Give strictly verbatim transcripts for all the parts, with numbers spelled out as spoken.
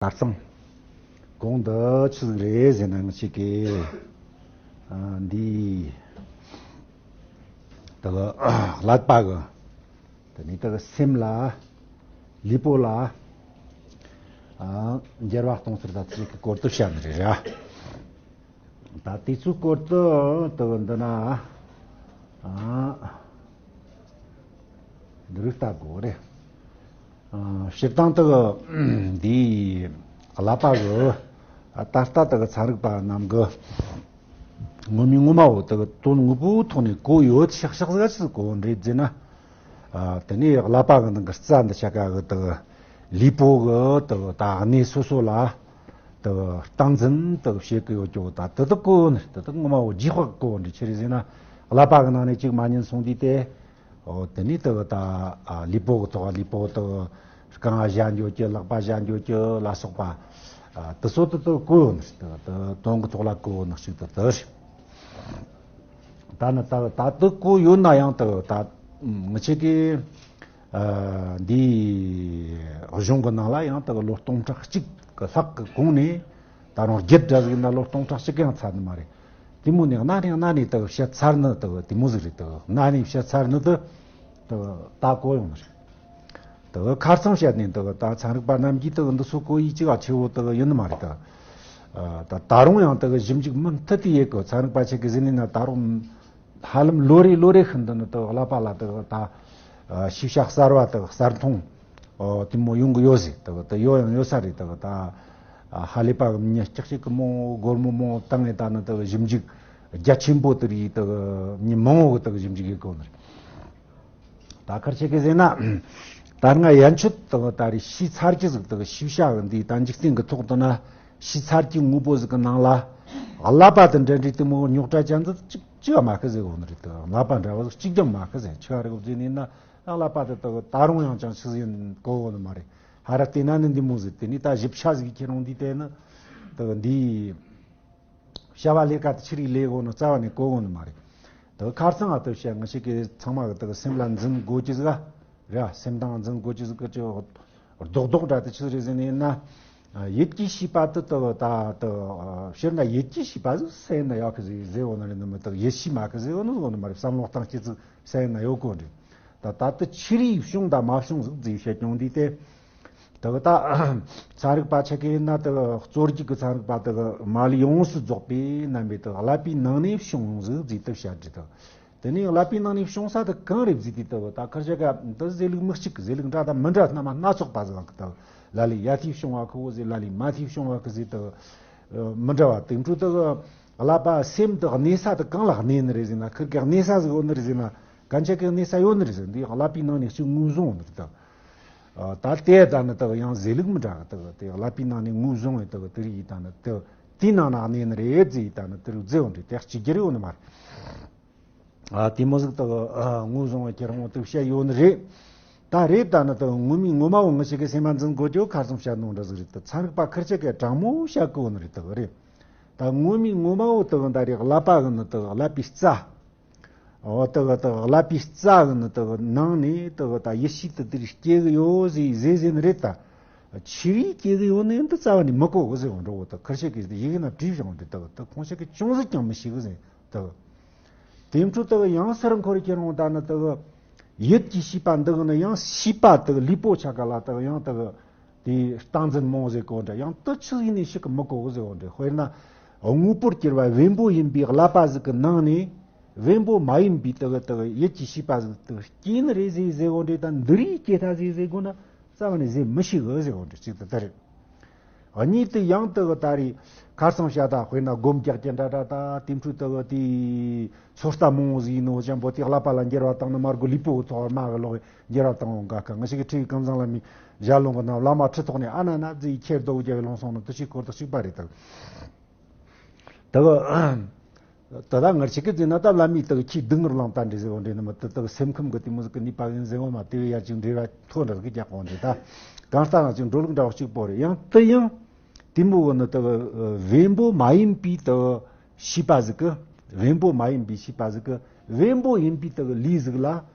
ད་ཚང་། གོང་དུ་ཆི་ཟིག་རེད་ཟེར་ན། ང་ཅིག་གི་ཨ་འདི་དག་ཀླད་པ་གི། དེ་ནས་དག་སེམས་ལ། ལུས་པོ་ལ། ཨ་འགྱུར་བ་གཏོང་ཚུལ་ད་ཅིག་གི་སྐོར་དུ་བཤད་ནི་རེད་ར། ད་དེ་ཚོའི་སྐོར་དུ་དག་འདི་ན། ཨ་འདི་རིགས་ལྟ་དགོས་རེད། ཨ་སྤྱིར་བཏང་དུ་འདིའི་ཀླད་པ་གི་ད་ལྟ་དུ་ཚན་རིག་པ་རྣམས་ཀྱིས་ངོ་མའི་ངོ་མ་བོ་དུ་དོན་དངོས་པོའི་ཐོག་ནས་གོ་ཡོད་ཤག་ཤག་ཟིག་ཅིག་གོ་འདྲེ་ཟེར་ན། ཨ་དེ་ནས་ཀླད་པ་གི་ནང་གི་རྩ་འདི་ཆ་ག་གི་དུ་ལུས་པོ་གི་དུ་ད་གནས་སོ་སོ་ལ་དུ་སྟངས་འཛིན་དུ་བྱེད་ཀྱི་ཡོད་ཀྱོ། ད་དུ་དུ་གོ་ནི་དུ་དུ་ངོ་མ་བོ་རྗེས་དཔག་གོ་འདྲེ་ཆི་རེད་ཟེར་ན། ཀླད་པ་གི་ནང་ནས་ཅིག་མ་ཉན་སོང་དུས་དེ། ཨོ་དེ་ནས་དུ་ད་ཨ་ལུས་པོ་གི་ཐོག་ལུས་པོ་དུ་རྐང་བ་བཞག་འགྱོ་རྒྱུ། ལག་པ་བཞག་འགྱོ་རྒྱུ་ལ་སོགས་པ། ཨ་དུ་སོ་དུ་དུ་གོ་ཡོད་ནི་དུ་དུ་དོན་གི་ཐོག་ལ་གོ་ཡོད་ནི་ཞིག་དུ་དུ་རེད། ད་ནི་ད་ད་དུ་གོ་ཡོད་ན་ཡང་དུ་ད་ང་ཆེ་གི་ཨ་འདིའི་གཞུང་གི་ནང་ལ་ཡང་དུ་ལོ་སྟོང་ཕྲག་གཅིག་གི་ལྷག་གི་གོང་ནས། ད་རུང་རྒྱུད་འདྲ་ཟིག་ན་ལོ་སྟོང་ཕྲག་གཅིག་ཡང་ཚར་ནི་མ་རེད། དེ་མོ་ནས་གནའ་ནས་གནའ་ནས་དག་བཤད་ཚར་ནི་དག་དེ་མོ་ཟིག་རེད། དག་གནའ་ནས་བཤད་ཚར་ནི་དུ་དག་ད་གོ་ཡོང་ནི་རེད། དག་ཁ་རྩང་བཤད་ནས་དག་ད་ཚན་རིག་པ་རྣམས་ཀྱིས་དག་འདི་ཚོ་གོ་ཡི་ཅི་ག་ཆེ་བོ་དག་ཡིན་ནི་མ་རེད། དག་ད་ད་རུང་ཡང་དག་ཞིབ་འཇུག་མུ་མཐུད་དེ་ཡེད་གོ། ཚན་རིག་པ་ཆེ་གི་ཟིན་ནས་ན་ད་རུང་ཧ་ལམ་ལོ་རེ་ལོ་རེ་བཞིན་དུ་ནི་དག་ཀླད་པ་ལ་དག་ད་ཤེས་བྱ་གསར་བ་དག་གསར་མཐོང་། ཨོ་དེ་མོ་ཡོང་གི་ཡོད་ཟེར། དག་ད་ཡོད་ཡང་ཡོད་ས་རེད། དག་ད་ཧ་ལས་པ་གི་མི་ཉག་ཅིག་ཅིག་གི་མོ་སྒོར་མོ་མོ་བཏང་ངེ་ད་ནི་དག་ཞིབ་འཇུག་རྒྱ་ཆེན་པོ་དེ་རིགས་དག་མི་མང་བོ་གི་དག་ཞིབ་འཇུག་གི་གོ་ནི་རེད། ད་ཁར་ཆེ་གི་ཟེར་ན། ད་སྔ་ཡན་ཆད་དག་ད་རེ་ཤེས་ཚར་གྱི་ཟིག་དག་ཤེས་བྱ་གི་འདི་ད་འཇིག་རྟེན་གི་ཐོག་ཏུ་ན་ཤེས་ཚར་གྱི་དངོས་པོ་ཟིག་གི་ནང་ལ། ཀླད་པ་དེ་འདྲ་འདྲ་དེ་མོ་རྙོག་དྲ་ཅན་ཟིག་གཅིག་གཅིག་མ་ཁི་ཟེར་གོ་ནི་རེད། དག་ཀླད་པ་འདྲ་བ་ཟིག་གཅིག་ཀྱང་མ་ཁི་ཟེར། ཆི་ག་རེད་གོ་ཟེར་ནི་ན། ཨ་ཀླད་པ་དེ་དག་ད་རུང་ཡང་ཅང་ཆི་ཟིག་ཡིན་གོ་གོ་ནི་མ་རེད། ཧ་ར་བལྟས་ན་ནི་འདི་མོ་ཟིག་དེ་ནི་ད་ཞིབ་ཆ་ཟིག་ཁྱེད་རང་འདི་བལྟས་ན། དག་འདི་བྱ་བ་ལས་ཀ་དེ་ཆི་རིགས་ལས་གོ་ནི་རྩ་བ་ནས་གོ་གོ་ནི་མ་རེད། དག་ཁ་རྩང་ཨ་ཏི་བཤད་ང་ཞིག་གི་ཚང་མ་གི་དག་སེམས་ལ་འཛིན་དགོས་ཀྱི་ཟིག་ཨ། རེད་ཨ། སེམས་དང་འཛིན་དགོས་ཀྱི་ཟིག་གི་ཅི་རྡོག་རྡོག་འདྲ་དེ་ཆི་ཟིག་རེད་ཟེར་ནི་ཡིན་ན། ཡིད་ཀྱི་ཤེས་པ་དེ་དག་ད་དག་ཕྱིར་ན་ཡིད་ཀྱི་ཤེས་པ་ཟིག་སེམས་ན་ཡོད་གི་ཟིག་ཟེར་གོ་ནི་རེད་ནི་མི་དག་ཡིད་ཤེས་མ་གི་ཟེར་གོ་ནི་ཟིག་གོ་ནི་མ་རེད། བསམ་བློ་བཏང་སྐྱེ་ཚིག་སེམས་ན་ཡོད་གོ་རེད། ད་ད་ལྟ་ཆི་རིགས་བྱུང་དང་མ་བྱུང་ཟིག་ཟེར་བཤད་ཀྱང་འདི་སྟེ། དག་ད་ཚན་རིག་པ་ཆ་གི་ན་དག་གཙོ་རྒྱུག་གི་ཚན་རིག་པ་དག་མ་ལུས་ཡོངས་སུ་རྫོགས་པའི་རྣམ་པའི་དག་ཀླད་པའི་ནང་ནས་བྱུང་ཟིག་ཟེར་དུ་བཤད་རྒྱུ་དག་དེ་ནས་ཀླད་པའི་ནང་ནས་བྱུང་ས་དག་གང་རེད་ཟེར་དུས་དག་ད་ཁར་ཆ་ག་འདི་ཟེར་ལུགས་མི་གཅིག་ཟེར་ལུགས་འདྲ་དང་མི་འདྲ་རྣམ་པ་སྣ་ཚོགས་པ་ཟིག་གི་དག་ལ་ལས་ཡ་ཐིའི་བྱུང་བ་ཁོ་བོ་ཟེར་ལ་ལས་མ་ཐིའི་བྱུང་བ་ཁོ་ཟེར་དག་མི་འདྲ་བ་དེ་འཕྲོ་དག་ཀླད་པ་སེམས་དག་གནས་ས་དག་གང་ལ་གནས་ནི་རེད་ཟེར་ན། ཁིར་གི་གནས་ས་ཟིག་ཡོད་ནི་རེད་ཟེར་ན། གན་ཆ་གི་གནས་ས་ཡོད་ནི་རེད་ཟེར། འདི་ཀླད་པའི་ནང་ནས་ཅིག་ངོས་བཟུང་ཡོད་ནི་རེད་དག་ད་དེ་ད་ནི་དག་ཡང་ཟེར་ལུགས་མི་འདྲ་གི་དག་དེ་ཀླད་པའི་ནང་ནས་ངོས་བཟུང་བའི་དག་དེ་རིགས་ཡིན་ད་ནི་དེ་དེའི་ནང་ན་གནས་ནི་རེད་ཟེར་ཡིན་ད་ནི་དེ་རིགས་ཟེར་བ་འདྲ་དེ་གཅིག་གྱུར་ཡོད་ནི་མ་རེད། ཨ་དེ་མོ་ཟིག་དག་ཨ་ངོས་བཟུང་བའི་ཁྱེད་རང་དག་བཤད་ཡོད་ནི་རེད། ད་རེད་ད་ནི་དག་ངོ་མའི་ངོ་མ་བོ་ང་ཞིག་གི་སེམས་མ་འཛིན་དགོས་ཀྱི་ཁ་སང་བཤད་ནོ་འདྲ་ཟིག་རེད། དག་ཚན་རིག་པ་ཁིར་ཆ་གི་དྲང་མོ་བཤད་གི་ཡོད་ནི་རེད། དག་རེད། ད་ངོ་མའི་ངོ་མ་བོ་དག་ད་རེད། ཀླད་པ་གི་ནི་དག་ཀླད་པའི་རྩ། འོ་དག་དག་ཀླད་པའི་རྩ་གི་ནི་དག་ནང་ནས་དག་ད་ཡིད་ཤེས་དེ་དེར་སྐྱེ་གི་ཡོད་ཟེར་ཟེར་ཟེར་ནི་རེད་ད། ཆི་རིགས་སྐྱེ་གི་ཡོད་ནི་འདི་རྩ་བ་ནས་མི་གོ་གི་ཟེར་བ་འགྲོ་བོ་དག་ཁིར་ཆ་གི་ཡི་གེ་ན་བྲིས་བཞག་འདི་དག་དག་ཁོང་ཆ་གི་ཅུང་ཟད་ཀྱང་མི་ཤེས་གི་ཟེར་དག་དེ་འཕྲོ་དག་ཡང་སར་འཁོར་གྱི་རུང་ད་ནི་དག་ཡིད་ཀྱི་ཤེས་པ་འདི་གི་ནི་ཡང་ཤེས་པ་དག་ལུས་པོ་ཆ་ག་ལ་དག་ཡང་དག་དེ་སྟངས་འཛིན་མང་ཟེར་གོ་འདྲ་ཡང་དུ་ཆི་ཡིན་ནི་ཞིག་གི་མི་གོ་གི་ཟེར་བ་འདྲ། དཔེར་ན་དངོས་པོར་གྱུར་པ་བེམ་པོ་ཡིན་པའི་ཀླད་པ་ཟིག་གི་ནང་ནས་བེམ་པོ་མ་ཡིན་པའི་དག་དག་ཡིད་ཀྱི་ཤེས་པ་ཟིག་དག་སྐྱེ་ནི་རེད་ཟེར་ཟེར་བ་འདྲ། ད་འདི་རིགས་སྐྱེ་ཐ་ཟེར་ཟེར་གོ་ན་རྩ་བ་ནས་ཟེར་མི་ཤེས་གི་ཟེར་བ་འདྲ་ཅིག་ད་ལྟ་རེད། གཉིས་དེ་ཡང་དག་ད་རེས་ཁ་སང་བཤད་ད་དཔེར་ན་སྒོམ་རྒྱག་གི་འདྲ་འདྲ་ད་དེ་འཕྲོ་དག་དེ་ཚོད་ལྟ་མང་བོ་ཟིག་ཡིན་ནོ་ཅང་པོ་དེ་ཀླད་པ་ལ་འགྱུར་བ་བཏང་ནི་མ་གོ་ལུས་པོ་ཐོག་མ་གི་ལོག་འགྱུར་བ་བཏང་འོང་ག་ཁ། ང་ཞིག་གི་ཁྲིད་ཀྱི་ཀམ་བཟང་བླ་མའི་ཞལ་ལུང་གི་ནང་བླ་མ་ཁྲི་ཐོག་ནས་ཨ་ན་ན་ཛི་ཁྱེར་རྡོ་རྒྱ་གི་ལུང་སོང་ནི་དུ་ཞིག་སྐོར་དུ་ཞིག་པ་རེད་དག་དག་ད་ལྟ་ང་ཆི་གི་ཟེར་ན་ད་བླ་མའི་དག་ཁྱི་སྡུག་བསྔལ་ལང་ད་འདྲི་ཟེར་བ་འདྲི་ནི་མི་དུ་དག་སེམས་ཁམས་གི་དེ་མོ་ཟིག་གི་ནུས་པ་ཡིན་ཟེར་བ་མ་དེ་བས་ཡར་ཅིག་འབྲེལ་བ་མཐོ་འདྲ་ཟིག་རྒྱག་གོ་འདྲི་ད་གང་ལྟར་ང་ཅིག་འགྲོ་ལུགས་འདྲ་བ་གཅིག་པོ་རེད། ཡང་དུ་ཡང་དེ་མོ་བོ་ནི་དག་བེམ་པོ་མ་ཡིན་པའི་དག་ཤེས་པ་ཟིག་གི་བེམ་པོ་མ་ཡིན་པའི་ཤེས་པ་ཟིག་གི་བེམ་པོ་ཡིན་པའི་དག་ལུས་ཟིག་ལ་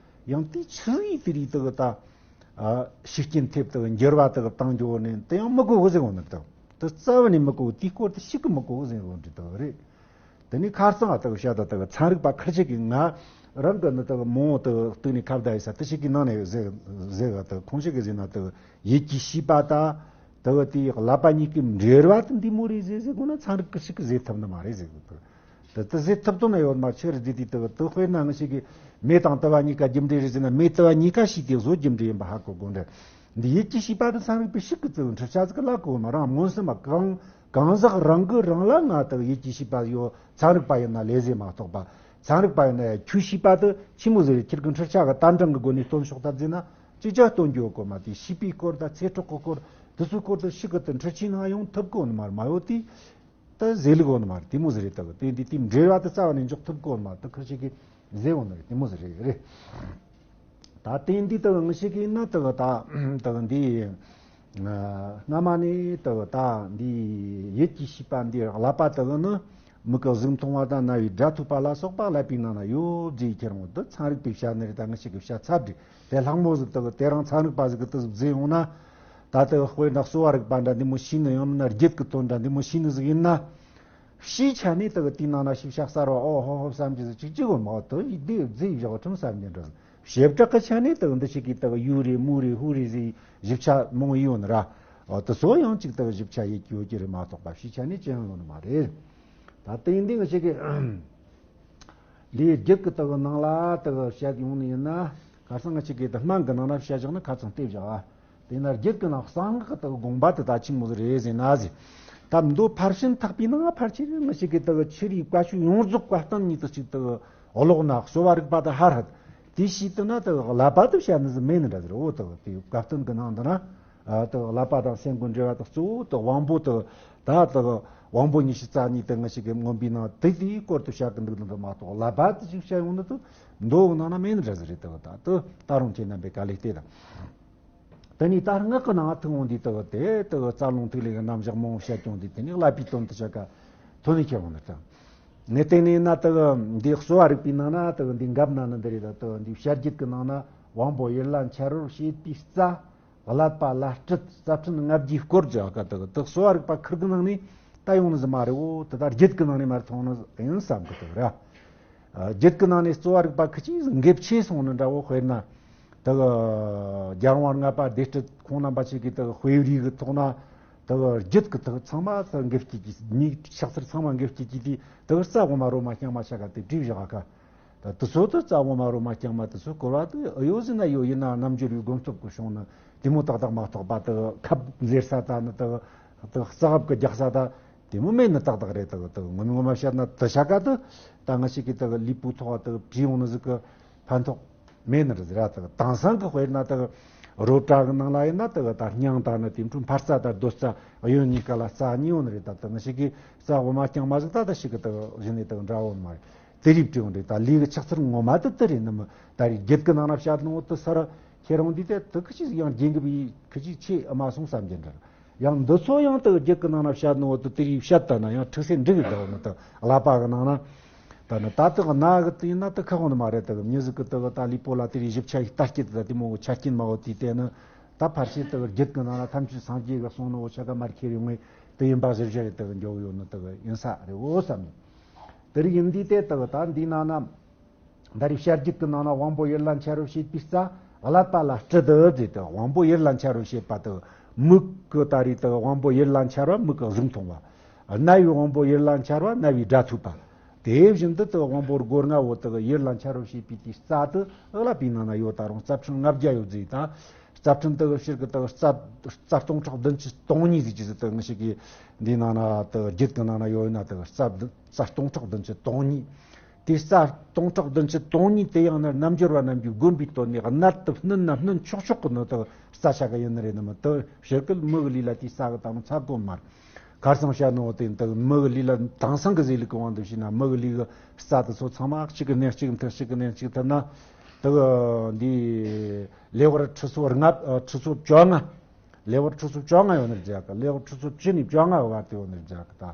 ཡང་དེ་ཆི་ཡིས་དེ་རིགས་དག་ད། ཨ་ཤུགས་རྐྱེན་ཐེབས་དུ་འགྱུར་བ་དག་བཏང་རྒྱུ་ནི་དེ་ཡང་མི་དགོས་ཟེར་འོང་ནི་དང་། དེ་རྩ་བ་ནས་མི་དགོས། དེའི་སྐོར་དུ་ཞིག་གི་མི་དགོས་ཟེར་འོང་འདྲི་དག་རེད། དེ་ནས་ཁ་རྩང་ཨ་དག་བཤད་ད་དག་ཚན་རིག་པ་ཁར་ཅིག་གིས་ང་རང་གི་ནི་དག་མང་བོ་དག་སྟེང་ནས་ཁ་བརྡ་ཡི་ས་དེ་ཞིག་གི་ནང་ནས་ཟེར་ཟེར་ག་དག་ཁོང་ཞིག་གིས་ཟེར་ན་དག་ཡིད་ཀྱི་ཤེས་པ་དང་དག་དེའི་ཀླད་པ་གཉིས་ཀྱི་འབྲེལ་བ་དེ་འདི་མོ་རེད་ཟེར་ཟེར་དགོས་ན་ཚན་རིག་གི་ཞིག་གིས་ཟེར་ཐུབ་ནི་མ་རེད་ཟེར་གི་འདུག་དེ་དེ་ཟེར་ཐུབ་དོན་ན་ཡོད་མ་ཆི་རེད་དེ་དེ་དག་དེ་དཔེར་ན་ང་ཞིག་གིས་མེ་དང་དུ་བ་གཉིས་ཀ་རྒྱུ་འབྲས་རེད་ཟེར་ན་མེ་དུ་བ་གཉིས་ཀ་ཤེས་ཏེ་བཟོ་རྒྱུ་འབྲས་ཡིན་པ་ཧ་གོ་དགོས་འདྲ། འདི་ཡིད་ཀྱི་ཤེས་པ་དེ་ཚན་རིག་པའི་ཤིག་གི་ཚུལ་འཕྲུལ་ཆ་ཟིག་ལ་གོ་མ་རང་མངོན་སུམ་མ་གང་གང་ཟག་རང་གི་རང་ལ་ང་དག་ཡིད་ཀྱི་ཤེས་པ་ཡོད། ཚན་རིག་པ་ཡིན་ན་ལས་ཟེར་མ་གཏོགས་པ། ཚན་རིག་པ་ཡིན་ན་ཡང་ཁྱོད་ཤེས་པ་དེ་ཆི་མོ་ཟིག་རེད། ཁྱེད་ཀྱི་འཕྲུལ་ཆ་གི་དམ་གྲངས་ཀྱི་སྒོ་ནས་སྟོན་ཤོག་ད་ཟེར་ན་ཅི་ཅག་སྟོན་རྒྱུ་ཡོད་གོ་མ། དེ་ཤེས་པའི་སྐོར་དང་ཚེ་སྲོག་གི་སྐོར་དེ་ཚོའི་སྐོར་དུ་ཤིག་གི་དེ་འཕྲུལ་ཆའི་ནང་ཡོང་ཐུབ་གོ་ནི་མ་རེད། མ་ཡོད་དེ། ད་ཟེར་ལུགས་འོང་ནི་མ་རེད། དེ་མོ་ཟིག་རེད། ད་གི་དེ་འདི་དེ་འབྲེལ་བ་དེ་རྩ་བ་ནས་འཇོག་ཐུབ་གོ་ནི་མ་རེད། ད་ཁུར་ཞིག་གིས་ཟེར་འོང་ནི་རེད། དེ་མོ་ཟིག་རེད་རེད། ད་དེ་འདི་ད་གི་ང་ཞིག་ཡིན་ན་ད་གི་ད་ད་གི་འདི་སྔ་མ་ནས་ད་གི་ད་འདི་ཡིད་ཀྱི་ཤེས་པ་འདི་ཀླད་པ་ད་གི་ནི་མིག་གི་གཟུགས་མཐོང་བ་དང་རྣ་བའི་སྒྲ་ཐོས་པ་ལ་སོགས་པ་ཀླད་པའི་ནང་ན་ཡོད་ཟེར་ཁྱེར་འོང་། དེ་ཚན་རིག་པས་བཤད་ནི་རེད། ད་ང་ཞིག་གིས་བཤད་ཚར་རེད། དེ་ལྷག་མོ་ཟིག་ད་གི་དེ་རང་ཚན་རིག་པ་ཟིག་གིས་དེ་ཟིག་ཟེར་འོང་ན། ད་ལྟ་དཔེར་ན་གསོ་བ་རིག་པ་འདྲ་འདི་མོ་ཤེས་ནི་ཡང་མིན་ན་རྒྱུད་ཀྱི་དོན་འདྲ་འདི་མོ་ཤེས་ནི་ཟིག་ཡིན་ན། ཕྱིའི་ཆ་ནས་ད་དེའི་ནང་ན་ཤེས་བྱ་གསར་བ་ཨོ་ཧོ་ཧོ་བསམ་གྱི་ཟིག་ཅིག་ཅིག་གོ་མ་དོ་ཡིད་བདེ་བརྫིས་བཞག་ཁྲིམས་བསམ་གྱི་འདྲ། བྱེ་བྲག་གི་ཆ་ནས་ད་འདི་ཞིག་གིས་ད་ཡུ་རེ་མུ་རེ་ཧུ་རེ་ཟིག་ཞིབ་ཆ་མང་ཡོད་ནི་ར། ཨོ་དེ་ཚོ་ཡང་ཅིག་ད་ཞིབ་ཆ་ཡེད་ཀྱི་ཡོད་ཀྱི་རེད་མ་གཏོགས་པ་ཕྱིའི་ཆ་ནས་ཅི་ཡང་ཡོད་ནི་མ་རེད། ད་དེ་ཡིན་དུས་ང་ཞིག་གིས། ལས་རྒྱུད་ཀྱི་དག་ནང་ལ་དག་བཤད་ཡོང་ནི་ཡིན་ན། ཁ་སང་ང་ཅིག་གིས་དག་སྨན་གྱི་ནང་ན་བཤད་བཞག་ན་ཁ་ཚང་བལྟས་བཞག་ཨ། དེ་ན་རྒྱུད་ཀྱི་ནང་གསང་སྔགས་ཀྱི་དག་དགོངས་པ་དེ་ད་ཆི་མོ་ཟིག་རེད་ཟེར་ན་ཟེར། ད་མདོ་ཕར་ཕྱིན་ཐེག་པའི་ནང་ཕལ་ཆེར་ང་ཅིག་གིས་དག་ཆི་རིགས་བཀའ་ཆོས་ཡོངས་རྫོགས་བཀའ་བསྟན་གཉིས་དེ་ཅིག་དག་ཀློག་ན་གསོ་བ་རིག་པ་དེ་ཧ་ར་ཧད། དེ་ཤེས་དུ་ན་དག་ཀླད་པ་དེ་བཤད་ནི་ཟིག་མེད་ནི་འདྲ་ཟེར། འོ་དག་དེ་བཀའ་བསྟན་གྱི་ནང་དུ་ན། ཨ་དེ་ཀླད་པ་དང་སེམས་ཀྱི་འབྲེལ་བ་དེ་གཙོ་བོ་དེ་དབང་པོ་དེ། ད་དེ་དབང་པོ་ཉི་ཤུ་རྩ་གཉིས་དེ་ང་ཞིག་གི་མངོན་པའི་ནང་དེ་དེའི་སྐོར་དུ་བཤད་གི་འདུག་ནི་འདུག་མ་གཏོགས་ཀླད་པ་དེ་ཅིག་བཤད་ཡོང་ནི་དེ་མདོ་གི་ནང་ན་མེད་ནི་འདྲ་ཟིག་རེད། དེ་ད་དེ་ད་རུང་ཁྱེད་རྣམ་པས་ག་ལེ་བལྟས་དང་། དེ་ནས་ད་སྔགས་ཀྱི་ནང་ཐུག་འོང་དུས་དེ་དེ་དེ་རྩ་རླུང་ཐིག་ལེ་གི་རྣམ་གཞག་མང་བོ་བཤད་ཀྱང་དུས་དེ་ནས་ཀླད་པའི་དོན་དུ་བཤད་ཀ་ཐོན་ནས་ཁྱེར་འོང་ནི་དང་། ངས་བལྟས་ནས་ན་དེ་འདི་གསོ་བ་རིག་པའི་ནང་ན་དེ་འདི་འགབ་ན་ནི་འདི་རེད། ད་དེ་འདི་བཤད་རྒྱུད་ཀྱི་ནང་ན་དབང་པོ་ཡིད་ལ་འཆར་བར་བྱེད་པའི་རྩ། ཀླད་པ་ལ་སྤྲུལ། རྩ་ཕྲན་ལྔ་བརྒྱའི་སྐོར་གྱི་ཨ་ཀ་དག་དག་གསོ་བ་རིག་པ་ཁུར་གི་ནང་ནས་ད་ཡོང་ནི་ཟིག་མ་རེད། འོ་དེ་ད་རྒྱུད་ཀྱི་ནང་ནས་མར་ཐོན་ནི་ཡིན་བསམ་གི་འདུག་ར། རྒྱུད་ཀྱི་ནང་ནས་གསོ་བ་རིག་པ་ཁི་ཅིག་འགེབས་ཆེ་སོང་ནི་འདྲ་བོ། དཔེར་ན་དག་རྒྱལ་དབང་ལྔ་པ་སྡེ་སྲིད་ཁོང་རྣམ་པ་ཞིག་གིས་དག་དཔེ་རིས་གི་ཐོག་ན་དག་རྒྱུད་ཀྱི་དག་ཚང་མ་དག་འགེབས་སྐྱེས་ཀྱི་མིའི་ཕྱག་འཚལ་ཚང་མ་འགེབས་སྐྱེས་ཀྱི་དེ་དག་རྩ་དབུ་མ་རོ་མ་རྐྱང་མ་ཆ་ག་དེ་བྲིས་བཞག་ག་ད་དེ་ཚོ་དེ་རྩ་དབུ་མ་རོ་མ་རྐྱང་མ་དེ་ཚོ་སྐོར་བ་དེ་ཨེ་ཡོད་ཟེར་ན་ཡོད། ཡིན་ན་རྣམ་འགྱུར་བའི་སྒོམ་སྟོབས་ཀྱི་བྱུང་ནི་དེ་མོ་ཏག་ཏག་མ་གཏོགས་པ། དེ་ཁབ་འཛེར་ས་ད་ནི་དེ་དེ་རྩ་ཁབ་ཀྱི་རྒྱག་ས་ད་དེ་མོ་མེད་ནི་ཏག་ཏག་རེད། དེ་དེ་ངོ་མ་ངོ་མ་བཤད་ན་དེ་ཆ་ག་དེ་ད་ང་ཞིག་གིས་དེ་ལུས་པོའི་ཐོག་དེ་བྲིས་ཡོང་ནི་ཟིག་གི་ཕན་ཐོགས་མེད་ནི་རེད་ཟེར་ར། དེ་དེང་སང་གི་དཔེར་ན་དེ་རོ་བྲ་གི་ནང་ལ་ཡིན་ན་དེ་ད་སྙིང་དང་ནི་དེ་འཕྲོ་འཕར་རྩ་དང་རྡོལ་རྩ་གཡོན་གཉིས་ཀ་ལ་རྩ་གཉིས་ཡོད་ནི་རེད། ད་དེ་ང་ཞིག་གིས་རྩ་དབུ་མ་རྐྱང་མ་ཟིག་ད་ད་ཞིག་གི་དེ་གཞི་ནས་དེ་འདྲ་བོ་མ་རེད། དེ་རིགས་བྲིས་འོང་རེད། ད་ལས་ཀྱི་ཆགས་ཚུལ་ངོ་མ་དེ་དེ་རེད། ནི་མི་ད་རེས་རྒྱུད་ཀྱི་ནང་ན་བཤད་ནོ་དེ་སར་ཁྱེར་འོང་དུས་དེ་དེ་ཁི་ཅིག་ཡང་རྒྱུན་གྱི་བའི་ཁི་ཅིག་ཆེ་མ་སོང་བསམ་གྱི་འདྲ། ཡང་འདི་ཚོ་ཡང་དེ་རྒྱུད་ཀྱི་ནང་ན་བཤད་ནོ་དེ་དེ་རིགས་བཤད་ད་ན་ཡང་འཁྲུག་སེ་འགྲིག་གི་འདུག་ནི་དེ་ཀླད་པ་གི་ནང་ན། ད་ནི་ད་དེ་གནའ་གི་དེ་ཡིན་ན་དེ་ཁག་པོ་ནི་མ་རེད། དེ་མྱི་ཟིག་གི་དེ་ད་ལུས་པོ་ལ་དེ་རིགས་ཞིབ་ཆ་ཡི་ལྟ་སྐྱེད་དེ་དེ་མོ་གི་ཆ་རྐྱེན་མ་བོ་དེ་དེ་ནི་ད་ཕལ་ཆེར་དེ་རྒྱུད་ཀྱི་ནང་ན་ཐམས་ཅད་སངས་རྒྱས་གི་གསུང་ནོ་ཆ་ག་མར་ཁྱེར་ཡོང་ངེས་དེ་ཡིན་པ་གཞིར་བཞག་གི་དེ་འཇོག་ཡོད་ནི་དེ་ཡིན་ས་རེད་འོ་བསམ་ནས། དེ་རིགས་ཡིན་དུས་དེ་དག་ད་འདིའི་ནང་ན། ད་རེས་བཤད་རྒྱུད་ཀྱི་ནང་ན་དབང་པོ་ཡིད་ལ་འཆར་བར་བྱེད་པའི་རྩ། ཀླད་པ་ལ་སྤྲུལ་དུ་ཟེར་ཏེ་དབང་པོ་ཡིད་ལ་འཆར་བར་བྱེད་པ་དག་མིག་གི་ད་རེས་དག་དབང་པོ་ཡིད་ལ་འཆར་བ་མིག་གི་གཟུགས་མཐོང་བ། རྣ་བའི་དབང་པོ་ཡིད་ལ་འཆར་བ་རྣ་བའི་སྒྲ་ཐོས་པ། དེ་བཞིན་དུ་དག་དབང་པོ་སྒོ་ལྔ་བོ་དག་ཡིད་ལ་འཆར་བར་བྱེད་པའི་དེའི་རྩ་དེ་ཀླད་པའི་ནང་ན་ཡོད། ད་རུང་རྩ་ཕྲན་ལྔ་བརྒྱ་ཡོད་ཟེར་ད། རྩ་ཕྲན་དག་ཕྱིར་གི་དག་རྩ་རྩ་སྟོང་ཕྲག་བདུན་ཅུ་སྟོང་གཉིས་ཟེར་གྱི་ཟེར་དག་ང་ཞིག་གིས་འདིའི་ནང་ན་དག་རྒྱུད་ཀྱི་ནང་ན་ཡོད་ན་དག་རྩ་བདུན་རྩ་སྟོང་ཕྲག་བདུན་ཅུ་སྟོང་གཉིས། དེ་རྩ་སྟོང་ཕྲག་བདུན་ཅུ་སྟོང་གཉིས་དེ་ཡང་ན་རྣལ་འབྱོར་པ་རྣམས་ཀྱིས་བསྒོམས་པའི་དོན་ནི་རྣལ་དུ་སྣུན་ན་སྣུན་ཆོག་ཆོག་གི་ནི་དག་རྩ་ཆ་ག་ཡིན་ནི་རེད། ནི་མི་དག་ཕྱིར་གི་མི་གི་ལུས་ལ་དེའི་རྩ་གི་དང་ཚ་གོ་མར་གར་སང་བཤད་ནོ་དེ་དག་མི་གི་ལུས་ལ་དེང་སང་གི་ཟས་ལུགས་གི་དབང་དུ་བྱས་ན་མི་གི་ལུས་གི་རྩ་དེ་ཚོ་ཚང་མ་གཅིག་གི་ནས་གཅིག་མཐུད་གཅིག་གི་ནས་གཅིག་མཐུད་ན་དག་འདི་ལེ་དབར་ཁྲི་ཚོ་ལྔ་ཁྲི་ཚོ་བཅོ་ལྔ། ལེ་དབར་ཁྲི་ཚོ་བཅོ་ལྔ་ཡོད་ནི་རེད་ཀ་ལེ་དབར་ཁྲི་ཚོ་བཅུ་ནས་བཅོ་ལྔ་བར་དུ་ཡོད་ནི་རེད་ཀ་ད།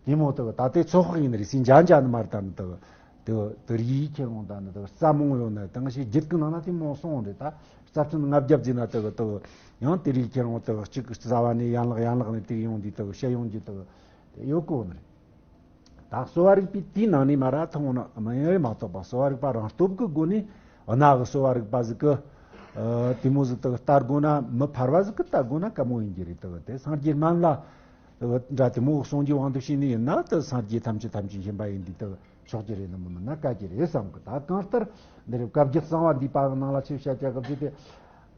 དེ་མོ་དག་ད་ལྟའི་ཚོད་དཔག་ཡིན་ནི་རེད་སྲིད་འཇའ་འཇའ་ནི་མར་ད་ནི་དག་དེ་དེ་རིགས་ཁྱེར་འོང་ད་ནི་དག་རྩ་མང་ཡོད་ནི་དང་ཞིག་རྒྱུད་ཀྱི་ནང་ན་དེ་མོ་སོང་འོང་རེད། ད་ རྩ་ཕྲན་ལྔ་བརྒྱ་བརྩིས་ན་དག་དག་ཡང་དེ་རིགས་ཁྱེར་འོང་དག་གཅིག་རྩ་བ་ནས་ཡན་ལག་ཡན་ལག་ནས་དེ་ཡོང་དུས་དག་བཤད་ཡོང་རྒྱུ་དག་དེ་ཡོད་གོ་ནི་རེད། ད་གསོ་བ་རིག་པའི་དེའི་ནང་ནས་མ་ར་ཐོང་ན་མ་ཡིན་རེད་མ་གཏོགས་པ། གསོ་བ་རིག་པ་རང་སྟོབས་ཀྱི་སྒོ་ནས་རྣ་གི་གསོ་བ་རིག་པ་ཟིག་གི་ཨ་དེ་མོ་ཟིག་དག་ལྟ་དགོས་ན། མི་ཕལ་བ་ཟིག་གི་ལྟ་དགོས་ན་དཀའ་མོ་ཡིན་རྒྱུ་རེད། དག་དེ་སངས་རྒྱས་སྨན་བླ་དག་འདྲ་དེ་མོ་གསུང་རྒྱུའི་དབང་དུ་བྱས་ནས་ཡིན་ན་དག་སངས་རྒྱས་ཐམས་ཅད་ཐམས་ཅད་མཁྱེན་པ་ཡིན་དུས་དག་ཆོག་རྒྱུ་རེད་ནི་མིན་ན་དཀའ་རྒྱུ་རེད་བསམ་གི། ད་གང་ལྟར་འདི་རེད། བཀའ་བརྒྱུད་གསང་བ་འདུས་པ་གི་ནང་ལ་ཆེས་བཤད་རྒྱ་གི་བརྒྱུད་དེ།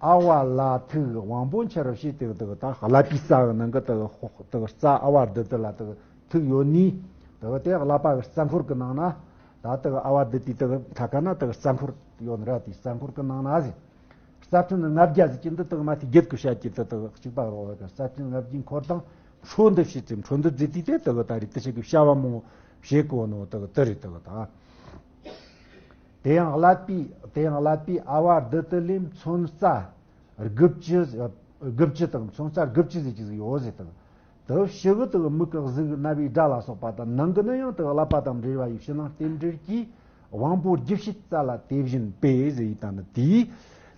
ཨ་བ་ལ་ཐུག་དབང་པོ་འཆར་བྱེད་དེ་དག་ད་ཀླད་པའི་རྩ་གི་ནང་གི་དག་དག་རྩ་ཨ་བ་བདུད་དེ་ལ་དག་ཐུག་ཡོད་ནི། དག་དེ་ཀླད་པ་གི་རྩ་འཁོར་གི་ནང་ན་ད་དག་ཨ་བ་བདུད་དེ་དག་མཐའ་ཀ་ན་དག་རྩ་འཁོར་ཡོད་ནི་ར། དེ་རྩ་འཁོར་གི་ནང་ན་ཟེར། རྩ་ཕྲན་ལྔ་བརྒྱ་ཟེར་གྱི་འདི་དག་མ་དེ་བརྒྱད་ཀྱི་བཤད་ཀྱི་དེ་དག་གཅིག་པ་རོ་བ་གི་རྩ་ཕྲན་ལྔ་བརྒྱའི་འཁོར་དང་འཕྲོ་འདི་བྱེད་ཙམ། འཕྲོ་འདི་བརྩིས་དུས་དེ་དག་ད་རེད། དེ་ཞིག་གི་བྱ་བ་མང་བོ་བྱེད་གོ་ནོ་དག་དེ་རེད། དག་ད་དེ་ཡང་ཀླད་པའི་དེ་ཡང་ཀླད་པའི་ཨ་བ་བདུད་དེ་ལས་མཚོན་རྩ་དགུ་བཅུ་དགུ་བཅུ་དང་མཚོན་རྩ་དགུ་བཅུ་ཟེར་གྱི་ཟིག་ཡོད་ཟེར་དང་། དེ་ཕྱི་གི་དེ་མིག་གི་གཟུགས་རྣ་བའི་སྒྲ་ལ་སོགས་པ་དང་། ནང་གི་ནི་ཡང་དེ་ཀླད་པ་དང་འབྲེལ་བ་ཡི་ཕྱི་ནང་རྟེན་འབྲེལ་གྱིས་དབང་པོ་རྒྱུ་བྱེད་རྩ་ལ་དེ་བཞིན་པས་ཟེར་ཡི་ད་ནི་དེའི་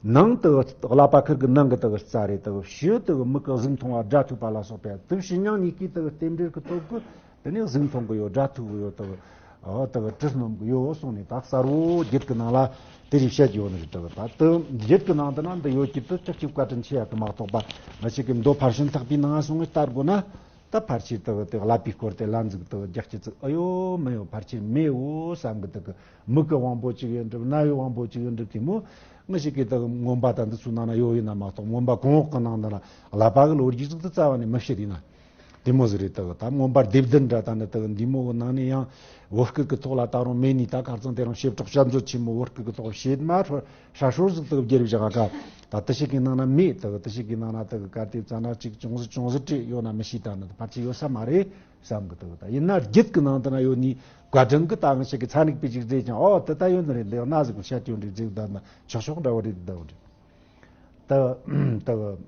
ནང་དེ་ཀླད་པ་ཁིར་གི་ནང་གི་དེ་རྩ་རེད། དེ་ཕྱི་དེ་མིག་གི་གཟུགས་མཐོང་བ་སྒྲ་ཐོས་པ་ལ་སོགས་པ་དེ་ཕྱི་ནང་གཉིས་ཀའི་དེ་རྟེན་འབྲེལ་གྱི་སྟོབས་ཀྱིས་དེ་ནས་གཟུགས་མཐོང་གི་ཡོད། སྒྲ་ཐོས་གི་ཡོད། དེ་ཨ་དེ་དྲི་སྣོམ་གི་ཡོད་གསུངས་ནས། ད་གསལ་བོ་རྒྱུད་ཀྱི་ནང་ལ་དེ་རིགས་བཤད་ཀྱི་ཡོད་ནི་རེད། དེ་ད་དེ་རྒྱུད་ཀྱི་ནང་དུ་ན་འདི་ཡོད་ཀྱི་དེ་ཅིག་ཅིག་བཀའ་དྲིན་ཆེ་ཡ་གི་མ་གཏོགས་པ། ང་ཅག་གི་མདོ་ཕར་ཕྱིན་ཐེག་པའི་ནང་སོང་ངས་ལྟ་དགོས་ན། ད་ཕལ་ཆེར་དེ་དེ་ཀླད་པའི་སྐོར་དེ་ལན་ཟིག་དེ་རྒྱག་ཀྱི་ཚིག་ཨ་ཡོ་མི་ཡོ་ཕལ་ཆེར་མེད་འོ་བསམ་གི། དེ་གི་མིག་གི་དབང་པོ་གཅིག་ཡིན་གྲུབ། རྣ་བའི་དབང་པོ་གཅིག་ཡིན་གྲུབ། དེ་མོ་ང་ཅག་གི་དེ་མངོན་པ་དང་འདི་ཚོའི་ནང་ན་ཡོད་ཡིན་ན་མ་གཏོགས། མངོན་པ་གོང་འོག་གི་ནང་དུ་ན་ཀླད་པ་གི་ལོ་རྒྱུས་ཟིག་དེ་རྩ་བ་ནས་མི་བཤད་ཡིན་ན། དེ་མོ་ཟིག་རེད། དག་ད་མངོན་པ་སྡེ་བདུན་འདྲ་ད་ནི་དག་འདི་མོ་གི་ནང་ནས་ཡང་བོད་སྐད་ཀྱི་ཐོག་ལ་ད་རུང་མེད་ནི། ད་ཁ་རྩང་དེ་རིང་བྱེ་བྲག་དཔྱད་མཛོད་ཆེན་མོ་བོད་སྐད་ཀྱི་ཐོག་བྱེད་མ་ཧྲ་ཧྲ་ཧྲོ་ཟིག་དག་བསྒྱུར་བཞག་ག་ད་དེ་ཞིག་གི་ནང་ན་མེད། དག་དེ་ཞིག་གི་ནང་ན་དག་ག་དེ་ཙ་ན་ཅིག་ཅུང་ཟད་ཅུང་ཟད་བྲིས་ཡོད་ན་མི་ཤེས། ད་ནི་ཕལ་ཆེར་ཡོད་ས་མ་རེད་བསམ་གི། དག་ད་ཡིན་ན་རྒྱུད་ཀྱི་ནང་དུ་ན་ཡོད་ནི་བཀའ་དྲིན་གི། ད་ང་ཅག་གི་ཚན་རིག་པས་ཅིག་བརྗོད་ཀྱང་། ཨོ་དེ་ད་ཡོད་ནི་རེད། འདི་ཡང་ན་ཟིག་གི་བཤད་ཀྱི་ཡོད་འདྲ་ཟིག་ད་ན་ཆོག་ཆོག་འདྲ་བོ་རེད། ད་བོ་རེད། ད་ད།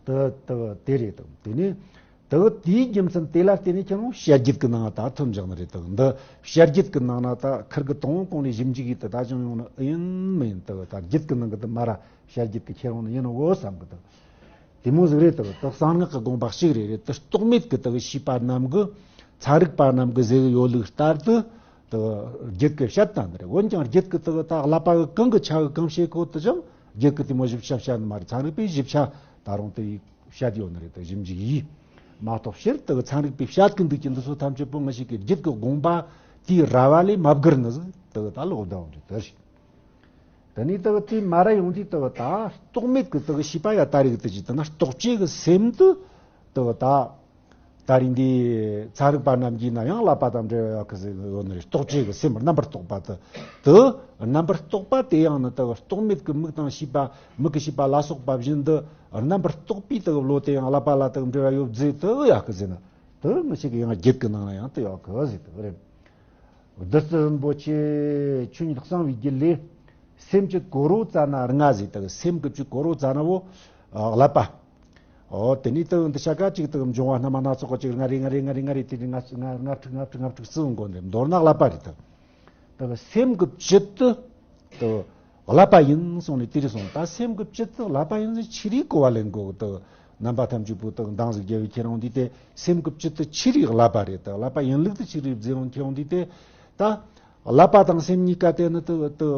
དེ་དེ་དེ་རེད་དང་། དེ་ནས་དེ་དེའི་རྒྱུ་མཚན་དེ་ལ་བརྟེན་ནས་ཁྱེད་རང་བཤད་རྒྱུད་ཀྱི་ནང་ད་ཐོན་བཞག་ནི་རེད་དང་། འདི་བཤད་རྒྱུད་ཀྱི་ནང་ན་ད་ཁིར་གི་དང་པོ་གོང་ནས་ཞིབ་འཇུག་ཡིད་དུ་ད་ཅང་ཡོང་ནི་ཡིན་མི་ཡིན། དེ་ད་རྒྱུད་ཀྱི་ནང་གི་དེ་མ་ར་བཤད་རྒྱུད་ཀྱི་ཁྱེད་རང་ནི་ཡིན་ནོ་བསམ་གི། དེ་དེ་མོ་ཟིག་རེད། དེ་དེ་གསང་སྔགས་ཀྱི་དགོངས་པ་གཅིག་རེད། རེད་དེ་རྟོག་མེད་ཀྱི་དེ་ཤེས་པ་རྣམས་ཀྱིས་ཚན་རིག་པ་རྣམས་ཀྱིས་ཟེར་གི་ཡོད་ལུགས་ལྟར་དུ། དེ་རྒྱུད་ཀྱི་བཤད་སྟངས་འདི་རེད། འོན་ཀྱང་རྒྱུད་ཀྱི་དེ་ད་ཀླད་པ་གི་གང་གི་ཆ་གི་གང་བྱེད་གོ་དེ་ཅང་རྒྱུད་ཀྱི་དེ་མོ་ཞིབ་ཆ་བཤད་ནི་མ་རེད། ཚན་རིག་པས་ཞིབ་ཆ་ད་རུང་དེ་བཤད་ཡོད་ནི་རེད། དེ་ཞིབ་འཇུག་ཡིས་མ་གཏོགས། སྤྱིར་དེ་ཚན་རིག་པས་བཤད་གི་འདུག་ཀྱི་འདི་ཚོ་ཐམས་ཅད་པོ་ང་ཅག་གི་རྒྱུད་ཀྱི་དགོངས་པ་དེའི་ར་བ་ལས་མ་བསྒྱུར་ནི་ཟིག་དེ་ད་ལོག་ལྡང་རེད། དེ་རེད། དེ་ནས་དེ་དེ་མ་ར་ཡོང་དུས་དེ་ད་རྟོག་མེད་ཀྱི་དེ་ཤེས་པ་ཡ་ད་རེས་ཀྱི་དེ་ཅི་དེ་ན་རྟོག་བཅས་ཀྱི་སེམས་དེ་དེ་ད། ད་རིང་འདི་ཚན་རིག་པ་རྣམས་ཀྱིས་ན་ཡང་ཀླད་པ་དང་འབྲེལ་བ་ཡོད་གི་ཟེར་ཡོད་ནི་རེད། རྟོག་བཅས་ཀྱི་སེམས་རྣམ་པར་རྟོག་པ་དེ། དེ་རྣམ་པར་རྟོག་པ་དེ་ཡང་ནི་དེ་རྟོག་མེད་ཀྱི་མིག་དང་ཤེས་པ། མིག་གི་ཤེས་པ་ལ་སོགས་པ་བཞིན་དུ་རྣམ་པར་རྟོག་པའི་དེ་བློ་དེ་ཡང་ཀླད་པ་ལ་དེ་འབྲེལ་བ་ཡོད་ཟེར་དེ་ཡོད་གི་ཟེར་ན། དེ་ང་ཅག་གི་ཡང་རྒྱུད་ཀྱི་ནང་ན་ཡང་དེ་ཡོད་གི་ཟེར་དེ་རེད། བདུད་རྩི་རིན་པོ་ཆེ་ཆོས་ཉིད་གསང་བའི་རྒྱུད་ལས། སེམས་བསྐྱེད་གོ་རོ་ཙ་ན་ལྔ་ཟེར། དེ་སེམས་ཀྱི་བསྐྱེད་གོ་རོ་ཙ་ན་བོ་ཀླད་པ། ཨོ་དེ་ནས་དེ་འདི་ཤ་ཀ་ཅིག་དེ་འབྱུང་བ་སྣ་མ་སྣ་ཚོགས་ཀྱི་ཅིག་ལྔ་རེ་ལྔ་རེ་ལྔ་རེ་ལྔ་རེ་དེ་ལྔ་ལྔ་ལྔ་དྲུག་ལྔ་དྲུག་ལྔ་དྲུག་བརྩི་འོང་གོ་ནས། མདོར་ན་ཀླད་པ་རེད་དེ། དེ་སེམས་ཀྱི་བསྐྱེད་དེ་དེ་ཀླད་པ་ཡིན་གསུངས་ནས་དེ་རེད་གསུངས། ད་སེམས་ཀྱི་བསྐྱེད་དེ་ཀླད་པ་ཡིན་ཟེར་ཆི་རིགས་གོ་བ་ལེན་གོ་དེ། རྣམ་པ་ཐམས་ཅད་པོ་དེ་འདང་ཟིག་རྒྱབ་པའི་ཁྱེད་རང་འདི་དེ་སེམས་ཀྱི་བསྐྱེད་དེ་ཆི་རིགས་ཀླད་པ་རེད་དེ། ཀླད་པ་ཡིན་ལུགས་དེ་ཆི་རིགས་བརྩི་འོང་ཁྱེད་རང་འདི་དེ། ད་ཀླད་པ་དང་སེམས་གཉིས་ཀ་དེ་ནི་དེ་དེ།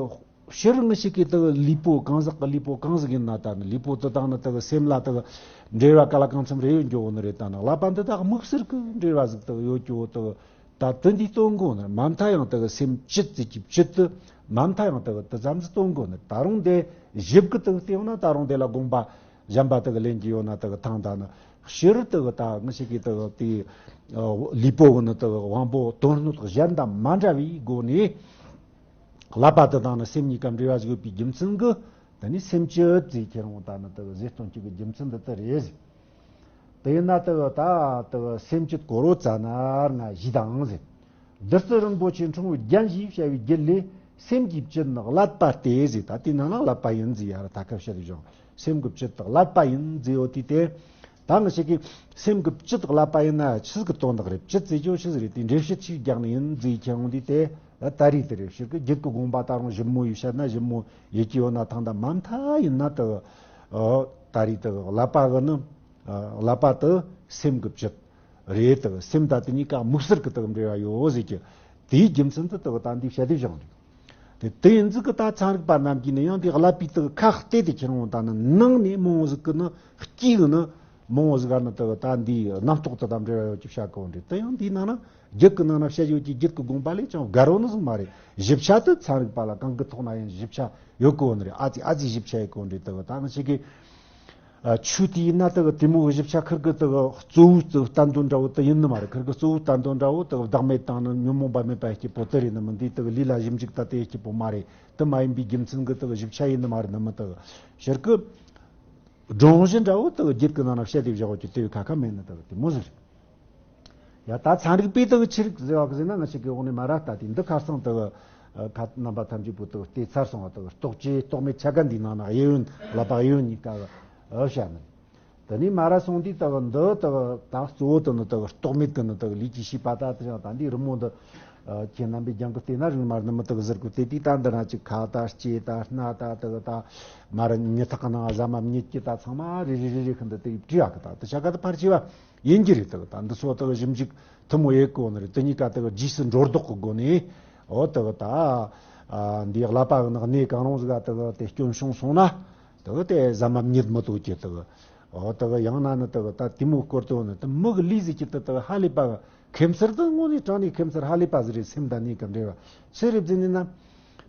ཕྱིར་ང་ཅག་གི་དེ་ལུས་པོ་གང་ཟག་གི་ལུས་པོ་གང་ཟིག་ཡིན་ན། ད་ནི་ལུས་པོ་དེ་དང་ནི་དེ་སེམས་ལ་དེ་འབྲེལ་བ་ག་ལ་གང་འཚམ་རེ་ཡོད་འགྱོ་འོ་ནི་རེད། ད་ནི་ཀླད་པ་འདི་དག་དམིགས་བསལ་གི་འབྲེལ་བ་ཟིག་དེ་ཡོད་འགྱོ་འོ་དེ། ད་དེ་འདི་སྟོན་གོ་ནི་མ་མཐའ་ཡང་དེ་སེམས་བསྐྱེད་ཟེར་གྱི་བསྐྱེད་དེ་མ་མཐའ་ཡང་དེ་དེ་ཙམ་ཟིག་སྟོན་གོ་ནི། ད་རུང་དེ་ཞིབ་གི་དེ་བལྟས་ན་ད་རུང་དེ་ལ་དགོངས་པ་གཞན་པ་དེ་ལེན་གྱི་ཡོད་ན་དེ་ཐང་། ད་ནི་ཕྱིར་དེ་ད་ང་ཅག་གི་དེ་དེ་ལུས་པོ་གི་ནི་དེ་དབང་པོ་དོན་སྣོད་གཞན་དང་མ་འདྲ་བའི་སྒོ་ནས། ཀླད་པ་དེ་དང་ནི་སེམས་གཉིས་ཀ་འབྲེལ་བ་ཟིག་ཡོད་པའི་རྒྱུ་མཚན་གྱིས། དེ་ནི་སེམས་བསྐྱེད་ཟེར་ཁྱེད་རང་ད་ནི་དེ་ཟེར་སྟོན་རྒྱུ་གི་རྒྱུ་མཚན་འདི་ལྟར་རེད་ཟེར། དེ་ཡིན་ན་དེ་ད་དེ་སེམས་བསྐྱེད་གོ་རོ་ཙ་ན་ལྔ་བཞི་དང་ཟེར། བདུད་རྩི་རིན་པོ་ཆེ་འཁྲུངས་པའི་རྒྱན་ཞེས་བྱ་བའི་རྒྱུད་ལས། སེམས་ཀྱི་བསྐྱེད་ནི་ཀླད་པ་སྟེ་ཟེར། ད་དེ་ནང་ན་ཀླད་པ་ཡིན་ཟེར་ཡ་ར་ད་ཁ་བཤད་རེ་བྱུང་། སེམས་ཀྱི་བསྐྱེད་དེ་ཀླད་པ་ཡིན་ཟེར་ཡོད་དུས་དེ། ད་ང་ཅག་གི་སེམས་ཀྱི་བསྐྱེད་དེ་ཀླད་པ་ཡིན་ན་ཆི་ཟིག་གི་དོན་དག་རེད། བསྐྱེད་ཟེར་རྒྱུ་ཆི་ཟིག་རེད། དེ་འགྲེལ་བཤད་ཆི་རྒྱག་ནི་ཡིན་ཟེར་ཁྱེད་རང་འདི་དེ། ད་ད་རེས་དེ་རེད། ཕྱིར་གི་རྒྱུད་ཀྱི་དགོངས་པ་ད་རུང་ཞིབ་མོ་ཡིས་བཤད་ན་ཞིབ་མོ་ཡིད་ཀྱི་ཡོད་ན་ཐང་། ད་མ་མཐའ་ཡིན་ན་དེ་གི་ཨ་ད་རེས་དེ་གི་བསླབ་པ་གི་ནི་ཨ་བསླབ་པ་དེ་སེམས་ཀྱི་བཅུད་རེད། དེ་གི་སེམས་དང་དེ་གཉིས་ཀ་དམིགས་བསལ་གྱི་དེ་གི་འབྲེལ་བ་ཡོད་ཟེར་གི། དེའི་རྒྱུ་མཚན་དེ་དེ་གི་ད་འདི་བཤད་དེ་བཞག་འདུག་དེ་དེ་ཡིན་ཙི་གི་ད་ཚན་རིག་པ་རྣམས་ཀྱིས་ནི་ཡང་དེ་བསླབ་པའི་དེ་གི་ཁ་གཏད་དེ་ཁྱེར་འོང་ད་ནི་ནང་ནས་མང་བོ་ཟིག་གི་ནི་དཀྱིལ་གི་ནི་མང་བོ་ཟིག་ག་ནི་དེ་གི་ད་འདིའི་རྣམ་རྟོག་དེ་དང་འབྲེལ་བ་ཡོད་ཀྱི་བཤད་གོ་འདྲ། དེ་ཡང་འདིའི་ནང་ན་རྒྱུད་ཀྱི་ནང་ན་བཤད་ཡོད་ཀྱི་རྒྱུད་ཀྱི་དགོངས་པ་ལས་ཀྱང་དགའ་རོ་ནི་ཟིག་མ་རེད། ཞིབ་ཆ་དེ་ཚན་རིག་པ་ལ་གང་གི་ཐོག་ན་ཡང་ཞིབ་ཆ་ཡོད་གོ་ནི་རེད། ཨ་ཙི་ཨ་ཙི་ཞིབ་ཆ་ཡོད་གོ་འདྲ། དེ་གི་ད་ང་ཅག་གི་ཨ་ཆོས་དེ་ཡིན་ན་དེ་གི་དེ་མོ་གི་ཞིབ་ཆ་ཁུར་གི་དེ་གི་གཙོ་བོའི་དེ་གི་བསྟན་དོན་འདྲ་བོ་དེ་ཡིན་ནི་མ་རེད། ཁུར་གི་གཙོ་བོའི་བསྟན་དོན་འདྲ་བོ་དེ་གི་བདག་མེད་དང་ནི་ཉོན་མོངས་པ་མེད་པ་སྐྱེ་པོ་དེ་རེད་ནི་མིན། འདི་དེ་གི་ལུས་ལ་ཞིབ་འཇུག་ད་དེ་སྐྱེ་པོ་མ་རེད། དེ་མ་ཡིན་པའི་རྒྱུ་མཚན་གི་དེ་གི་ཞིབ་ཆ་ཡིན་ནི་མ་རེད་ནི་མིན། དེ་གི་ཕྱིར་གི་སྒྲོམ་གཞི་འདྲ་བོ་དེ་གི་རྒྱུད་གི་ནང་ན་བཤད་དེ་བཞག་གོ་གི་དེ་བས་ཁ་ཁ་མེད་ནི་དེ་གི་དེ་མོ་ཟིག་རེད། ཡ་ད་ཚན་རིག་པས་དེ་གི་ཆི་རིག་ཟེར་བ་གི་ཟེར་ན། ང་ཅག་གི་འོག་ནས་མ་ར་ལྟ་དེ་འདི་ཁ་སང་དེ་གི་ཁ་རྣམ་པ་ཐམས་ཅད་པོ་དེ་གི་བལྟས་ཚར་སོང་བ། དེ་གི་རྟོག་བཅས་རྟོག་མེད་ཆ་ག་འདིའི་ནང་ན་གཡས་གཡོན་བསླབ་པ་གཡས་གཡོན་གཉིས་ཀ་གི་ཨ་བཤད་ནི། དེ་ནས་མ་ར་སོང་དུས་དེ་གི་འདི་དེ་གི་ད་གཙོ་བོ་དེ་ནི་དེ་གི་རྟོག་མེད་གི་ནི་དེ་གི་ལུས་ཀྱི་ཤེས་པ་ད་དེ་ཡང་ད་འདི་རི་མོ་འདི་ཁྱེད་རྣམ་པས་རྒྱང་གི་བལྟས་ན་རིང་མ་རེད་ནི་མིན། དེ་གི་ཟུར་གི་བལྟས་དུས་ད་འདི་ན་ཅིག་ཁ་ད་ལྕེ་ད་སྣ་ད་དེ་གི་ད་མ་ར་མྱི་ཐག་གི་ནང་ཟ་མ་མྱི་སྐྱི་ད་ཚང་མ་རེ་རེ་རེ་རེ་ཁི་འདི་དེ་བྲིས་ཡག་གི། ད་དེ་ཆ་ག་དེ་ཕལ་ཆེ་བ་ཡིན་གྱི་རེད། དེ་གི་ད་འདི་ཚོ་དེ་གི་ཞིབ་འཇུག་ཐུན་མོང་ཡེ་གོ་ནི་རེད། དེ་གཉིས་ཀ་དེ་གི་རྗེས་སུ་འགྲོ་ལྡོག་གི་སྒོ་ནས་འོ་དེ་གི་ད་ཨ་འདིའི་བསླབ་པ་གི་ནང་གནས་གང་རུང་ཟིག་ག་དེ་གི་དེ་སྐྱོན་བྱུང་སོང་ན་དེ་གི་དེ་ཟ་མ་མྱི་མི་ལྟོ་གི་དེ་གི་འོ་དེ་གི་ཡང་ན་ནི་དེ་གི་ད་དེ་མོ་སྐོར་དེ་འོ་ནི་དེ་མི་གི་ལུས་ཟིག་གི་དེ་དེ་གི་ཧ་ལས་པ་གི་ཁེམ་སར་དེ་དངོས་གནས་དྲང་གནས་ཁེམ་སར་ཧ་ལས་པ་ཟིག་རེད། སེམས་དང་གནས་གི་འབྲེལ་བ་ཆི་རེད་ཟེར་ནི་ན།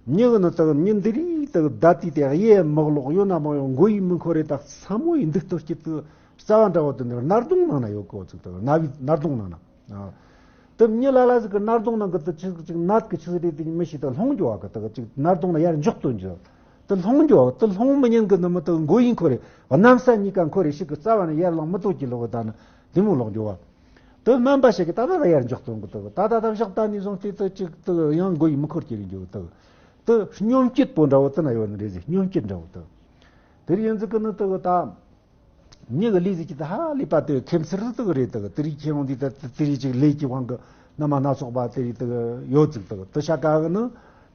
མྱི་གི་ནི་དག་མྱི་འདི་རིགས་དག་བདའ་དུས་དེ་གཡས་མག་ལོག་ཡོད་ན་མ་ཡོང་མགོ་ཡི་མི་འཁོར་རེ་དག་ས་མོ་ཡི་འདུག་སྟོར་གྱི་དུ་རྩ་བ་འདྲ་བོ་དུ་འདིར་སྣར་གདོང་ནང་ན་ཡོད་གོ་ཚིག་དག་རྣ་བའི་སྣར་གདོང་ནང་ན། དུ་མྱི་ལ་ལ་ཟིག་གི་སྣར་གདོང་ནང་གི་དུ་ཆི་ཟིག་ཅིག་ནད་གི་ཆི་ཟིག་རེད་དུ་མི་ཤི་དུ་ལྷུང་རྒྱུ་བ་གི་དག་ཅིག་སྣར་གདོང་ན་ཡར་འཇོག་དོན་གྱི་དུ་ལྷུང་རྒྱུ་བ་དུ་ལྷུང་མི་ཉན་གི་ནི་མི་དུ་མགོ་ཡི་འཁོར་རེ་གནམ་ས་གཉིས་ཀ་འཁོར་རེ་ཞིག་གི་རྩ་བ་ནས་ཡར་ལངས་མི་ཐུབ་ཀྱི་ལོག་གི་ད་ནི་དེ་མོ་ལོག་རྒྱུ་བ། དུ་སྨན་པ་ཞིག་གིས་ད་ལྟ་ད་ཡར་འཇོག་གཏོང་གི་འདུག་ད་ད་ད་བཞག་ད་ནས་བཟུང་སྟེ་དུ་ཅིག་དུ་ཡང་མགོ་ཡི་མི་འཁོར་གྱི་རིང་འཇོག་འདུག་དུ་སྙོམས་སྐྱིད་པོ་འདྲ་བོ་དུ་ན་ཡོད་ནི་རེད་ཟེར། སྙོམས་སྐྱིད་འདྲ་བོ་དུ། དེར་ཡིན་ཟིག་གི་ནི་དུ་ད་མྱི་གི་ལུས་ཟིག་གི་དུ་ཧ་ལས་པ་དུ་ཁེམ་སིར་དུ་རེད། དུ་དེ་རིགས་ཁྱེད་རང་འདི་ད་དེ་རིགས་ཅིག་ལས་ཀྱི་དབང་གི་རྣམ་པ་སྣ་ཚོགས་པ་དེ་རིགས་དུ་ཡོད་ཟིག་དུ་དུ་ཤ་ཀ་གི་ནི་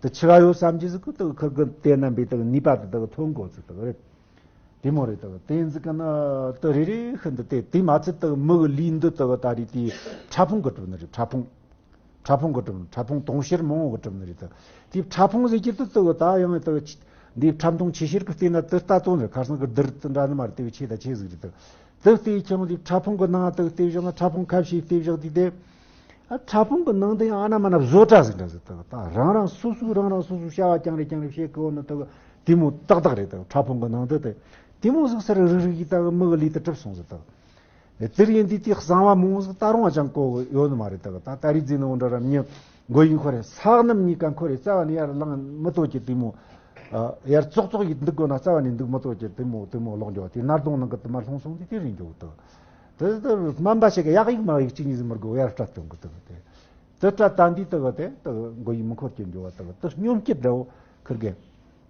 དུ་ཆི་ག་ཡོད་བསམ་གྱི་ཟིག་གི་དུ་ཁུར་གི་དེ་རྣམ་པའི་དུ་ནུས་པ་དུ་དུ་ཐོན་གོ་ཟིག་དུ་རེད། དེ་མོ་རེད་དག་དེ་ཡིན་ཟིག་གི་ན་དུ་རེ་རེ་ཤིན་ཏུ་དེ་དེ་མ་ཚད་དུ་མི་གི་ལུས་འདི་དུ་ད་རེས་དེ་ཕྲ་ཕུང་གི་གྲུབ་ནི་རེད། ཕྲ་ཕུང་། ཕྲ་ཕུང་གི་གྲུབ་ནི། ཕྲ་ཕུང་དུང་ཕྱུར་མང་བོ་གི་གྲུབ་ནི་རེད་དུ། དེ་ཕྲ་ཕུང་ཟེར་གྱི་དུ་དུ་ད་ཡང་དུ་འདི་ཕྲ་མཐོང་ཆེ་ཤོས་ཀྱི་སྟེང་ན་དུ་ལྟ་དོན་རེད། ཁ་སང་གི་རྡུལ་དུ་འདྲ་ནི་མ་རེད། དེ་བས་ཆེ་ད་ཆེ་ཟིག་རེད་དུ། དུ་ལྟས་ཀྱང་དེ་ཕྲ་ཕུང་གི་ནང་དུ་ལྟས་བཞག་ན་ཕྲ་ཕུང་ཁ་ཤས་ལྟས་བཞག་དུས་དེ། ཨ་ཕྲ་ཕུང་གི་ནང་དུ་ཡང་ཨ་ན་མ་ན་བཟོ་གྲྭ་ཟིག་འདྲ་ཟིག་དག་ད་རང་རང་སོ་སོས་རང་རང་སོ་སོའི་བྱ་བ་རྐྱང་རེ་རྐྱང་རེ་བྱེད་གི་འོ་ན་དག་དེ་མོ་ཏག་ཏག་རེད་དག་ཕྲ་ཕུང་གི་ནང་དུ་དེ་དེ་མོ་ཟིག་སར་རིག་རིག་གིས་དག་མི་གི་ལུས་དུ་གྲུབ་སོང་ཟིག་དག་དེར་ཡིན་དུས་དེ་གསང་བ་མང་ཟིག་ད་རུང་ཨ་ཅང་གོ་ཡོད་ནི་མ་རེད་དག་ད་ད་རེས་རྫིས་ནི་འོ་འདྲ་ར་མྱི་མགོ་ཡིན་ཁོ་རེ་ས་གནམ་གཉིས་ཀ་ཁོ་རེ་རྩ་བ་ནས་ཡར་ལངས་མི་ཐུབ་ཀྱི་དེ་མོ། ཡར་ཙོག་ཙོག་ཡིས་འདུག་དགོས་ན་རྩ་བ་ནས་འདུག་མི་ཐུབ་ཀྱི་དེ་མོ་དེ་མོ་ལོག་འགྱོ་བ་དེ་སྣར་གདོང་ནང་གི་དུ་མ་ལྷུང་སོང་དུས་དེ་རིང་འགྱོ་གི་དག་དེ་ལྟར་སྨན་པ་ཞིག་གིས་ཡག་ཡིག་མ་ཡིག་གཅིག་གཉིས་ཟིག་མི་དགོས་ཡར་སྤྲད་གཏོང་གི་འདུག་དེ་དེ་སྤྲད་བཏང་དུས་དེ་གི་དེ་དེ་མགོ་ཡི་མི་འཁོར་གྱི་འགྱོ་བ་དེ་གི་དེ་སྙོམས་སྐྱིད་འདྲ་བོ་ཁུར་གི་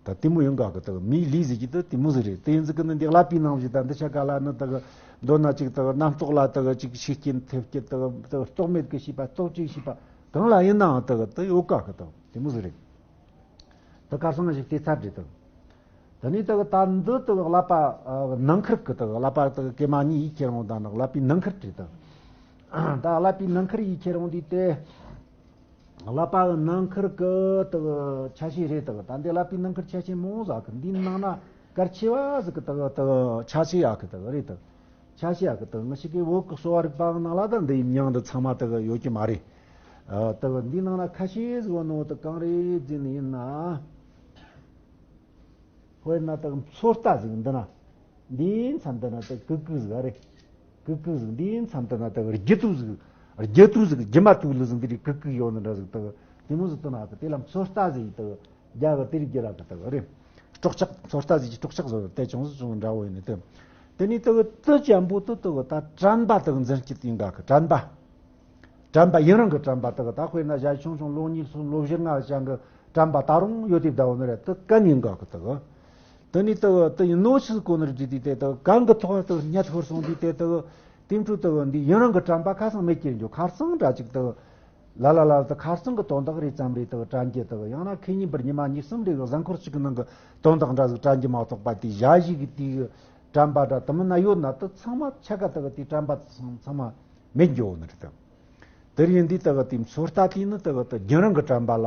ད་དེ་མོ་ཡོང་ག་གི་དེ་གི་མིའི་ལུས་ཟིག་གི་དེ་དེ་མོ་ཟིག་རེད། དེ་ཡིན་ཟིག་གི་ནི་འདི་ཀླད་པའི་ནང་བཞིན་ད་འདི་ཆ་ག་ལ་ནི་དེ་གི་མདོར་ན་ཅིག་དེ་གི་རྣམ་རྟོག་ལ་དེ་གི་ཅིག་ཤེས་སྐྱིད་ཐེབས་སྐྱིད་དེ་གི་དེ་གི་རྟོག་མེད་གི་ཤེས་པ་རྟོག་བཅས་ཤེས་པ་གང་ལ་ཡིན་ནའང་དེ་གི་དེ་ཡོད་ག་གི་དེ་གི་དེ་མོ་ཟིག་རེད། དེ་ཁ་སང་ཞིག་དེ་ཚར་རེད་དོ། དེ་ནས་དེ་གི་ད་འདི་དེ་གི་ཀླད་པ་ནང་ཁུལ་གི་དེ་གི་ཀླད་པ་དེ་གི་ཀེ་མ་གཉིས་ཡིས་ཁྱེར་འོང་དང་ནི་ཀླད་པའི་ནང་ཁུལ་རེད་དོ། ད་ཀླད་པའི་ནང་ཁུལ་ཡིས་ཁྱེར་འོང་དུས་དེ་ཀླད་པ་གི་ནང་ཁུལ་གི་དེ་གི་ཆ་ཤས་རེད་དོ། ད་འདི་ཀླད་པའི་ནང་ཁུལ་ཆ་ཤས་མང་ཟིག་གི་འདིའི་ནང་ན་གལ་ཆེ་བ་ཟིག་གི་དེ་གི་དེ་གི་ཆ་ཤས་ཡག་གི་དེ་གི་རེད་དོ། ཆ་ཤས་ཡག་གི་དེ་གི་ང་ཞིག་གི་བོད་གི་གསོ་བ་རིག་པ་གི་ནང་ལ་ད་འདི་མྱིང་འདི་ཚང་མ་དེ་གི་ཡོད་ཀྱི་མ་རེད། ཨ་དེ་གི་འདིའི་ནང་ན་ཁ་ཤས་ཟིག་བ་ནོ་དེ་གང་རེད་ཟེར་ནི་ཡིན་ན། དཔེར་ན་དེ་གི་མཚོ་རྟ་ཟིག་འདི་ན། འདིའི་མཚམས་འདི་ན་དེ་གི་གུག་གུག་ཟིག་རེད། གུག་གུག་ཟིག་འདིའི་མཚམས་འདི་ན་དེ་གི་རྒྱུ་དུག་ཟིག་རྒྱུ་དུག་ཟིག་རྒྱུ་མ་དུག་ལི་ཟིག་འདི་རེད། གུག་གུག་ཡོད་ནི་འདྲ་ཟིག་དེ་གི་དེ་མོ་ཟིག་དེ་ན་གི་དེ་ལ་མཚོ་རྟ་ཟིག་ཡིན་དེ་གི། རྒྱ་གི་དེ་རིགས་རྒྱུ་ར་གི་དེ་གི་རེད། སྲོག་ཆགས་མཚོ་རྟ་ཟིག་གི་སྲོག་ཆགས་ཟིག་དེ་ཅུང་ཟིག་ཅུང་འདྲ་བོ་ཡིན་ནི་དེ། དེ་ནས་དེ་གི་དུ་ཅན་པོ་དུ་དེ་གི་ད་དྲན་པ་དེ་གི་འཛིན་སྐྱིད་ཡིན་ག་གི་དྲན་པ། དྲན་པ་ཡུན་རིང་གི་དྲན་པ་དེ་གི་ད་དཔེར་ན་ཞག་ཆུང་ཆུང་ལོ་གཉིས་གསུམ་ལོ་བཞི་ལྔ་ཅན་གི་དྲན་པ་ད་རུང་ཡོད་དེ་བསྡད་ཡོད་ནི་རེད། དེ་གན་ཡིན་ག་གི་དེ་གི། དེ་ནས་དེ་གི་དེ་ཡིན་ནོ་ཆི་ཟིག་གོ་ནི་རེད་དེ་དེ་དེ་གི་གན་གི་ཐོག་དེ་གི་ཉལ་ཤོར་སོང་དུས་དེ་དེ་གི་དེ་འཕྲོ་དེ་གི་འདི་ཡུན་རིང་གི་དྲན་པ་ཁ་སང་མེད་ཀྱི་འགྱོ། ཁ་སང་འདྲ་ཅིག་དེ་གི་ ལ་ལ་ལ་དེ་ཁ་རྩང་གི་དོན་དག་རེ་ཙམ་རེ་དེ་དྲན་རྒྱུ་དེ། ཡང་ན་ཁེ་ཉིན་པར་ཉི་མ་གཉིས་གསུམ་རེ་གི་གཟའ་འཁོར་གཅིག་གི་ནང་གི་དོན་དག་འདྲ་ཟིག་དྲན་རྒྱུ་མ་གཏོགས་པ། དེ་ཞ་ཞི་གི་དེ་གི་དྲན་པ་འདྲ་དེ་མིན་ན་ཡོད་ན། དེ་ཚང་མ་ཆ་ག་དེ་གི་དེ་དྲན་པ་ཚང་ཚང་མ་མེད་འགྱོ་ནི་རེད་དེ། དེར་ཡིན་དུས་དེ་གི་དེ་ཚོད་ལྟ་དེ་ནི་དེ་གི་དེ་རྒྱུན་རིང་གི་དྲན་པ་ལ་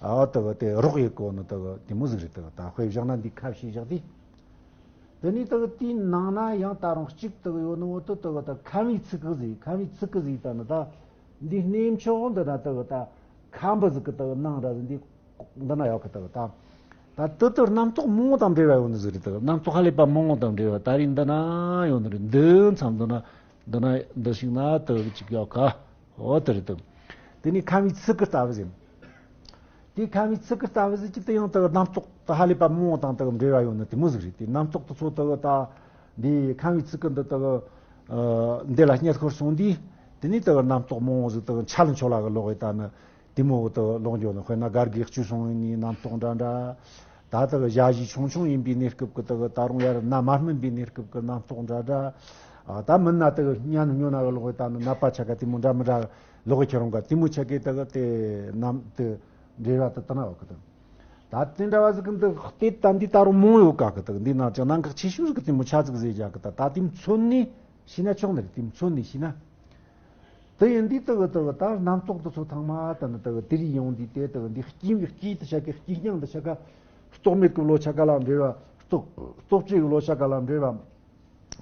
ཨ་དེ་གི་དེ་རོགས་ཡེད་གོ་ནི་དེ་གི་དེ་མོ་ཟིག་རེད། དེ་གི་ད་དཔེ་བཞག་ན་འདི་ཁ་བྱེ་བཞག་དེ། དེ་ནས་དེ་གི་དེའི་ནང་ན་ཡང་ད་རུང་གཅིག་དེ་གི་ཡོད་ནི། འོ་དེ་དེ་གི་ད་ཁམ་བུའི་ཚིག་གི་ཟིག་ཁམ་བུའི་ཚིག་གི་ཟིག་ད་ནི་ད་འདི་གནས་མཆོག་འདི་ན་དེ་གི་ད་ཁམ་བུ་ཟིག་གི་དེ་གི་ནང་ར་ཟིག་འདི་འདི་ན་ཡོད་གི། དེ་གི་ད་ད་དེ་དེ་རྣམ་རྟོག་མང་བོ་དང་འབྲེལ་བ་ཡོད་ནི་ཟིག་རེད། དེ་གི་རྣམ་རྟོག་ཧ་ལས་པ་མང་བོ་དང་འབྲེལ་བ་ད་རེས་འདི་ན་ཡོད་ནི་རེད། འདི་མཚམས་འདི་ན་འདི་ན་འདི་ཞིག་ན་དེ་གི་གཅིག་ཡོད་ག་འོ་དེ་རེད་དེ། དེ་ནས་ཁམ་བུའི་ཚིག་གི་ལྟ་བུ་ཟིག་དེ་ཁམ་བུའི་ཚིག་གི་ལྟ་བུ་ཟིག་གི་དེ་ཡང་དེ་གི་རྣམ་རྟོག་དེ་ཧ་ལས་པ་མང་བོ་དང་དེ་གི་འབྲེལ་བ་ཡོད་ནི་དེ་མོ་ཟིག་རེད། དེ་རྣམ་རྟོག་དེ་ཚོ་དེ་གི་ད་འདི་ཁམ་བུའི་ཚིག་གི་འདི་དེ་གི་འདི་ལ་རྙེད་ཁོར་སོང་དུས། དེ་ནས་དེ་གི་རྣམ་རྟོག་མང་བོ་ཟིག་དེ་གི་འཆལ་འཆོལ་ལ་གི་ལོག་ཡི་ད་ནི་དེ་མོ་བོ་དེ་གི་ལོག་འགྱོ་ནི། དཔེར་ན་སྒར་གི་བཅུ་སོང་ཡིན་ནི་རྣམ་རྟོག་འདྲ་འདྲ། ད་དེ་གི་ཞ་ཞི་ཆུང་ཆུང་ཡིན་པའི་གནས་སྐབས་ཀྱི་དེ་གི་ད་རུང་ཡར་ན་མ་སྨིན་པའི་གནས་སྐབས་ཀྱི་རྣམ་རྟོག་འདྲ་འདྲ། ཨ་ད་མིན་ན་དེ་གི་ཉན་ཉོ་ན་གི་ལོག་ཡི་ད་ནི་ནད་པ་ཆ་ག་དེ་མོ་འདྲ་མི་འདྲ་ལོག་གི་ཁྱེར་འོང་ག་དེ་མོ་ཆ་གི་དེ་གི་དེ་རྣམ་དེ་འབྲེལ་བ་དེ་དེ་ན་ཡོད་གི་དེ། ད་དེ་འདྲ་བ་ཟིག་གི་འདི་ལྟས་ད་འདི་ད་རུང་མང་ཡོད་ག་གི། དེ་འདི་ན་ཅང་གནད་འགག་ཆེ་ཤོས་ཟིག་གི་དེ་མོ་ཆ་ཟིག་ཟེར་བཞག་གི། ད་ད་དེ་མཚོན་ནས་ཤེས་ན་ཆོག་ནི་རེད། དེ་མཚོན་ནས་ཤེས་ན། དེ་ཡིན་དུས་དེ་གི་དེ་གི་ད་རྣམ་རྟོག་དེ་ཚོ་ཚང་མ་ད་ནི་དེ་གི་དེ་རིགས་ཡོང་དུས་དེ་དེ་གི་འདི་སྐྱེ་བའི་སྐྱེ་དེ་ཆ་གི་སྐྱེ་རྐྱེན་དེ་ཆ་ག་རྟོག་མེད་གི་བློ་ཆ་ག་ལ་འབྲེལ་བ། རྟོག་རྟོག་བཅས་གི་བློ་ཆ་ག་ལ་འབྲེལ་བ་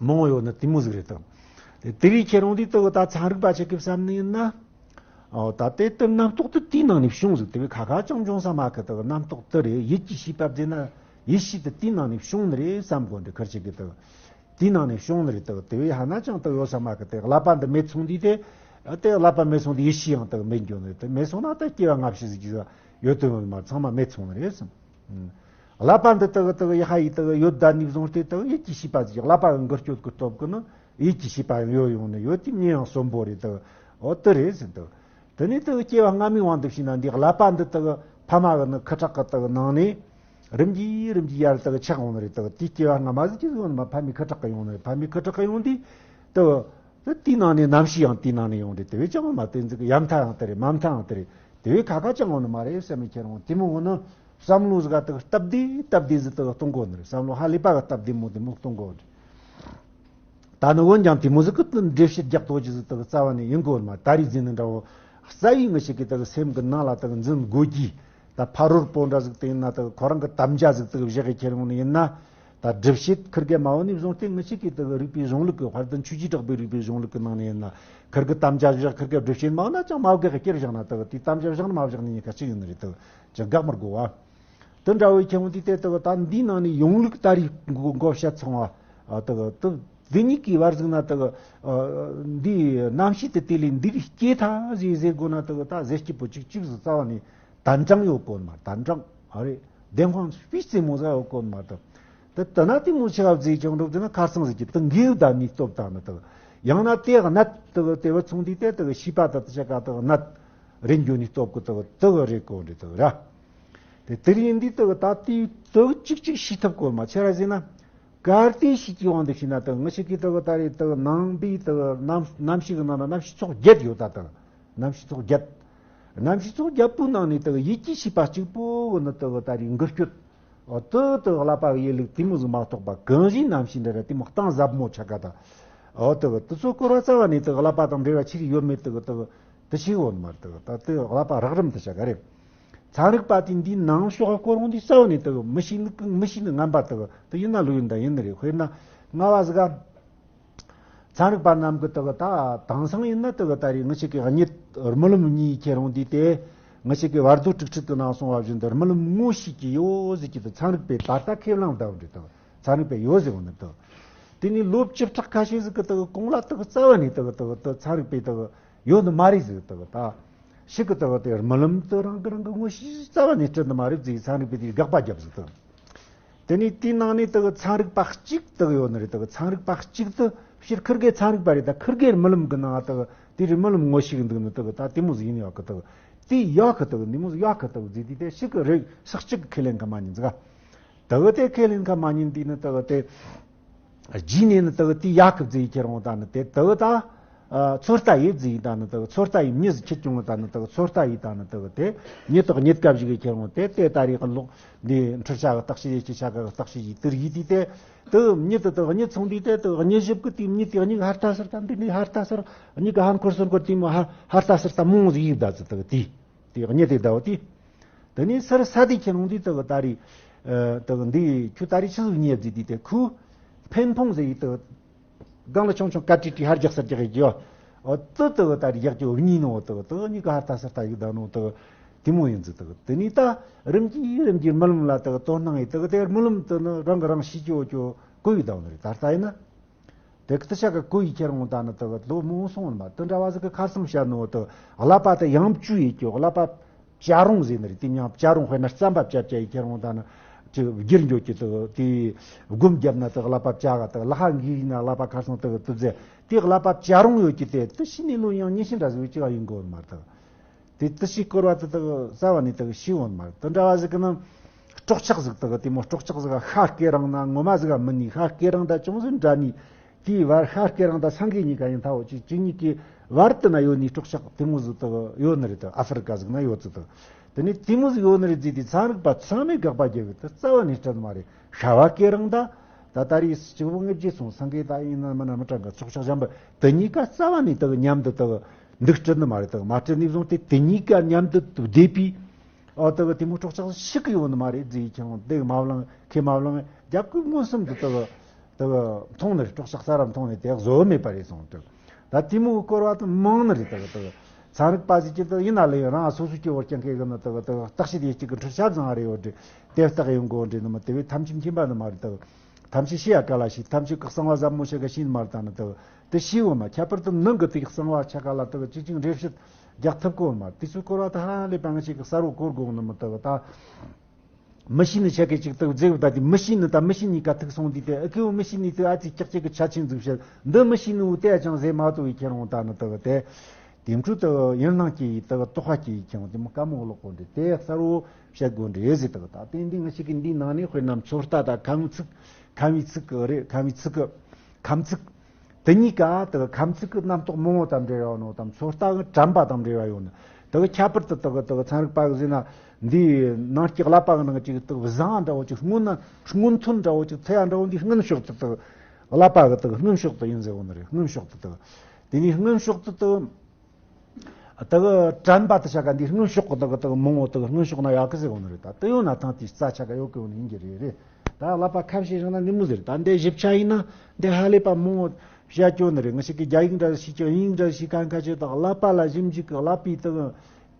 མང་ཡོད་ནི་དེ་མོ་ཟིག་རེད་དང་། དེ་དེ་རིགས་ཁྱེར་ཡོང་དུས་དེ་གི་ད་ཚན་རིག་པ་ཆ་གི་བསམ་ནི་ཡིན་ན། ཨོ་ད་དེ་ལྟར་རྣམ་རྟོག་དེ་དེའི་ནང་ནས་བྱུང་ཟིག་དེ་བས་ཁ་ཁ་ཅང་འབྱུང་ས་མ་གི། དེ་གི་རྣམ་རྟོག་དེ་རེད། ཡིད་ཀྱི་ཤེས་པ་བརྫེས་ན་ཡིད་ཤེས་དེ་དེའི་ནང་ནས་བྱུང་ནི་རེད་བསམ་དགོས་འདྲི། ཁར་ཆེ་གི་དེ་གི་དེའི་ནང་ནས་བྱུང་ནི་རེད། དེ་གི་དེ་བས་ཧ་ན་ཅང་དེ་གི་ཡོད་ས་མ་གི། དེ་གི་ཀླད་པ་འདི་མེད་སོང་དུས་དེ་དེ་གི་ཀླད་པ་མེད་སོང་དུས་ཡིད་ཤེས་ཡང་དེ་གི་མེད་འགྱོ་ནི་རེད། དེ་མེད་སོང་ན་ད་སྐྱེ་བ་སྔ་ཕྱི་ཟིག་ཅིག་ཡོད་དོན་མ་ཚང་མ་མེད་སོང་ནི་རེད་བསམ། ཀླད་པ་འདི་དག་དག་ཡ་ཧ་ཡི་དག་ཡོད་ད་ནི་བཟུང་སྟེ་དག་ཡིད་ཀྱི་ཤེས་པ་ཟིག་ཀླད་པ་གི་འགུལ་སྐྱོད་ཀྱི་སྟོབས་ཀྱིས་ནི་ཡིད་ཀྱི་ཤེས་པ་ཡང་ཡོད་ཡོང་ནི་ཡོད། དེ་ཉིད་ཡང་གསོན་པོ་རེད་དག་འོ་དེ་རེད་ཟེར་དག་དེ་ནས་དག་སྐྱེ་བ་སྔ་མའི་དབང་དུ་བྱས་ན་འདི་ཀླད་པ་འདི་དག་ཕ་མ་གི་ནི་ཁུ་ཁྲག་གི་དག་ནང་ནས་རིམ་གྱིས་རིམ་གྱིས་ཡར་དག་ཆགས་ཡོང་ནི་རེད། དག་དེ་སྐྱེ་བ་སྔ་མ་ཟིག་གི་ཡོང་ནི་མ། ཕ་མའི་ཁུ་ཁྲག་གི་ཡོང་ནི་རེད། ཕ་མའི་ཁུ་ཁྲག་གི་ཡོང་དུས་དག་དེ་དེའི་ནང་ནས་རྣམ་ཤེས་ཡང་དེའི་ནང་ནས་ཡོང་རེད། དེ་བས་ཀྱང་མ་དེ་ཟིག་ཡ་མཐའ་ཡང་དེ་རེད། མ་མཐའ་ཡང་དེ་རེད། དེ་བས་ཁ་ཁ་ཅང་ཡོང་ནི་མ་རེད་བསམ་མི་ཁྱེར་འོང་། དེ་མོ་འོ་ན་བསམ་བློ་ཟིག་ག་དག་སྟབས་བདེ་སྟབས་བདེ་ཟིག་དག་གཏོང་དགོས་ནི་རེད། བསམ་བློ་ཧ་ལས་པ་གི་སྟབས་བདེ་མོ་དེ་མོ་གཏོང་དགོས་ནི་རེད། ད་ནི་འོན་ཀྱང་དེ་མོ་ཟིག་གི་འགྲེལ་བཤད་རྒྱག་ཐུབ་རྒྱུ་ཟིག་དག་རྩ་བ་ནས་ཡིན་དགོས་ནི་མ། ད་རེས་ཟིན་ནི་འདྲ་བོ་རྩ་བའི་ངི་ཞིག་གི་དག་སེམས་གི་ནང་ལ་དག་འཛིན་དགོས་ཀྱི། ད་ཕ་རོལ་པོ་འདྲ་ཟིག་དེ་ཡིན་ན་དག་ཁོ་རང་གི་དམ་བཅའ་ཟིག་དག་བཞག་གི་ཁྱེར་འོང་ནི་ཡིན་ན། ད་སྒྲུབ་བྱེད་ཁིར་གེ་མ་འོ་ནི་བཟུང་སྟེ་ངི་ཞིག་གི་དག་རིགས་པའི་གཞུང་ལུགས་ཀྱི་དཔལ་ལྡན་ཆོས་ཀྱི་གྲགས་པའི་རིགས་པའི་གཞུང་ལུགས་ཀྱི་ནང་ནས་ཡིན་ན། ཁིར་གི་དམ་བཅའ་བཞག་ཁིར་གེ་སྒྲུབ་བྱེད་མང་ན་ཅང་མ་བགད་གི་ཁྱེར་བཞག་ན་དག་དེའི་དམ་བཅའ་བཞག་ན་མ་བཞག་ནི་གཉིས་ཀ་གཅིག་ཡིན་ནི་རེད། དག་ཅི་དགག་མི་དགོས་བ། དེ་འདྲ་བོའི་ཁྱེད་འོང་དུས་དེ་དག་ད་འདིའི་ནང་ནས་ཡོངས་ལུགས་ད་རེས་མགོ་བཤད་ཚང་བ། དག་དེ་འདི་གཉིས་ཀྱི་བར་ཟིག་ན་དག་འདིའི་རྣམ་ཤེས་དེ་དེ་ལས་འདི་རིགས་སྐྱེ་ཐལ་ཟེར་ཟེར་དགོས་ན་དག་ད་ཟེར་སྐྱིད་པོ་གཅིག་གཅིག་ཟིག་རྩ་བ་ནས་དན་གྲངས་ཡོད་གོ་ནི་མ། དན་གྲངས་ཨ་རེད། བདེན་དཔང་སྤུས་རྩེ་མོ་ཟིག་ཡོད་གོ་ནི་མ་དག་དེ་ལྟ་ན་དེ་མོ་ཆེ་བ་ཟིག་ཀྱང་འགྲོ་དེ་ན་ཁ་སང་ཟིག་གི་དེ་འགེའུ་ད་ནི་སྟོབས་དང་ནི་དག་ཡང་ན་དེ་གནད་དག་དེ་བ་ཚོང་དུས་དེ་དག་ཤེས་པ་དག་དེ་ཆ་ག་དག་གནད་རེད་འགྱོ་ནི་སྟོབས་ཀྱི་དག་དག་རེད་གོ་འདྲི་དག་ར། དེ་དེ་རིང་འདི་དག་ད་དེའི་དག་གཅིག་གཅིག་ཤེས་ཐུབ་གོ་མ་ཆེ་ར་ཟིན་ན། གལ་ཏེ་ཤེས་ཀྱི་དབང་དུ་བྱས་ན་དག་ངི་ཞིག་གི་དག་ད་རེད་དག་ནང་པའི་དག་རྣམ་རྣམ་ཤེས་ཀྱི་ནང་ན་རྣམ་ཤེས་ཚོགས་བརྒྱད་ཡོད་ད་དག་རྣམ་ཤེས་ཚོགས་བརྒྱད། རྣམ་ཤེས་ཚོགས་བརྒྱད་པོའི་ནང་ནས་དག་ཡིད་ཀྱི་ཤེས་པ་གཅིག་པོ་གི་ནི་དག་ད་རེད་འགུལ་སྐྱོད། འོ་དེ་དག་ཀླད་པ་གི་ཡིད་ལུགས་དེ་མོ་ཟིག་མ་གཏོགས་པ་གང་ཞིག་རྣམ་ཤེས་འདི་ར་དེ་མོ་གཏིང་ཟབ་མོ་ཆ་ག་ད། འོ་དག་དེ་ཚོ་སྐོར་བ་རྩ་བ་ནས་དག་ཀླད་པ་དང་འབྲེལ་བ་ཆེ་རིགས་ཡོད་མེད་དག་དག་དེ་ཆེ་བོ་ནི་མ་རེད། དག་ད་དེ་ཀླད་པ་རགས་རིམ་དེ་ཆ་ག་རེད། ཚན་རིག་པ་དེ་འདིའི་ནང་ཕྱོགས་སྐོར་འོང་དུས་རྩ་བ་ནས་དག་མི་ཤེས་ནི་མི་ཤེས་ནི་ངན་པ་དག་དེ་ཡིན་ན་ལོས་ཡིན་ད་ཡིན་ནི་རེད། དཔེར་ན་ལྔ་བ་ཟིག་ག་ཚན་རིག་པ་རྣམས་ཀྱི་དག་ད་དེང་སང་ཡིན་ན་དག་ད་རེས་ངི་ཞིག་གི་གཉིད་རྨི་ལམ་གཉིས་ཁྱེར་འོང་དུས་དེ་ངི་ཞིག་གི་བར་དོ་དྲུག་ཁྲིད་དུ་ནང་གསུངས་པ་བཞིན་དུ་རྨི་ལམ་ངོ་ཤེས་ཀྱི་ཡོད་ཟེར་གྱི་དུ་ཚན་རིག་པས་ད་ལྟ་ཁས་བླངས་བསྡད་འདྲི་དག་ཚན་རིག་པས་ཡོད་ཟེར་འོང་ནི་དག་དེ་ནས་ལོ་བཅུ་ཕྲག་ཁ་ཤས་ཟིག་གི་དག་གོང་ལ་དག་རྩ་བ་ནས་དག་དག་དག་ཚན་རིག་པས་དག་ཡོད་ནི་མ་རེད་ཟེར་དག་ད་ཞིག་གི་དག་དེ་རྨི་ལམ་དུ་རང་གི་རང་གི་ངོ་ཤེས་རྩ་བ་ནས་སྤྲད་ནི་མ་རེད་ཟེར་ཚན་རིག་པས་དེ་དགག་པ་བརྒྱབ་ཟིག་དག་དེ་ནས་དེའི་ནང་ནས་དག་ཚན་རིག་པ་གཅིག་དག་ཡོད་ནི་རེད། དག་ཚན་རིག་པ་གཅིག་དེ་ཕྱིར་ཁིར་གེ་ཚན་རིག་པ་རེད། ད་ཁིར་གེ་རྨི་ལམ་གི་ནང་དག་དེ་རེད་རྨི་ལམ་ངོ་ཤེས་འདུག་ནི་དག་ད་དེ་མོ་ཟིག་ཡིན་ཡོད་གི་དག་དེ་ཡོད་གི་དག་འདི་མོ་ཟིག་ཡོད་གི་དག་ཟེར་དུས་དེ་ཞིག་གི་རེད་ས་གཅིག་གི་ཁས་ལེན་གི་མ་ཉན་ཟིག་ག་དག་དེ་ཁས་ལེན་གི་མ་ཉན་དུས་ནི་དག་དེ་རྗེས་ནས་ནི་དག་དེ་ཡོད་གི་ཟེར་ཁྱེར་འོང་ད་ནི་དེ་དག་ད། ཚོད་ལྟ་ཡེད་ཟིག་ཡིན་ད་ནི་དག་ཚོད་ལྟ་ཡེད་མྱི་ཟིག་ཁྱེད་ཀྱང་ད་ནི་དག་ཚོད་ལྟ་ཡེད་ད་ནི་དག་དེ་མྱི་དག་རྙེད་སྐབས་ཤིག་གི་ཁྱེད་རང་དེ་དེ་ད་རེས་ཀྱི་ལོག་འདི་འཕྲུལ་ཆས་གི་བརྟག་དཔྱད་ཡེད་ཀྱི་ཆ་ག་གི་བརྟག་དཔྱད་ཡེད་དེར་ཡེད་དུས་དེ་དག་མྱི་དེ་དག་རྙེད་སོང་དུས་དེ་དག་རྙེད་ཞིབ་གི་དེ་མྱི་དེ་མྱི་གི་ཧར་ལྟ་ཟུར་ལྟ་འདི་ནི་ཧར་ལྟ་ཟུར་མྱི་གི་ཧར་འཁོར་ཟུར་འཁོར་དེ་མོ་ཧར་ཧར་ལྟ་ཟུར་ལྟ་མང་ཟིག་ཡེད་ད་ཟིག་དག་དེ་དེ་རྙེད་དེ་ད་བ་དེ། དེ་ནས་སར་ས་དེ་ཁྱེད་རང་འདི་དག་ད་རེས་དག་འདི་ཁྱོད་ད་རེས་ཆི་ཟིག་རྙེད་ཟིག་དེ་དེ་ཁུ་ཕན་ཕུང་ཟིག་ཡེད་དག་སྒང་ལ་ཆུང་ཆུང་ཀ་ཏི་ཏི་ཧར་རྒྱག་སར་རྒྱག་ཡེད་རྒྱུ། ཨོ་ཏི་ཏི་ད་རེས་རྒྱག་རྒྱུ་གཉིས་ནོ་ཏི་ཏི་གཉིས་ཀ་ཧར་ལྟ་སར་ལྟ་ཡེད་ད་ནོ་ཏི་དེ་མོ་ཡིན་ཟིག་ཏི་དེ་ནས་ད་རིམ་གྱིས་རིམ་གྱིས་རྨི་ལམ་ལ་ཏི་དོ་སྣང་ཡེད་ཏི་དེ་རྨི་ལམ་དེ་ནི་རང་གི་རང་ཤེས་ཀྱི་ཡོད་ཀྱི་གོ་ཡི་ད་ནི་རེད་ད་ལྟ་ཡིན་ན། དེ་གི་ཏི་ཤ་གི་གོ་ཡི་ཁྱེར་འོང་ད་ནི་ཏི་ལོ་མང་སོང་ནི་མ་དེ་འདྲ་བ་ཟིག་གི་ཁ་སང་བཤད་ནོ་ཏི་ཀླད་པ་དེ་ཡང་བཅོས་ཡེད་ཀྱི་ཀླད་པ་བཅའ་རུང་ཟེར་ནི་རེད། དེ་མྱང་བཅའ་རུང་དཔེར་ན་རྩམ་པ་བཅའ་བཅའ་ཡི་ཁྱེར་འོང་ད་ནི་ཅིག་བསྒྱུར་འགྱོ་གི་དུ་དེ་སྒོམ་བརྒྱབ་ན་དུ་ཀླད་པ་བཅའ་ག་དུ་ལ་ཧ་འགི་ཡིན་ན་ཀླད་པ་ཁ་སང་དུ་དུ་ཟེར་དེ་ཀླད་པ་བཅའ་རུང་ཡོད་ཀྱི་དེ་དུ་ཤི་ནི་ལོ་ཡང་ཉི་ཤི་འདྲ་ཟིག་ཅི་ག་ཡིན་དགོས་མ་དུ་དེ་དུ་ཤི་སྐོར་བ་དུ་དུ་རྩ་བ་ནས་དུ་ཤི་འོང་མ་དུ་འདྲ་བ་ཟིག་གི་ནི་སྲོག་ཆགས་ཟིག་དུ་དེ་མོ་སྲོག་ཆགས་ཟིག་ཤ་སྐེ་རིང་ན་ངོ་མ་ཟིག་ག་མི་ནི་ཤ་སྐེ་རིང་ད་ཅུང་ཟིག་འདྲ་ནི། དེའི་བར་ཤ་སྐེ་རིང་དང་སེང་གེ་གཉིས་ཀ་ཡིན་ཐའོ་ཅིག་གཅིག་གཉིས་ཀྱི་བར་དུ་ན་ཡོད་ནི་སྲོག་ཆགས་དེ་མོ་ཟིག་དག་ཡོད་ནི་རེད་དག་ཨ་ཧྥེ་རི་ཀ་ཟིག་ན་ཡོད་ཙི་དག་དེ་ནས་དེ་མོ་ཟིག་ཡོད་ནི་རེད་ཟེར་དུས་ཚན་རིག་པ་ཚང་མས་དགག་པ་རྒྱག་གི་དེ་རྩ་བ་ནས་སྲིད་མ་རེད། ཤ་བ་སྐེ་རིང་ད་ད་ད་རེས་གཅིག་པོ་ངེས་བརྗེད་སོང་སེང་གེ་ད་ཡིན་ན་མིན་ན་མི་གྲངས་གི་སྲོག་ཆགས་གཞན་པ་དེ་གཉིས་ཀ་རྩ་བ་ནས་དག་མཉམ་དུ་དག་འདུག་སྲིད་ནི་མ་རེད་དག་མ་སྲིད་ནས་བཟུང་སྟེ་དེ་གཉིས་ཀ་མཉམ་དུ་བསྡེབས་པའི། ཨོ་དེ་གི་དེ་མོ་སྲོག་ཆགས་ཤིག་གི་ཡོད་ནི་མ་རེད་ཟེར་ཡི་ཁྱེད་རང་དེ་གི་མ་བླངས་ཁས་མ་བླངས་རྒྱབ་ཀྱི་མངོན་སུམ་དུ་དེ་གི་དེ་གི་མཐོང་ནི་རེད། སྲོག་ཆགས་ས་ར་མཐོང་ནི་དེ་བཟོ་མེད་པ་རེད་སོང་དེ་ད་དེ་མོ་གི་སྐོར་བ་དུ་མང་ནི་རེད། དེ་གི་དེ་གི་ཚན་རིག་པ་ཟིག་གི་དེ་ཡིན་ན་ལས་རང་སོ་སོ་སྐྱེ་བོ་རྐྱང་གི་གི་ནི་དེ་གི་དེ་གི་བརྟག་དཔྱད་དེ་གཅིག་གི་འཕྲུལ་ཆ་བཟང་རེ་ཡོད་རེད། དེ་བརྟག་ཡོང་དགོས་འདྲེ་ནི་མི་དེ་བས་ཐམས་ཅད་མཁྱེན་པ་ནི་མ་རེད་དེ་གི་ཐམས་ཅད་ཤེས་ཡ་ག་ལ་ཤེས། ཐམས་ཅད་གི་གསང་བ་ཟབ་མོ་ཤེས་ག་ཤེས་ནི་མ་རེད། ད་ནི་དེ་གི་དེ་ཤེས་འོ་མ་ཁྱད་པར་དུ་ནང་གི་དེ་གི་གསང་བ་ཆ་ག་ལ་དེ་གི་གཅིག་གཅིག་འགྲེལ་བཤད་རྒྱག་ཐུབ་གོ་མ་དེ་ཚོའི་སྐོར་བ་དེ་ཧ་ལས་པ་ང་ཞིག་གི་གསར་བོ་གོ་དགོས་ནི་མི་དེ་གི་ད། མི་ཤེས་ནི་ཆ་གི་ཅིག་དེ་གི་མཛེས་བོ་ད་དེ་མི་ཤེས་ནི་ད་མི་ཤེས་ནི་ཀ་ཐུག་སོང་དུས་དེ་ཨ་ཁེ་བོ་མི་ཤེས་ནི་དེ་ཨ་ཙི་ཀྱག་ཀྱག་གི་ཆ་ཆེན་འཛུགས་བཤད་འདི་མི་ཤེས་ནི་བོ་དེ་ཨ་ཅང་ཟེ་མ་ཏོ་ཡི་ཁྱེར་འོང་ད་ནི་དེ་གི་དེ། དེ་འཕྲོ་དེ་གི་ཡུན་ལྷང་སྐྱེ་ཡི་དེ་གི་དོགས་པ་སྐྱེ་ཡི་ཁྱེར་འོང་དེ་མོ་དཀའ་མོ་ལོག་གོ་འདྲེ་དེ་གསར་བོ་བཤད་དགོས་འདྲེ་ཟེར་དེ་གི་ད་དེ་འདི་ང་ཞིག་གི་འདིའི་ནང་ནས་དཔེར་ན་ཚོད་ལྟ་ད་ཁམ་ཚིག་ཁམ་བུའི་ཚིག་གི་རེད། ཁམ་བུའི་ཚིག་གི་ཁམ་ཚིག་དེ་གཉིས་ཀ་དེ་གི་ཁམ་ཚིག་གི་རྣམ་རྟོག་མང་བོ་དང་འབྲེལ་བ་ཡོད་ནོ་དང་ཚོད་ལྟ་གི་དྲན་པ་དང་འབྲེལ་བ་ཡོད་ནོ། དེ་གི་ཁྱད་པར་དུ་དེ་གི་དེ་གི་ཚན་རིག་པ་གི་ཟེར་ན་འདིའི་ནང་སྐྱེ་ཀླད་པ་གི་ནང་གི་དེ་གི་བཟང་འདྲ་བོ་ཅིག་སྔོན་ན་སྔོན་ཐོན་འདྲ་བོ་ཅིག་ཐེ་ཡ་འདྲ་བོ་འདི་སྔོན་ཕྱོགས་དུ་དེ་གི་ཀླད་པ་གི་དེ་གི་སྔོན་ཕྱོགས་དུ་ཡིན་ཟེར་བོ་ནི་རེད། སྔོན་ཕྱོགས་དུ་དེ་གི་དེ་ནས་སྔོན་ཕྱོགས་དུ་དེ་གི་དེ་གི་དྲན་པ་དེ་ཆ་ག་འདི་སྔོན་ཕྱོགས་གི་དེ་གི་དེ་གི་མང་བོ་དེ་གི་སྔོན་ཕྱོགས་ན་ཡོད་གི་ཟེར་བོ་ནི་རེད། ད་དེ་ཡོད་ན་ཐང་དེ་རྩ་ཆ་ག་ཡོད་གི་བོ་ནི་ཡིན་གྱི་རེད་རེད། ད་ཀླད་པ་ཁ་ཕྱེ་བཞག་ན་ནི་མོ་ཟེར། ད་འདི་ཞིབ་ཆ་ཡིན་ན་འདི་ཧ་ལས་པ་མང་བོ་བཤད་སྐྱོ་ནི་རེད། ང་ཞིག་གི་རྒྱ་ཡིག་འདྲ་ཞིག་ཅིག་དབྱིན་ཡིག་འདྲ་ཞིག་ཁ་ཁ་ཆེ་དང་ཀླད་པ་ལ་ཞིབ་འཇུག་གི་ཀླད་པའི་དེ་གི་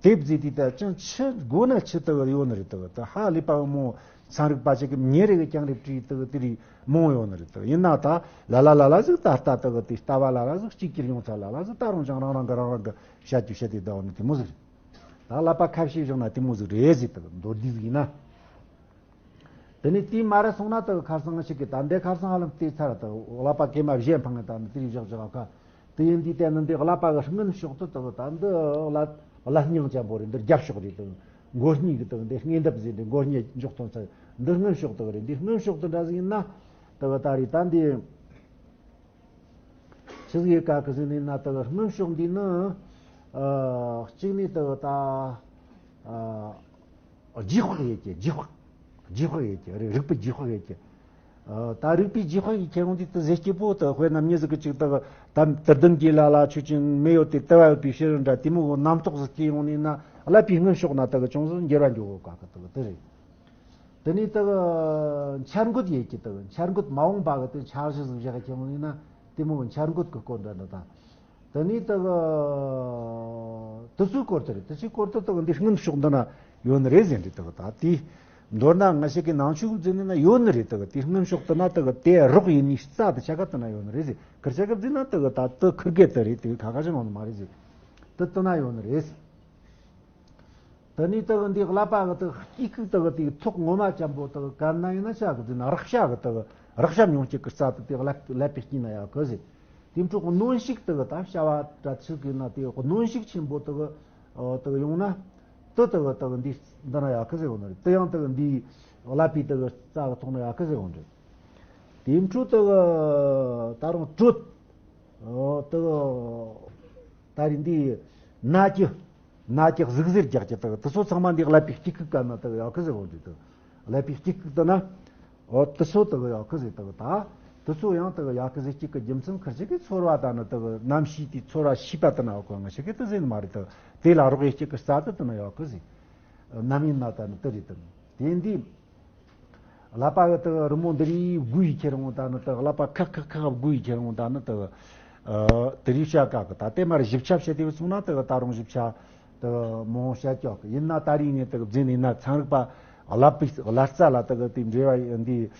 དེབ་ཟེར་དེ་ད་ཅང་ཆི་དགོས་ན་ཆི་དེ་གི་ཡོད་ནི་རེད། དེ་གི་ད་ཧ་ལས་པ་མང་བོ་ཚན་རིག་པ་ཞིག་གི་ཉེ་རེ་གི་རྐྱང་རེ་བྲིས་དེ་གི་དེ་རིགས་མང་བོ་ཡོད་ནི་རེད། དེ་གི་ཡིན་ན་ད་ལ་ལ་ལ་ལ་ཟིག་ད་ལྟ་དེ་གི་དེ་ལྟ་བ་ལ་ལ་ཟིག་གཅིག་གྱུར་ཡོང་ཚ་ལ་ལ་ཟིག་ད་རུང་ཅང་རང་རང་གི་རང་རང་གི་བཤད་རྒྱུ་བཤད་དེ་ད་བ་ནི་དེ་མོ་ཟིག་རེད། ད་ཀླད་པ་ཁ་ཕྱེ་བཞག་ན་དེ་མོ་ཟིག་རེད་ཟེར། དེ་གི་མདོར་བསྡུས་ཟིག་ཡིན་ན། དེ་ནས་དེའི་མ་ར་སོང་ན་དེ་གི་ཁ་སང་ཞིག་གི་ད་འདྲའི་ཁ་སང་ཧ་ལམ་བལྟས་ཚར། དེ་གི་ཀླད་པ་གེ་མ་བཞེས་འཕང་ངེ་ད་ནི་དེ་རིགས་བཞག་བཞག་ཁ་དེ་ཡིན་དུས་དེ་ནི་འདི་ཀླད་པ་གི་སྔོན་ཕྱོགས་དུ་དེ་གི་ད་འདི་ཀླད་ཀླད་སྙིང་ཅན་པོ་རེད། འདི་རྒྱབ་ཕྱོགས་རེད། དེ་གི་མགོ་གཉིས་གི་དེ་གི་འདི་སྔས་འདབས་ཟེར་འདི་མགོ་གཉིས་འཇོག་ཐོན་ཚར། འདི་སྔོན་ཕྱོགས་དེ་གི་རེད། འདི་སྔོན་ཕྱོགས་དུ་འདྲ་ཟིག་ཡིན་ན་དེ་གི་ད་རེད། ད་འདི། ཆི་ཟིག་ཡོད་ག་གི་ཟེར་ནས་ན་དེ་གི་སྔོན་ཕྱོགས་འདི་ནི། ཨ། གཅིག་ནས་དེ་གི་ད། ཨ། རྗེས་དཔག་ཡོད་ཀྱི། རྗེས་དཔག་རྗེས་དཔག་ཡོད་ཀྱི་རེད། རིག་པའི་རྗེས་དཔག་ཡོད་ཀྱི། ཨ། ད་རིག་པའི་རྗེས་དཔག་གི་ཁྱེད་རང་འདི་དེ་ཟེར་སྐྱིད་པོ་དེ་དཔེར་ན་མྱི་ཟིག་གི་ཅིག་དེ་གི་ད་དུར་ལྡན་གྱི་ལ་ལ་ཆོས་ཅན་མེ་ཡོད་དེ་དུ་བ་ཡོད་པའི་ཕྱིར་འདྲ་དེ་མོ་གི་རྣམ་རྟོག་ཟིག་སྐྱེ་ཡོང་ནས་ན་ཀླད་པའི་སྔོན་ཕྱོགས་ན་དེ་གི་ཅུང་ཟད་འགྱུར་བ་འགྱོ་གོ་ག་གི་དེ་གི་དེ་རེད། དེ་ནས་དེ་གི་འཆར་འགོད་ཡེད་ཀྱི། དེ་གི་འཆར་འགོད་མ་འོངས་པ་གི་དེ་འཆར་གཞི་ཟིག་བཞག་ཁྱེད་མོ་ཡིན་ན་དེ་མོ་གི་འཆར་འགོད་གི་སྐོར་འདྲ་འདི་དང་། དེ་ནས་དེ་གི་དེ་ཚོའི་སྐོར་དེ་རེད། དེ་ཚོའི་སྐོར་དེ་དེ་གི་འདི་སྔོན་ཕྱོགས་འདི་ན་ཡོད་ནི་རེད་ཟེར་འདྲི། དེ་གི་ད་དེ་མདོར་ན་ང་ཞིག་གི་ནང་ཆོས་ཟེར་ནི་ན་ཡོད་ནི་རེད། དེ་གི་དེ་སྔོན་ཕྱོགས་དེ་ན་དེ་གི་དེ་རོགས་ཡིན་ནི་རྩ་དེ་ཆ་ག་དེ་ན་ཡོད་ནི་རེད་ཟེར། ཁིར་ཆ་ག་ཟེར་ན་དེ་གི་ད་དེ་ཁིར་གེ་དེ་རེད། དེ་གི་ཁ་ཁ་ཅིག་ནང་ནི་མ་རེད་ཟེར། དེ་དེ་ན་ཡོད་ནི་རེད། དེ་ནས་དེ་གི་འདི་ཀླད་པ་གི་དེ་གི་སྐྱེ་ཁུག་དེ་གི་དེ་གི་ཐོག་ངོ་མ་ཅན་པོ་དེ་གི་གན་ན་ཡིན་ན་ཆ་གི་ཟེར་ན་རེག་བྱ་གི་དེ་གི་རེག་བྱ་མྱོང་བྱེད་གི་རྩ་དེ་དེ་གི་ཀླད་ཀླད་པའི་དཀྱིལ་ན་ཡོད་གི་ཟེར། དེ་འཕྲོ་གི་གནོན་ཤུགས་དེ་གི་ད་བྱ་བ་འདྲ་ཚིག་གི་ན་དེ་གི་གནོན་ཤུགས་ཆེན་པོ་དེ་གི་དེ་གི་ཡོང་ན་དེ་དེ་གི་དེ་གི་འདི་འདི་ན་ཡོད་གི་ཟེར་བ་ནི་རེད། དེ་ཡང་དེ་གི་འདི་ཀླད་པའི་དེ་གི་རྩ་གི་ཐོག་ན་ཡོད་གི་ཟེར་བ་རེད། དེ་འཕྲོ་དེ་གི་ད་རུང་དྲོད། ཨོ་དེ་ད་རིང་འདི་ན་གི་ན་གི་གཟུགས་གཟེར་རྒྱག་གི་དེ་དེ་ཚོ་ཚང་མ་འདི་ཀླད་པའི་དཀྱིལ་ཁུག་ག་ན་དེ་ཡག་གི་ཟེར་བ་འདི་དེ་ཀླད་པའི་དཀྱིལ་ཁུག་དེ་ན། ཨོ་དེ་ཚོ་དེ་ཡག་གི་ཟེར་དེ་ད་དེ་ཚོ་ཡང་དེ་ཡག་གི་ཟེར་གཅིག་གི་རྒྱུ་མཚན་ཁར་ཅིག་གི་ཚོར་བ་དང་ནི་དེ་རྣམ་ཤེས་དེ་ཚོར་བ་ཤེས་པ་དེ་ན་ཨོ་ཁོ་ང་ཞིག་གི་དེ་ཟེར་ནི་མ་རེད། དེ་དེ་ལ་རོགས་ཡེ་གཅིག་གི་རྩ་དེ་དེ་ན་ཡག་གི་ཟེར། ནམ་ཡིན་ན་ད་ནི་དེ་རེད་དེ་དེ་འདི། ཀླད་པ་གི་དེ་རི་མོ་འདི་རིགས་དགུ་ཡི་ཁྱེར་འོང་ད་ནི་དེ་ཀླད་པ་ཁག་ཁག་ཁག་དགུ་ཡི་ཁྱེར་འོང་ད་ནི་དེ་དེ་རིགས་བྱ་དཀའ་གི། ད་དེ་མར་ཞིབ་ཆ་བཤད་དེ་སོང་ན་དེ་ད་རུང་ཞིབ་ཆ་དེ་མང་བཤད་ཀྱོག་གི་ཡིན་ན། ད་རིང་ངས་དེ་འཛིན་ཡིན་ན་ཚན་རིག་པ་ཀླད་པའི་ཀླད་རྩ་ལ་དེ་དེ་འབྲེལ་བ་འདི་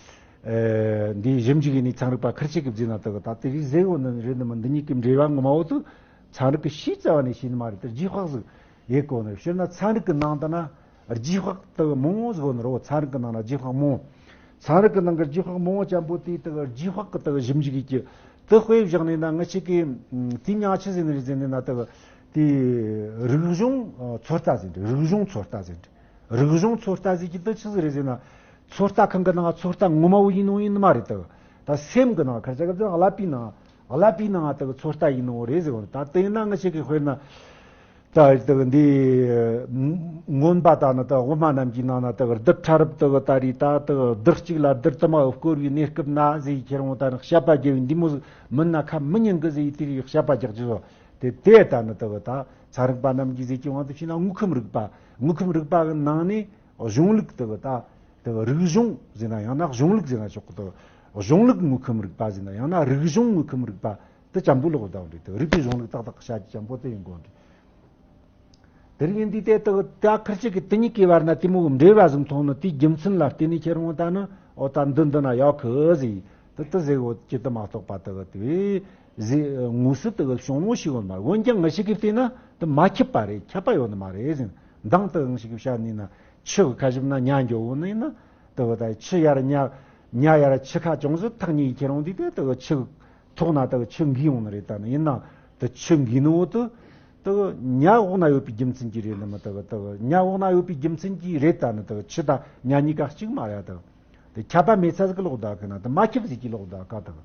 འདི་ཞིབ་འཇུག་ཡིན་ནི་ཚན་རིག་པ་ཁར་ཆེ་གི་འཛིན་ན་དེ་ད་དེ་རིགས་ཟེར་འོ་ནི་རེད་ནི་མི་འདི་གཉིས་ཀྱི་འབྲེལ་བ་ངོ་མ་འོ་དུ་ཚན་རིག་གི་ཤེས་རྩ་བ་ནས་ཤེས་ནི་མ་རེད། དེ་རྗེས་དཔག་ཟིག་ཡེ་གོ་ནི་ཕྱིར་ན་ཚན་རིག་གི་ནང་དུ་ན། རྗེས་དཔག་དག་མང་བོ་ཟིག་ཡོད་ནི་རོ། ཚན་རིག་གི་ནང་ན་རྗེས་དཔག་མང་བོ། ཚན་རིག་གི་ནང་གི་རྗེས་དཔག་མང་བོ་ཅན་པོ་དེ་དག་རྗེས་དཔག་གི་དག་ཞིབ་འཇུག་གི་དེ་དཔེ་བཞག་ནས་ན་ང་ཆེ་གི་དེ་ཉག་ཆི་ཟིན་རེད་ཟིན་ནས་ན་དག་དེ་རིག་གཞུང་ཚོད་ལྟ་ཟིན་རེད། རིག་གཞུང་ཚོད་ལྟ་ཟིན་རེད། རིག་གཞུང་ཚོད་ལྟ་ཟིན་གྱི་དེ་ཆི་ཟིག་རེད་ཟིན་ན། ཚོད་ལྟ་ཁང་གི་ནང་ཚོད་ལྟ་ངོ་མ་བོ་ཡིན་ནོ་ཡིན་ནི་མ་རེད་དག་ད་སེམས་གི་ནང་ཁར་ཆ་གི་ཀླད་པའི་ནང་ཀླད་པའི་ནང་དག་ཚོད་ལྟ་ཡིན་ནོ་རེད་ཟེར་བ་ད་དེ་ཡིན་ན་ང་ཆེ་གི་དཔེར་ན། ད་དེ་འདི་མངོན་པ་དང་ནི་དེ་དབུ་མ་རྣམས་ཀྱི་ནང་ན་དེ་རྡུལ་ཕྲ་རབ་དེ་ད་རེས་ད་དེ་རྡུལ་གཅིག་ལ་རྡུལ་དུ་མ་བསྐོར་བའི་གནས་སྐབས་ན་ཟེར་ཁྱེར་འོང་ད་ནི་བཤད་པ་རྒྱལ་བའི་འདི་མོ་ཟིག་མིན་ན་ཁ་མི་ཉན་གི་ཟེར་དེ་རིགས་བཤད་པ་རྒྱག་རྒྱུ་ཟོ། དེ་དེ་ད་ནི་དེ་ད་ཚན་རིག་པ་རྣམས་ཀྱིས་ཟེར་གྱི་དབང་དུ་བྱས་ན་དངོས་ཁམས་རིག་པ་དངོས་ཁམས་རིག་པ་གི་ནང་ནས་གཞུང་ལུགས་དེ་ད་དེ་རིག་གཞུང་ཟེར་ན་ཡང་ན་གཞུང་ལུགས་ཟེར་ན་ཆོག་གི་དེ་གཞུང་ལུགས་དངོས་ཁམས་རིག་པ་ཟེར་ན་ཡང་ན་རིག་གཞུང་དངོས་ཁམས་རིག་པ་དེ་ཅམ་པོ་ལོག་ད་འདྲ་དེ་རིག་པའི་གཞུང་ལུགས་ཏག་ཏག་བཤད་རྒྱུ་ཅམ་པོ་དེ་ཡིན་དགོས་འདྲ། དེ་རིང་འདི་དེ་དག་ད་ཁིར་ཅིག་གི་དེ་གཉིས་ཀའི་བར་ན་དེ་མོ་འབྲེལ་བ་ཟིག་མཐོང་ནི་དེའི་རྒྱུ་མཚན་ལ་བརྟེན་ནས་ཁྱེར་འོང་ད་ནི་ཨོ་ད་འདི་འདི་ན་ཡག་གི་ཟིག་དེ་དེ་ཟེར་འོ་ཅི་དེ་མ་གཏོགས་པ་དེ་གི་དེ་ཟིག་དངོས་སུ་དེ་གི་བྱུང་ནོ་ཞིག་ཡོད་མ་རེད། འོན་ཀྱང་ང་ཞིག་གིས་བལྟས་ན་དེ་མ་ཁྱབ་པ་རེད། ཁྱབ་པ་ཡོད་ནི་མ་རེད་ཟིན་མདང་དེ་ང་ཞིག་གིས་བཤད་ནི་ན་ཆུ་གི་ཁ་ཞིབ་ན་ཉ་འགྱོ་འོ་ནི་ཡིན་ན་དེ་གི་ད་ཆུ་ཡར་ཉ་ཉ་ཡར་ཆུ་ཁ་ཅུང་ཟད་ཐག་ཉེ་ཁྱེར་འོང་དུས་དེ་དེ་གི་ཆུ། ཐོག་ན་དག་ཆུ་འགུས་ཡོང་ནི་རེད། ད་ནི་ཡིན་ན་དེ་ཆུ་འགུས་ནི་འོ་དུ་དག་ཉ་འོག་ན་ཡོད་པའི་རྒྱུ་མཚན་གྱིས་རེད་ནི་མི་དག་དག་ཉ་འོག་ན་ཡོད་པའི་རྒྱུ་མཚན་གྱིས་རེད། ད་ནི་དག་ཆུ་དང་ཉ་གཉིས་ཀ་གཅིག་མ་རེད། དག་དེ་ཁྱབ་པ་མེད་ཚ་ཟིག་གི་ལོག་ད་གི་ན་དེ་མ་ཁྱབ་ཟིག་གི་ལོག་ད་ག་དག་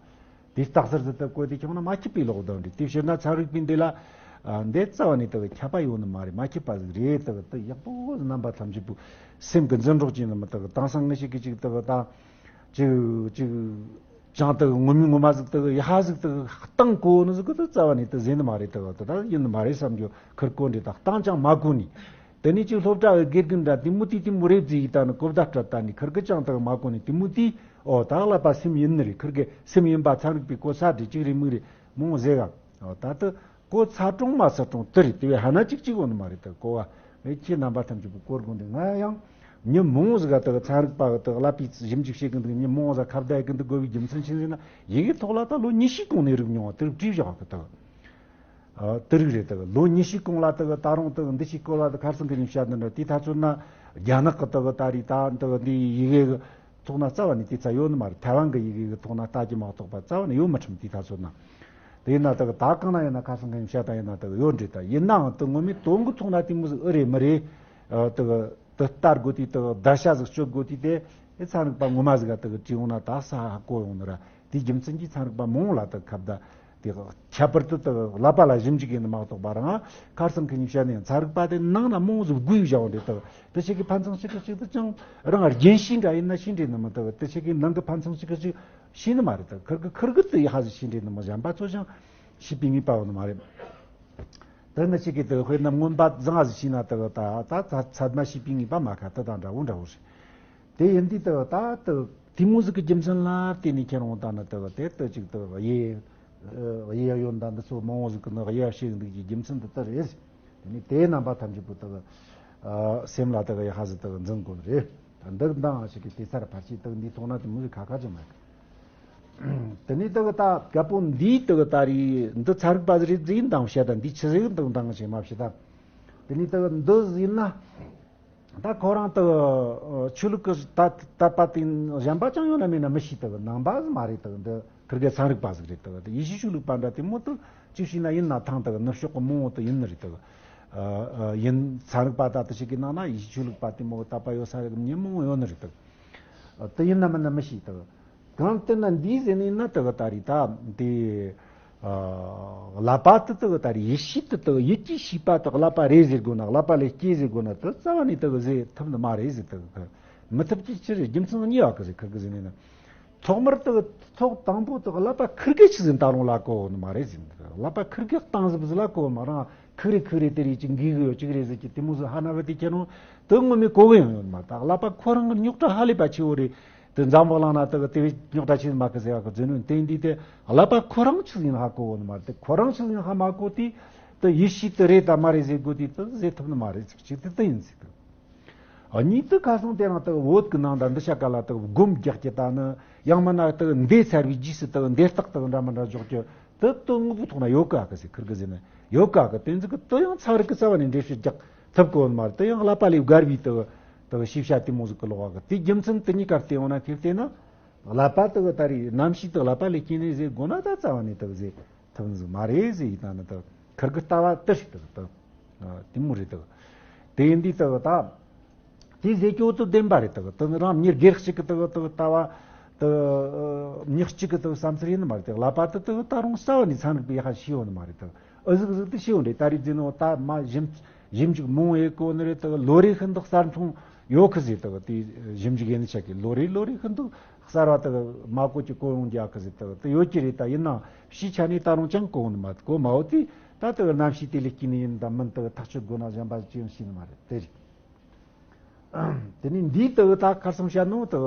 དེ་རྟགས་གསལ་ཟིག་དག་བཀོད་དེ་ཁྱོང་ན་མ་ཁྱབ་པའི་ལོག་ད་འདི་དེ་ཕྱིར་ན་ཚན་རིག་པའི་འདི་ལ་འདི་རྩ་བ་ནས་དག་ཁྱབ་པ་ཡོད་ནི་མ་རེད། མ་ཁྱབ་པ་ཟིག་རེད། དག་དེ་ཡག་པོ་རྣམ་པ་ཐམས་ཅད་པོ་སེམས་ཀྱི་འཛིན་གྲོགས་ཀྱི་ནི་མི་དག་དེང་སང་ངི་ཞིག་གི་ཅིག་དག་ད་ཅིག་ཅིག་ཅང་དག་ངོ་མི་ངོ་མ་ཟིག་དག་ཡ་ཧ་ཟིག་དག་གཏང་གོ་ནི་ཟིག་གི་དག་རྩ་བ་ནས་དག་ཟེར་ནི་མ་རེད། དག་དེ་ད་ཡིན་ནི་མ་རེད་བསམ་རྒྱུ་ཁིར་གོ་འདྲེ་དག་གཏང་ཅང་མ་གོ་ནི། དེ་ནས་ཅིག་སློབ་གྲྭ་བའི་དགེ་རྒན་འདྲ་དེ་མོ་དེ་དེ་མོ་རེད་ཟེར་ཡི་ད་ནི་གོ་བརྡ་སྤྲད་ད་ནི་ཁིར་གི་ཅང་དག་མ་གོ་ནི་དེ་མོ་དེ་ཨོ་ད་ཀླད་པ་སེམས་ཡིན་ནི་རེད། ཁིར་གི་སེམས་ཡིན་པ་ཚན་རིག་པའི་གོ་ས་འདྲེ་ཅིག་རེད་མིག་རེད་མོ་ཟེར་ག་ཨོ་ད་དུ། གོ་ཚ་གྲོང་མ་ཚ་གྲོང་དེ་རེད། དེ་བས་ཧ་ན་གཅིག་གཅིག་ཡོང་ནི་མ་རེད། དེ་གོ་བ་ངས་ཁྱེད་རྣམ་པ་ཐམས་ཅད་པོ་སྐོར་དགོས་འདི་ང་ཡང་མྱི་མང་ཟིག་ག་དེ་ཚན་རིག་པ་གི་དེ་ཀླད་པའི་ཞིབ་འཇུག་བྱེད་གི་འདུག་མྱི་མང་ཟིག་ཁ་བརྡ་གི་འདུག་དགོས་པའི་རྒྱུ་མཚན་ཆི་ཟེར་ན་ཡི་གེ་ཐོག་ལ་ད་ལོ་ཉི་ཤུའི་གོང་ནས་རིག་མྱོང་བ་དེ་རིགས་བྲིས་བཞག་གི་དེ་དེ་རིགས་རེད། དེ་ལོ་ཉི་ཤུའི་གོང་ལ་དེ་ད་རུང་དེ་འདི་ཞིག་སྐོར་བ་དེ་ཁར་སང་གི་ཉིན་བཤད་འདི་འདྲ་དེ་ཐ་ཚོད་ན་རྒྱ་ནག་གི་དེ་ད་རེད། ད་འདི་འདི་ཡི་གེ་གི་ཐོག་ན་རྩ་བ་ནས་དེ་ཚ་ཡོད་ནི་མ་རེད། ཐའེ་ཝན་གི་ཡི་གེ་གི་ཐོག་ན་ལྟ་རྒྱུ་མ་གཏོགས་པ་རྩ་བ་ནས་ཡོད་མི་ཁྲིམ་དེ་ཐ་ཚོད་ན། དེ་ཡིན་ན་དག་ད་གང་ན་ཡིན་ན་ཁ་སང་གི་བཤད་སྟངས་ཡིན་ན་དག་ཡོད་འདྲ་ད་ཡིན་ནའང་དེ་ངོ་མའི་དོན་གི་ཐོག་ན་དེ་མོ་ཟིག་ཨེ་རེད་མི་རེད། དག་དེ་ལྟ་དགོས་དུས་དག་བརྡར་ཤ་ཟིག་གཅོད་དགོས་དུས་དེ་ཨེ་ཚན་རིག་པ་ངོ་མ་ཟིག་ག་དག་དྲིས་ཡོང་ན་ད་ས་ཧ་གོ་ཡོང་ནི་ར། དེའི་རྒྱུ་མཚན་གྱིས་ཚན་རིག་པ་མང་ལ་དག་ཁ་བརྡ་དེ་ཁྱད་པར་དུ་དག་ཀླད་པ་ལ་ཞིབ་འཇུག་ཡིན་ནི་མ་གཏོགས་པ་རང་ཁ་སང་གི་བཤད་ནས་ཚན་རིག་པ་དེ་ནང་ན་མང་ཟིག་དགོས་བཞག་འདྲ་དག་དེ་ཞིག་གི་ཕན་ཚུན་ཞིག་གི་ཞིག་ཏུ་ཅང་རང་རྒྱན་ཤེས་འདྲ་ཡིན་ན་ཤེས་འདྲ་ནི་མི་དག་དེ་ཞིག་གི་ནང་གི་ཕན་ཚུན་ཞིག་གི་ཞིག་ཤེས་ནི་མ་རེད། ད་ཁིར་གི་ཁིར་གི་དེ་ཡ་ཧ་ཟི་ཤེས་འདྲེ་ནི་མི་གཞན་པ་ཚོ་ཅང་ཤེས་པའི་ངེས་པ་ཡོད་ནི་མ་རེད། དེ་ནི་ཅིག་གི་དེ་དཔེར་ན་མངོན་པ་བཟང་ཟི་ཤེས་ན་དེ་ད་ད་ཚ་ཚད་མ་ཤེས་པའི་ངེས་པ་མ་ཁ་དེ་དང་འདྲ་བོ་འདྲ་བོ་རེད། དེ་ཡིན་དུས་དེ་ད་དེ་དེ་མོ་ཟིག་གི་རྒྱུ་མཚན་ལ་བརྟེན་ནས་ཁྱེད་རང་ད་ནི་དེ་དེ་དེ་ཅིག་དེ་དབྱེ་དབྱེ་ཡོད་ད་འདི་ཚོ་མང་བོ་ཟིག་གི་ནི་དབྱེ་བ་ཕྱེ་འདུག་གི་རྒྱུ་མཚན་དེ་ལྟར་རེད། དེ་ནི་དེའི་རྣམ་པ་ཐམས་ཅད་པོ་དག་སེམས་ལ་དག་ཡ་ཧ་ཟི་དག་འཛིན་དགོས་རེད། འདིར་འདང་ཞིག་གི་དེ་ཚར་བར་ཆད་དག་འདི་ཐོག་ན་དེ་མོ་ཟིག་ཁ་ཁ་ཅིག་མེད། དེ་ནི་དག་ད་རྒད་པོ་འདིའི་དག་ད་རེས་འདི་ཚན་རིག་པ་ཟིག་རེད་ཟིག་འདང་བཤད་ད་འདི་ཆི་ཟིག་འདང་འདང་ཞིག་མ་བཤད་ད། དེ་ནི་དག་འདི་ཟིག་ན། ད་ཁོ་རང་དུ་ཆོས་ལུགས་ཀྱི་དད་པ་དེ་གཞན་པ་ཅང་ཡོད་ན་མེད་ན་མི་ཤེས། དུ་ནང་པ་ཟིག་མ་རེད། དུ་འདི་ཁིར་གེ་ཚན་རིག་པ་ཟིག་རེད། དུ་དེ་ཡེ་ཤུ་ཆོས་ལུགས་པ་འདྲ་དེ་མོ་དུ་ཅིག་ཤེས་ན་ཡིན་ན་ཐང་དུ་ནུབ་ཕྱོགས་ཀྱི་མང་བོ་དུ་ཡིན་ནི་རེད། དུ་ཡིན་ཚན་རིག་པ་ད་དུ་ཞིག་གི་ནང་ན་ཡེ་ཤུ་ཆོས་ལུགས་པ་དེ་མོ་དད་པ་ཡོད་ས་རིག་མི་མང་བོ་ཡོད་ནི་རེད། དུ་དུ་ཡིན་ན་མིན་ན་མི་ཤེས། དུ་གང་ལྟར་ན་འདིའི་ཟེར་ནི་ཡིན་ན་དུ་ད་རེད་ད་དེ། ཨ། ཀླད་པ་དེ་དག་ད་རེས་ཡིད་ཤེས་དེ་དག་ཡིད་ཀྱིས་ཤེས་པ་དག་ཀླད་པ་རེད་ཟེར་དགོས་ན། ཀླད་པ་ལས་སྐྱེས་ཟེར་དགོས་ན། དེ་རྩ་བ་ནས་དག་ཟེར་ཐུབ་ནི་མ་རེད་ཟེར། དག་མི་ཐུབ་ཀྱི་ཕྱིར་རྒྱུ་མཚན་གཉིས་པ་གི་ཟེར། ཁིར་གི་ཟེར་ནས་ན། ཐོག་མར་དག་ཐོག་དང་པོ་དག་ཀླད་པ་ཁིར་གི་ཆི་ཟིན་ད་རུང་ལ་གོ་ནི་མ་རེད་ཟེར། ཀླད་པ་ཁིར་གི་བཏང་ཟིག་ཟིག་ལ་གོ་མ་རང་ཁིར་རེ་ཁིར་རེ་དེ་རེ་ཅིག་འགིག་གི་ཡོད་ཅིག་རེད་ཟེར་གྱི་དེ་མོ་ཟིག་ཧ་ན་བ་དེ་ཁྱེད་རང་དག་ངོ་མས་གོ་གི་ཡང་ཡོད་མ། ད་ཀླད་པ་ཁོ་རང་གི་རྙོག་དྲ་ཧ་ལས་པ་ཆེ་བོ་རེད། དེ་འཛམ་བུ་གླིང་ན་དག་དེ་བས་རྙོག་དྲ་ཆེ་ཟིན་མ་གི་ཟེར་བ་གི་རྫུན་ནོན་དེ་འདི་དེ་ཀླད་པ་ཁོ་རང་ཆི་ཟིན་ཧ་གོ་བོ་ནི་མ་རེད། དེ་ཁོ་རང་ཆི་ཟིན་ཧ་མ་གོ་དེ་དེ་ཡིད་ཤེས་དེ་རེད་ད་མ་རེད་ཟེར་དགོས་དེ་དེ་ཟེར་ཐུབ་ནི་མ་རེད་ཟེར། གཅིག་དེ་དེ་ཡིན་ཟེར་གི། གཉིས་དེ་ཁ་སང་དེ་རིང་དག་བོད་ཀྱི་ནང་དང་འདི་ཤ་ཀ་ལ་དག་སྒོམ་རྒྱག་གི་ད་ནི་ཡང་མིན་ན་དག་འདས་ཚར་བའི་རྗེས་སུ་དག་འདས་རྟགས་དག་འདྲ་མི་འདྲ་འཇོག་གི་དེ་དེ་དངོས་པོའི་ཐོག་ན་ཡོད་ག་གི་ཟེར། ཁིར་གི་ཟེར་ན་ཡོད་ག་གི། དེ་ཚོ་གི་དེ་ཡང་ཚན་རིག་གི་རྩ་བ་ནས་འགྲེལ་བཤད་རྒྱག་ཐུབ་གོ་ནི་མ་རེད། དེ་ཡང་ཀླད་པ་ལས་བརྒལ་བའི་དག་དག་ཤེས་བྱ་དེ་མོ་ཟིག་གི་ལོག་ག་གི། དེ་རྒྱུ་མཚན་དེ་གཉིས་ཀ་བལྟས་འོང་ན། ཁེར་བལྟས་ན་ཀླད་པ་དག་ད་རེས་རྣམ་ཤེས་དག་ཀླད་པ་ལས་སྐྱེས་ནས་ཟེར་དགོས་ན་ད་རྩ་བ་ནས་དག་ཟེར་ཐུབ་ནི་ཟིག་མ་རེད་ཟེར། ཡིན་ད་ནི་དག་ཁིར་གི་ལྟ་བ་དེ་ཞིག་དག་དག་དེ་མོ་རེད་དག། དེ་ཡིན་དུས་དག་ད་དེ་ཟེར་རྒྱུ་དེ་བདེན་པ་རེད་དག། དེ་ནི་རང་མྱི་སྒེར་གཅིག་གི་དག་དག་ལྟ་བ་དག་མྱི་གཅིག་གི་དག་བསམ་ཚུལ་ཡིན་ནི་མ་རེད་དག། ཀླད་པ་དེ་དག་ད་རུང་རྩ་བ་ནས་ཚན་རིག་པས་ཧ་ཤེས་ཡོད་ནི་མ་རེད་དག། ཨུ་ཟིག་ཟིག་དེ་ཤེས་ཡོད་རེད། ད་རེས་རྫུན་ནོ་ད་མ་ཞིབ་ཞིབ་འཇུག་མང་བོ་ཡེ་གོ་ནི་རེད་དག། ལོ་རེ་ཤིན་ཏུ་གསར་མཐོང་ཡོད་གི་ཟེར་དག། དེ་ཞིབ་འཇུག་ཡེ་ནི་ཆ་གི་ལོ་རེ་ལོ་རེ་ཤིན་ཏུ་གསར་བ་དག་མ་གོ་ཅི་གོ་ཡོང་རྒྱུ་གི་ཟེར་དག། དེ་ཡོད་ཀྱི་རེད། ད་ཡིན་ན་ཕྱིའི་ཆ་ནས་ད་རུང་ཅང་གོ་ནི་མ་གོ་མ་འོ་དེ་ད་དག་རྣམ་ཤེས་དེ་ལས་སྐྱེས་ནི་ཡིན་ད་མིན་དག་ཐག་གཅོད་དགོས་ན་གཞན་པ་ཅི་ཡང་ཤེས་ནི་མ་རེད། དེ་རེད། དེ་ནས་འདིའི་དག་ད་ཁ་སང་བཤད་ནོ་དག་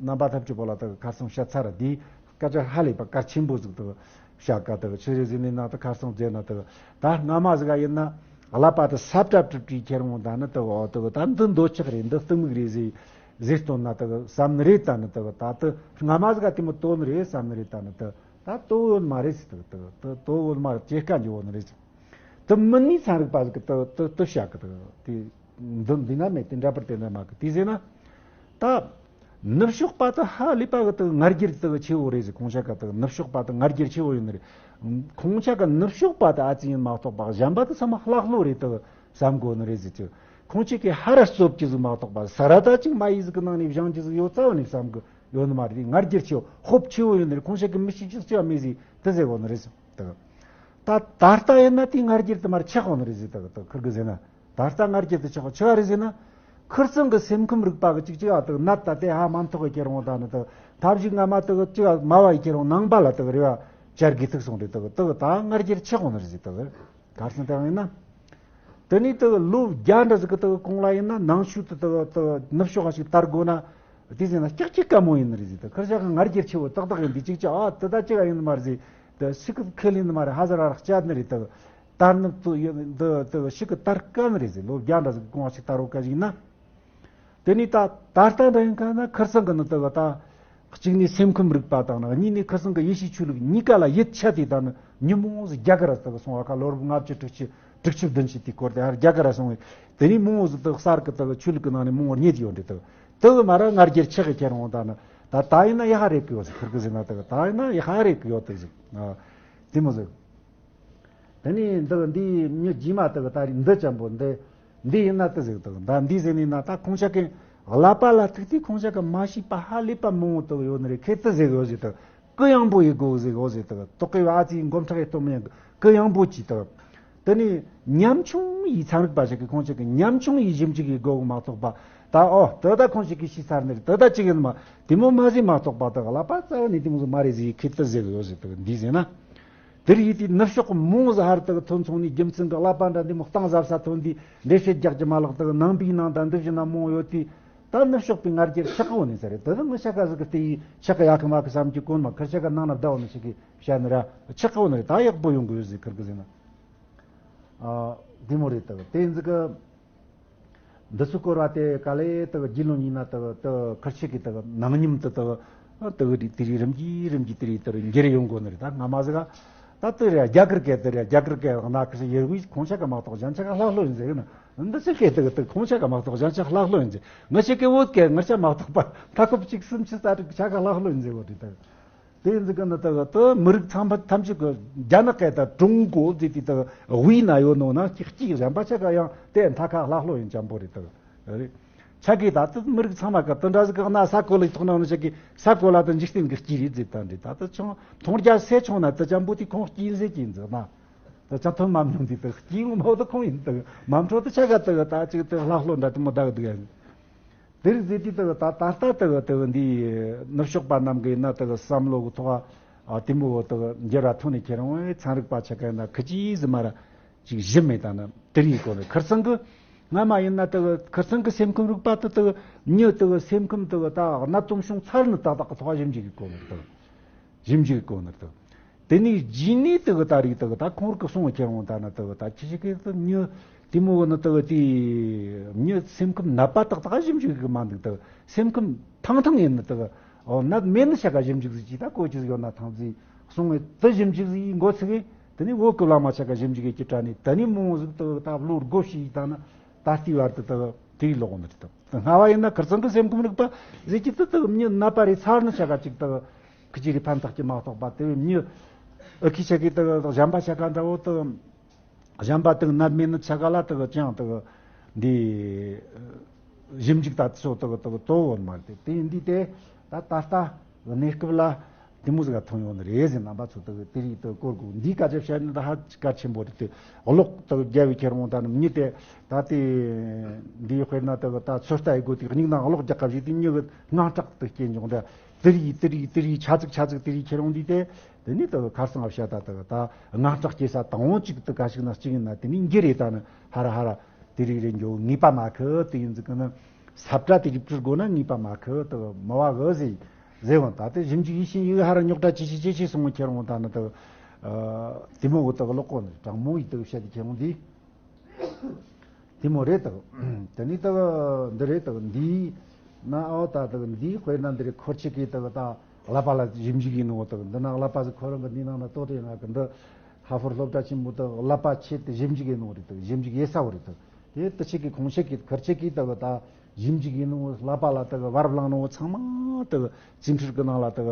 རྣམ་པ་ཐམས་ཅད་པོ་ལ་དག་ཁ་སང་བཤད་ཚར། འདིའི་སྐད་ཆ་ཧ་ལས་པ་གལ་ཆེན་པོ་ཟིག་དག་བཤད་ཀ་དག་ཆི་རེད་ཟེར་ནས་ན། དག་ཁ་སང་བརྗེད་ན་དག་ད་སྔ་མ་ཟིག་ག་ཡིན་ན་ཀླད་པ་དེ་ས་བཀྲ་བྲིས་བྲིས་ཁྱེར་འོང་ད་ནི་དག་འོ་དག་ད་འདི་འདོད་ཆགས་རེད། འདི་གཏི་མུག་རེད་ཟེར་ཟེར་སྟོན་ན་དག་བསམ་ནི་རེད། ད་ནི་དག་ད་དེ་སྔ་མ་ཟིག་ག་དེ་མོ་དོ་ནི་རེད་བསམ་ནི་རེད། ད་ནི་དག་ད་དོ་ཡོད་མ་རེད་ཟེར། དག་དག་དེ་དོ་ཡོད་མ་རེད། སྐྱེ་དཀའ་འགྱུར་བོ་ནི་རེད་ཟེར། དེ་མིན་ནི་ཚན་རིག་པ་ཟིག་གི་དེ་དེ་དེ་བཤད་གི། དེ་འདི་འདི་ན་མེད། དེ་འདྲ་པར་དེ་འདྲ་མ་གི། དེ་ཟེར་ན་ད་ནུབ་ཕྱོགས་པ་དེ་ཧ་ལས་པ་གི་དེ་ང་རྒྱལ་དེ་ཆེ་བོ་རེད་ཟེར། ཁོང་ཆ་ག་དེ་ནུབ་ཕྱོགས་པ་དེ་ང་རྒྱལ་ཆེ་བོ་ཡོད་ནི་རེད། ཁོང་ཆ་ག་ནུབ་ཕྱོགས་པ་དེ་ཨ་ཙི་ཡིན་མ་གཏོགས་པ་གཞན་པ་དེ་ཚང་མ་ལྷག་ལྷོ་རེད་དེ་བསམ་དགོས་ནི་རེད་ཟེར་གི། ཁོང་ཆ་གི་ཧ་ར་རྩོབ་ཀྱི་ཟིག་མ་གཏོགས་པ་ས་ར་ད་ཅིག་མ་ཡི་ཟིག་གི་ནང་ནས་བཞེངས་ཀྱི་ཟིག་ཡོད་རྩ་བ་ནས་བསམ་གི་ཡོད་ནི་མ་རེད། ང་རྒྱལ་ཆེ་བོ་ཧོབ་ཆེ་བོ་ཡོད་ནི་རེད། ཁོང་ཆ་གི་མི་ཤེས་ཀྱི་རྩ་བ་མེད་ཟིག་དེ་ཟེར་གོ་ནི་རེད་ཟེར། དེ་ད་ད་ལྟ་ཡིན་ན་དེའི་ང་རྒྱལ་དེ་མར་ཆག་འོང་ནི་རེད་ཟེར། དག་དག་ཁིར་གི་ཟེར་ན་ད་ལྟ་ང་རྒྱལ་དེ་ཆག་ཆི་བ་རེད་ཟེར་ན། ཁིར་ཚང་གི་སེམས་ཁམས་རིག་པ་གི་ཅིག་ཅིག་ཨ་དག་ནད་ད་དེ་ཧ་མ་མཐོ་གི་ཁྱེར་འོང་ད་ནི་དག་ཐབས་ཤིག་སྔ་མ་དག་ཅིག་ཨ་མ་བ་ཡི་ཁྱེར་འོང་ནང་པ་ལ་དག་རེ་བ་བཅར་གི་ཐུག་སོང་རེད། དག་དག་ད་ང་རྒྱལ་ཆག་འོང་ནི་རེད་ཟེར། དག་གར་སོང་དེ་ཡིན་ན། དེ་ནས་དེ་ལོ་བརྒྱ་འདྲ་ཟིག་གི་དེ་གོང་ལ་ཡིན་ན་ནང་ཆོས་དེ་དེ་དེ་ནུབ་ཕྱོགས་ཤིག་དར་དགོས་ན། དེ་ཟེར་ན་སྐྱག་ཅིག་དཀའ་མོ་ཡིན་ནི་རེད་ཟེར། དེ་ཁིར་ཆ་གི་ང་རྒྱལ་ཆེ་བོ་ཏག་ཏག་ཡིན། དེ་ཅིག་ཅིག་ཨ་དེ་ད་ཅིག་ཡིན་ནི་མ་རེད་ཟེར། དེ་ཤི་གི་ཁས་ལེན་ནི་མ་རེད། ཧ་ཟ་ར་ར་སྐྱ་ནི་རེད། དེ་དར་ནི་དེ་ཡིན་དེ་དེ་ཤི་གི་དར་དཀའ་ནི་རེད་ཟེར། ལོ་བརྒྱ་འདྲ་ཟིག་གི་གོང་ཞིག་དར་རོ་ཀ་ཞིག་ཡིན་ན། དེ་ནས་ད་ད་ལྟ་འདྲ་ཡིན་ཁ་ན་ཁིར་ཚང་གི་ནི་དེ་གི་ད། གཅིག་ནས་སེམས་ཁམས་རིག་པ་དང་ནི། གཉིས་ནས་ཁིར་ཚང་གི་ཡེ་ཤུའི་ཆོས་ལུགས། གཉིས་ཀ་ལ་ཡིད་ཆད་དེ་ད་ནི་ཉིན་མོ་ཟིག་རྒྱ་གར་ར་དེ་གི་སོང་བ་ཁ། ལོ་རབས་ལྔ་བཅུ་དྲུག་ཅུ་དྲུག་ཅུ་བདུན་ཅུ་དེའི་སྐོར་དེ་ཧར་རྒྱ་གར་ར་སོང་བས། དེ་ནས་མང་བོ་ཟིག་དེ་གི་གསར་གི་དེ་གི་ཆོས་ལུགས་གི་ནང་ནས་མང་བོ་རྙེད་ཡོད་འདྲ། དེ་གི་དེ་གི་མ་ར་ང་རྒྱལ་ཆག་གི་ཁྱེར་འོང་ད་ནི། ད་ད་ཡིན་ན་ཡ་ཧ་རེད་གི་ཡོད་ཟིག། ཁིར་གི་ཟེར་ན་དེ་གི་ད་ཡིན་ན་ཡ་ཧ་རེད་གི་ཡོད་དེ་ཟིག། ཨ། དེ་མོ་ཟིག། དེ་ནས་འདི་འདིའི་མྱི་རྗེས་མ་དག་ད་རེས་འདི་ཅན་པོ་འདི་འདི་ཡིན་ན་དེ་ཟིག་དག་ད་འདི་ཟེར་ནས་ན། ད་ཁོང་ཆ་གི་ཀླད་པ་ལ་ཐུག་དུས་ཁོང་ཆ་གི་མ་ཤེས་པ་ཧ་ལས་པ་མང་བོ་དག་ཡོད་ནི་རེད། ཁེ་དེ་ཟིག་ཡོད་ཟིག་དག། གུ་ཡངས་པོ་ཡི་གོ་ཟིག་ཡོད་ཟིག་དག། དོག་གི་བ་ཚིག་འགོམ་ཁྲག་ཡི་སྟོབས་མི་ཡང་གུ་ཡངས་པོ་གྱིས་དག། དེ་ནས་ཉམ་ཆུང་ཡི་ཚན་རིག་པ་ཞིག་གི་ཁོང་ཆ་གི་ཉམ་ཆུང་ཡི་ཞིབ་འཇུག་ཡི་གོ་མ་གཏོགས་པ། ད་ཨོ་དེ་ད་ཁོང་ཆ་གི་ཤེས་ཚར་ནི་རེད། དེ་ད་ཅིག་ཡིན་མ་དེ་མོ་མ་ཟིག་མ་གཏོགས་པ་དག་ཀླད་པ་རྩ་བ་ནས་དེ་མོ་ཟིག་མ་རེད་ཟིག། ཁེ་དེ་ཟིག་ཡོད་ཟིག་དག་འདི་ཟེར་ན། དེར་ཡིད་དེ་ནུབ་ཕྱོགས་མོང་ཟ་ཧར་དག་ཐོན་སོང་ནས་རྒྱུ་མཚན་གྱི་ཀླད་པ་འདྲ་འདི་མོ་གཏིང་ཟབ་ས་ཐོན་དུས་འགྲེལ་བཤད་རྒྱག་རྒྱུ་མ་ལག་དག་ནང་པའི་ནང་དང་འདི་བཞིན་ན་མོང་ཡོད་དུས། ད་ནུབ་ཕྱོགས་པའི་ང་རྒྱལ་ཆག་གོ་ནས་ཟེར་རེད། དེ་ནི་ངི་ཤ་ཀ་ཟིག་གི་སྟེ་ཡིས་ཆག་གི་ཡག་གི་མ་གི་བསམ་གྱི་གོ་ནི་མ། ཁིར་ཤ་ཀ་ནང་ན་བདའ་བ་ནི་ཞིག་གི་བཤད་ནི་ར་ཆག་གོ་ནི་རེད། ད་ཡག་པོ་ཡོང་གི་ཡོད་ཟིག། ཁིར་གི་ཟེར་ན། ཨ། དེ་མོ་རེད་དག། དེ་ཟིག་གི། འདི་ཚོ་སྐོར་བ་དེ་ག་ལེ་དག་རྒྱུས་ལོན་ཡིན་ན་དག་དག་ཁིར་ཆེ་གི་དག་ནང་ཉམས་དུ་དག་དག་རི་དེ་རི་རིམ་གྱིས་རིམ་གྱིས་དེ་རི་དེ་རི་འགྱུར་ཡོང་གོ་ནི་རེད། ད་སྔ་མ་ཟིག་ག་ད་དེ་རི་རྒྱ་གར་སྐད་དེ་རི་རྒྱ་གར་སྐད་གནའ་ཁིར་ཆེ་ཡེར་བུའི་ཁོང་ཆ་ག་མ་གཏོགས་གཞན་ཆ་ག་ལྷག་ལྷོ་ཡིན་ཟེར་ན། འདི་ཆེ་སྐད་དག་དག་ཁོང་ཆ་ག་མ་གཏོགས་གཞན་ཆ་ལྷག་ལྷོ་ཡིན་ཟེར། ང་ཆེ་སྐད་བོད་སྐད་ང་ཆ་མ་གཏོགས་པ་མཐའ་འཁོབ་གཅིག་གསུམ་ཆུ་རྩ་དྲུག་ཆ་ག་ལྷག་ལྷོ་ཡིན་ཟེར་བ་རེད་དག། དེ་ཡིན་ཟིག་གི་ནི་དག་དེ་མི་རིགས་ཚང་མ་ཐམས་ཅད་ཀྱི་རྒྱ་ནག་སྐད་དང་ཀྲུང་གོ་ཟེར་དུས་དག་དབུས་ན་ཡོད་ནོ་ན་ཅིག་གཅིག་གཞན་པ་ཆ་ག་ཡང་དེ་མཐའ་ཁ་ལྷག་ལྷོ་ཡིན་ཅན་པོ་རེད་དག་རེད། ཆ་གི་ད་ལྟ་མི་རིགས་ཚང་མ་གི་དེ་འདྲ་ཟིག་གི་གནའ་ས་གོ་ལ་ཐོག་ན་ནི་ཆ་གི་ས་གོ་ལ་དེ་འཇིག་རྟེན་གི་སྐྱིད་རེད་ཟེར་ད་འདྲི། ད་ལྟ་ཆུང་མཐོང་རྒྱ་སེ་ཆུང་ན་དེ་ཅམ་པོ་དེ་ཁོང་སྐྱིད་ཟེར་གྱིན་ཟིག་ན། དེ་ཅང་ཐོན་མ་མྱོང་དུས་དེ་སྐྱིད་ངོ་མ་དེ་ཁོང་ཡིན་དེ་མ་འཕྲོ་དེ་ཆ་ག་དེ་ད་ཅིག་དེ་ལྷག་ལྷོ་འདྲ་དེ་མོ་ད་གི་འདུག་ཡ། དེ་རིགས་ཟེར་དུས་དེ་ད་ད་ལྟ་དེ་དེ་འདི་ནུབ་ཕྱོགས་པ་རྣམས་གི་ཡིན་ན་དེ་བསམ་བློ་གི་ཐོག་ཨ་དེ་མོ་དེ་འགྱུར་བ་ཐོན་ནས་ཁྱེད་རང་ཚན་རིག་པ་ཆ་ག་ཡིན་ན་ཁི་ཅི་ཟིག་མ་ར་ཅིག་ཞིབ་མེད་ད་ན་དེ་རིགས་གོ་ནས་ཁིར་ཚང་གི་སྔ་མ་ཡིན་ན་དེ་ཁིར་ཚང་གི་སེམས་ཁམས་རིག་པ་དེ་དེ་མྱི་དེ་སེམས་ཁམས་དེ་ད་གནད་དོན་བྱུང་ཚར་ནི་ཏག་ཏག་གི་ཐོག་ཞིབ་འཇུག་གི་གོ་ནས་དེ། ཞིབ་འཇུག་གི་གོ་ནར་དང་། དེ་ནས་རྗེས་ནས་དེ་གི་ད་རིགས་དེ་གི་ད་ཁོང་རིག་གི་སོང་ཁྱེར་འོང་ད་ན་དེ་གི་ད་ཁྱི་ཞིག་གི་དེ་མྱི་དེ་མོ་གི་ནི་དེ་གི་དེ་མྱི་སེམས་ཁམས་ནད་པ་ཏག་ཏག་ཞིབ་འཇུག་གི་མ་འདུག་དེ་གི་སེམས་ཁམས་ཐང་ཐང་ཡིན་ནི་དེ་གི་ཨོ་ནད་མེད་ནི་ཤ་ག་ཞིབ་འཇུག་ཟིག་ཅིག་ད་གོ་ཅི་ཟིག་ཡོད་ན་ཐང་ཟིག་སོང་བས་དེ་ཞིབ་འཇུག་ཟིག་ཡིན་འགོ་ཚུགས་གི། དེ་ནས་བོད་གི་བླ་མ་ཤ་ག་ཞིབ་འཇུག་གི་ཅི་དྲ་ནས་དེ་ནས་མོ་ཟིག་དེ་གི་ད་བློ་སྒོ་ཕྱེ་ཡིག་ད་ན་ད་ལྟའི་བར་དུ་དེ་གི་དེ་ཡི་ལོག་ནི་རེད། དེ་སྔ་བ་ཡིན་ན་ཁིར་ཚང་གི་སེམས་ཁམས་རིག་པ་ཟིག་ཅིག་དེ་དེ་གི་མྱི་ནད་པ་རེད་ཚར་ནི་ཤ་ག་ཅིག་དེ་གི་ཁི་ཅི་རི་ཕན་ཐག་གི་མ་གཏོགས་པ་དེ་བས་མྱི་ཨི་ཁི་ཆ་གི་དེ་གཞན་པ་ཆ་ག་འདྲ་བོ་དེ་གཞན་པ་དེ་ནད་མེད་ནི་ཆ་ག་ལ་དེ་ཅང་དེ་འདི་ཞིབ་འཇུག་ད་ཚོ་དེ་དེ་དོ་བོ་མ་རེད། དེ་འདི་དེ་ད་ད་ལྟ་གནས་སྐབས་ལ་དེ་མོ་ཟིག་ག་ཐོན་ཡོང་ནི་རེད་ཟེར་རྣམ་པ་ཚོ་དེ་དེ་རིགས་དེ་སྐོར་གོ་འདིའི་སྐད་ཆ་བཤད་ནི་ད་ཧ་ཅང་གལ་ཆེན་པོ་རེད། དེ་གློག་དེ་རྒྱ་བའི་ཁྱེར་འོང་ད་ནི་མྱི་དེ་ད་དེ་འདིའི་དཔེར་ན་དེ་ད་ཚོད་ལྟ་ཡི་སྒོ་དེ་སྙིང་ནང་གློག་རྒྱག་ག་བཞིན་དེ་མྱི་གི་དངངས་སྐྲག་དེ་སྐྱེ་འཇོག་འདྲ། དེ་རིགས་དེ་རིགས་དེ་རིགས་ཆ་ཚིག་ཆ་ཚིག་དེ་རིགས་ཁྱེར་འོང་འདི་དེ་དེ་ནི་དེ་ཁར་སང་བཤད་ད་དེ་ད་དངངས་སྐྲག་སྐྱེ་ས་དང་བོ་གཅིག་དེ་ག་ཞིག་ན་གཅིག་ཡིན་ན་དེ་ནི་འགྱུར་རེད། ད་ནི་ཧ་ར་ཧ་ར་དེ་རིགས་རེད་འགྱོ་ངེས་པ་མ་ཁི་དེ་ཡིན་ཟིག་གི་ནི་ས་བཀྲ་དེ་རིགས་བྲི་དགོས་ན་ངེས་པ་མ་ཁི་དེ་མི་བ་གི་ཟེ་ཟེ་བོ་ད་དེ་ཞིབ་འཇུག་ཡིད་བཞིན་ཡིད་ཧ་ར་རྙོག་དྲ་ཇེ་ཆེ་ཇེ་ཆེ་སོང་ཁྱེར་འོང་ད་ནི་དེ་དེ་མོ་གི་དེ་ལོག་གོ་ནི་དྲང་མོ་ཡིད་དེ་བཤད་དེ་ཁྱེར་འོང་དེ། དེ་མོ་རེད་དག་དེ་ནི་དག་འདི་རེད་དག་འདིའི་ན་ཨོ་ད་དག་འདིའི་དཔེར་ན་འདི་རེད། འཁོར་ཆེ་གི་དག་ད་ཀླད་པ་ལ་ཞིབ་འཇུག་ཡིན་ནོ་དག་འདི་ན་ཀླད་པ་ཟིག་ཁོ་རང་གི་འདི་ནང་ན་ཏོག་ཏོ་ཡིན་ང་གི་འདི་ཧ་ཧྥོར་སློབ་གྲྭ་ཆེན་པོ་དག་ཀླད་པ་ཆེད་དུ་ཞིབ་འཇུག་ཡིན་ནོ་རེད་དག་ཞིབ་འཇུག་ཡེ་ས་བོ་རེད་དག་དེ་དུ་ཆེ་གི་ཁོང་ཆེ་གི་འཁོར་ཆེ་གི་དག་ད་ཞིབ་འཇུག་ཡིན་ནོ་ཀླད་པ་ལ་དག་བར་བླངས་ནོ་ཚང་མ་དག་རྩིས་འཕྲུལ་གི་ནང་ལ་དག་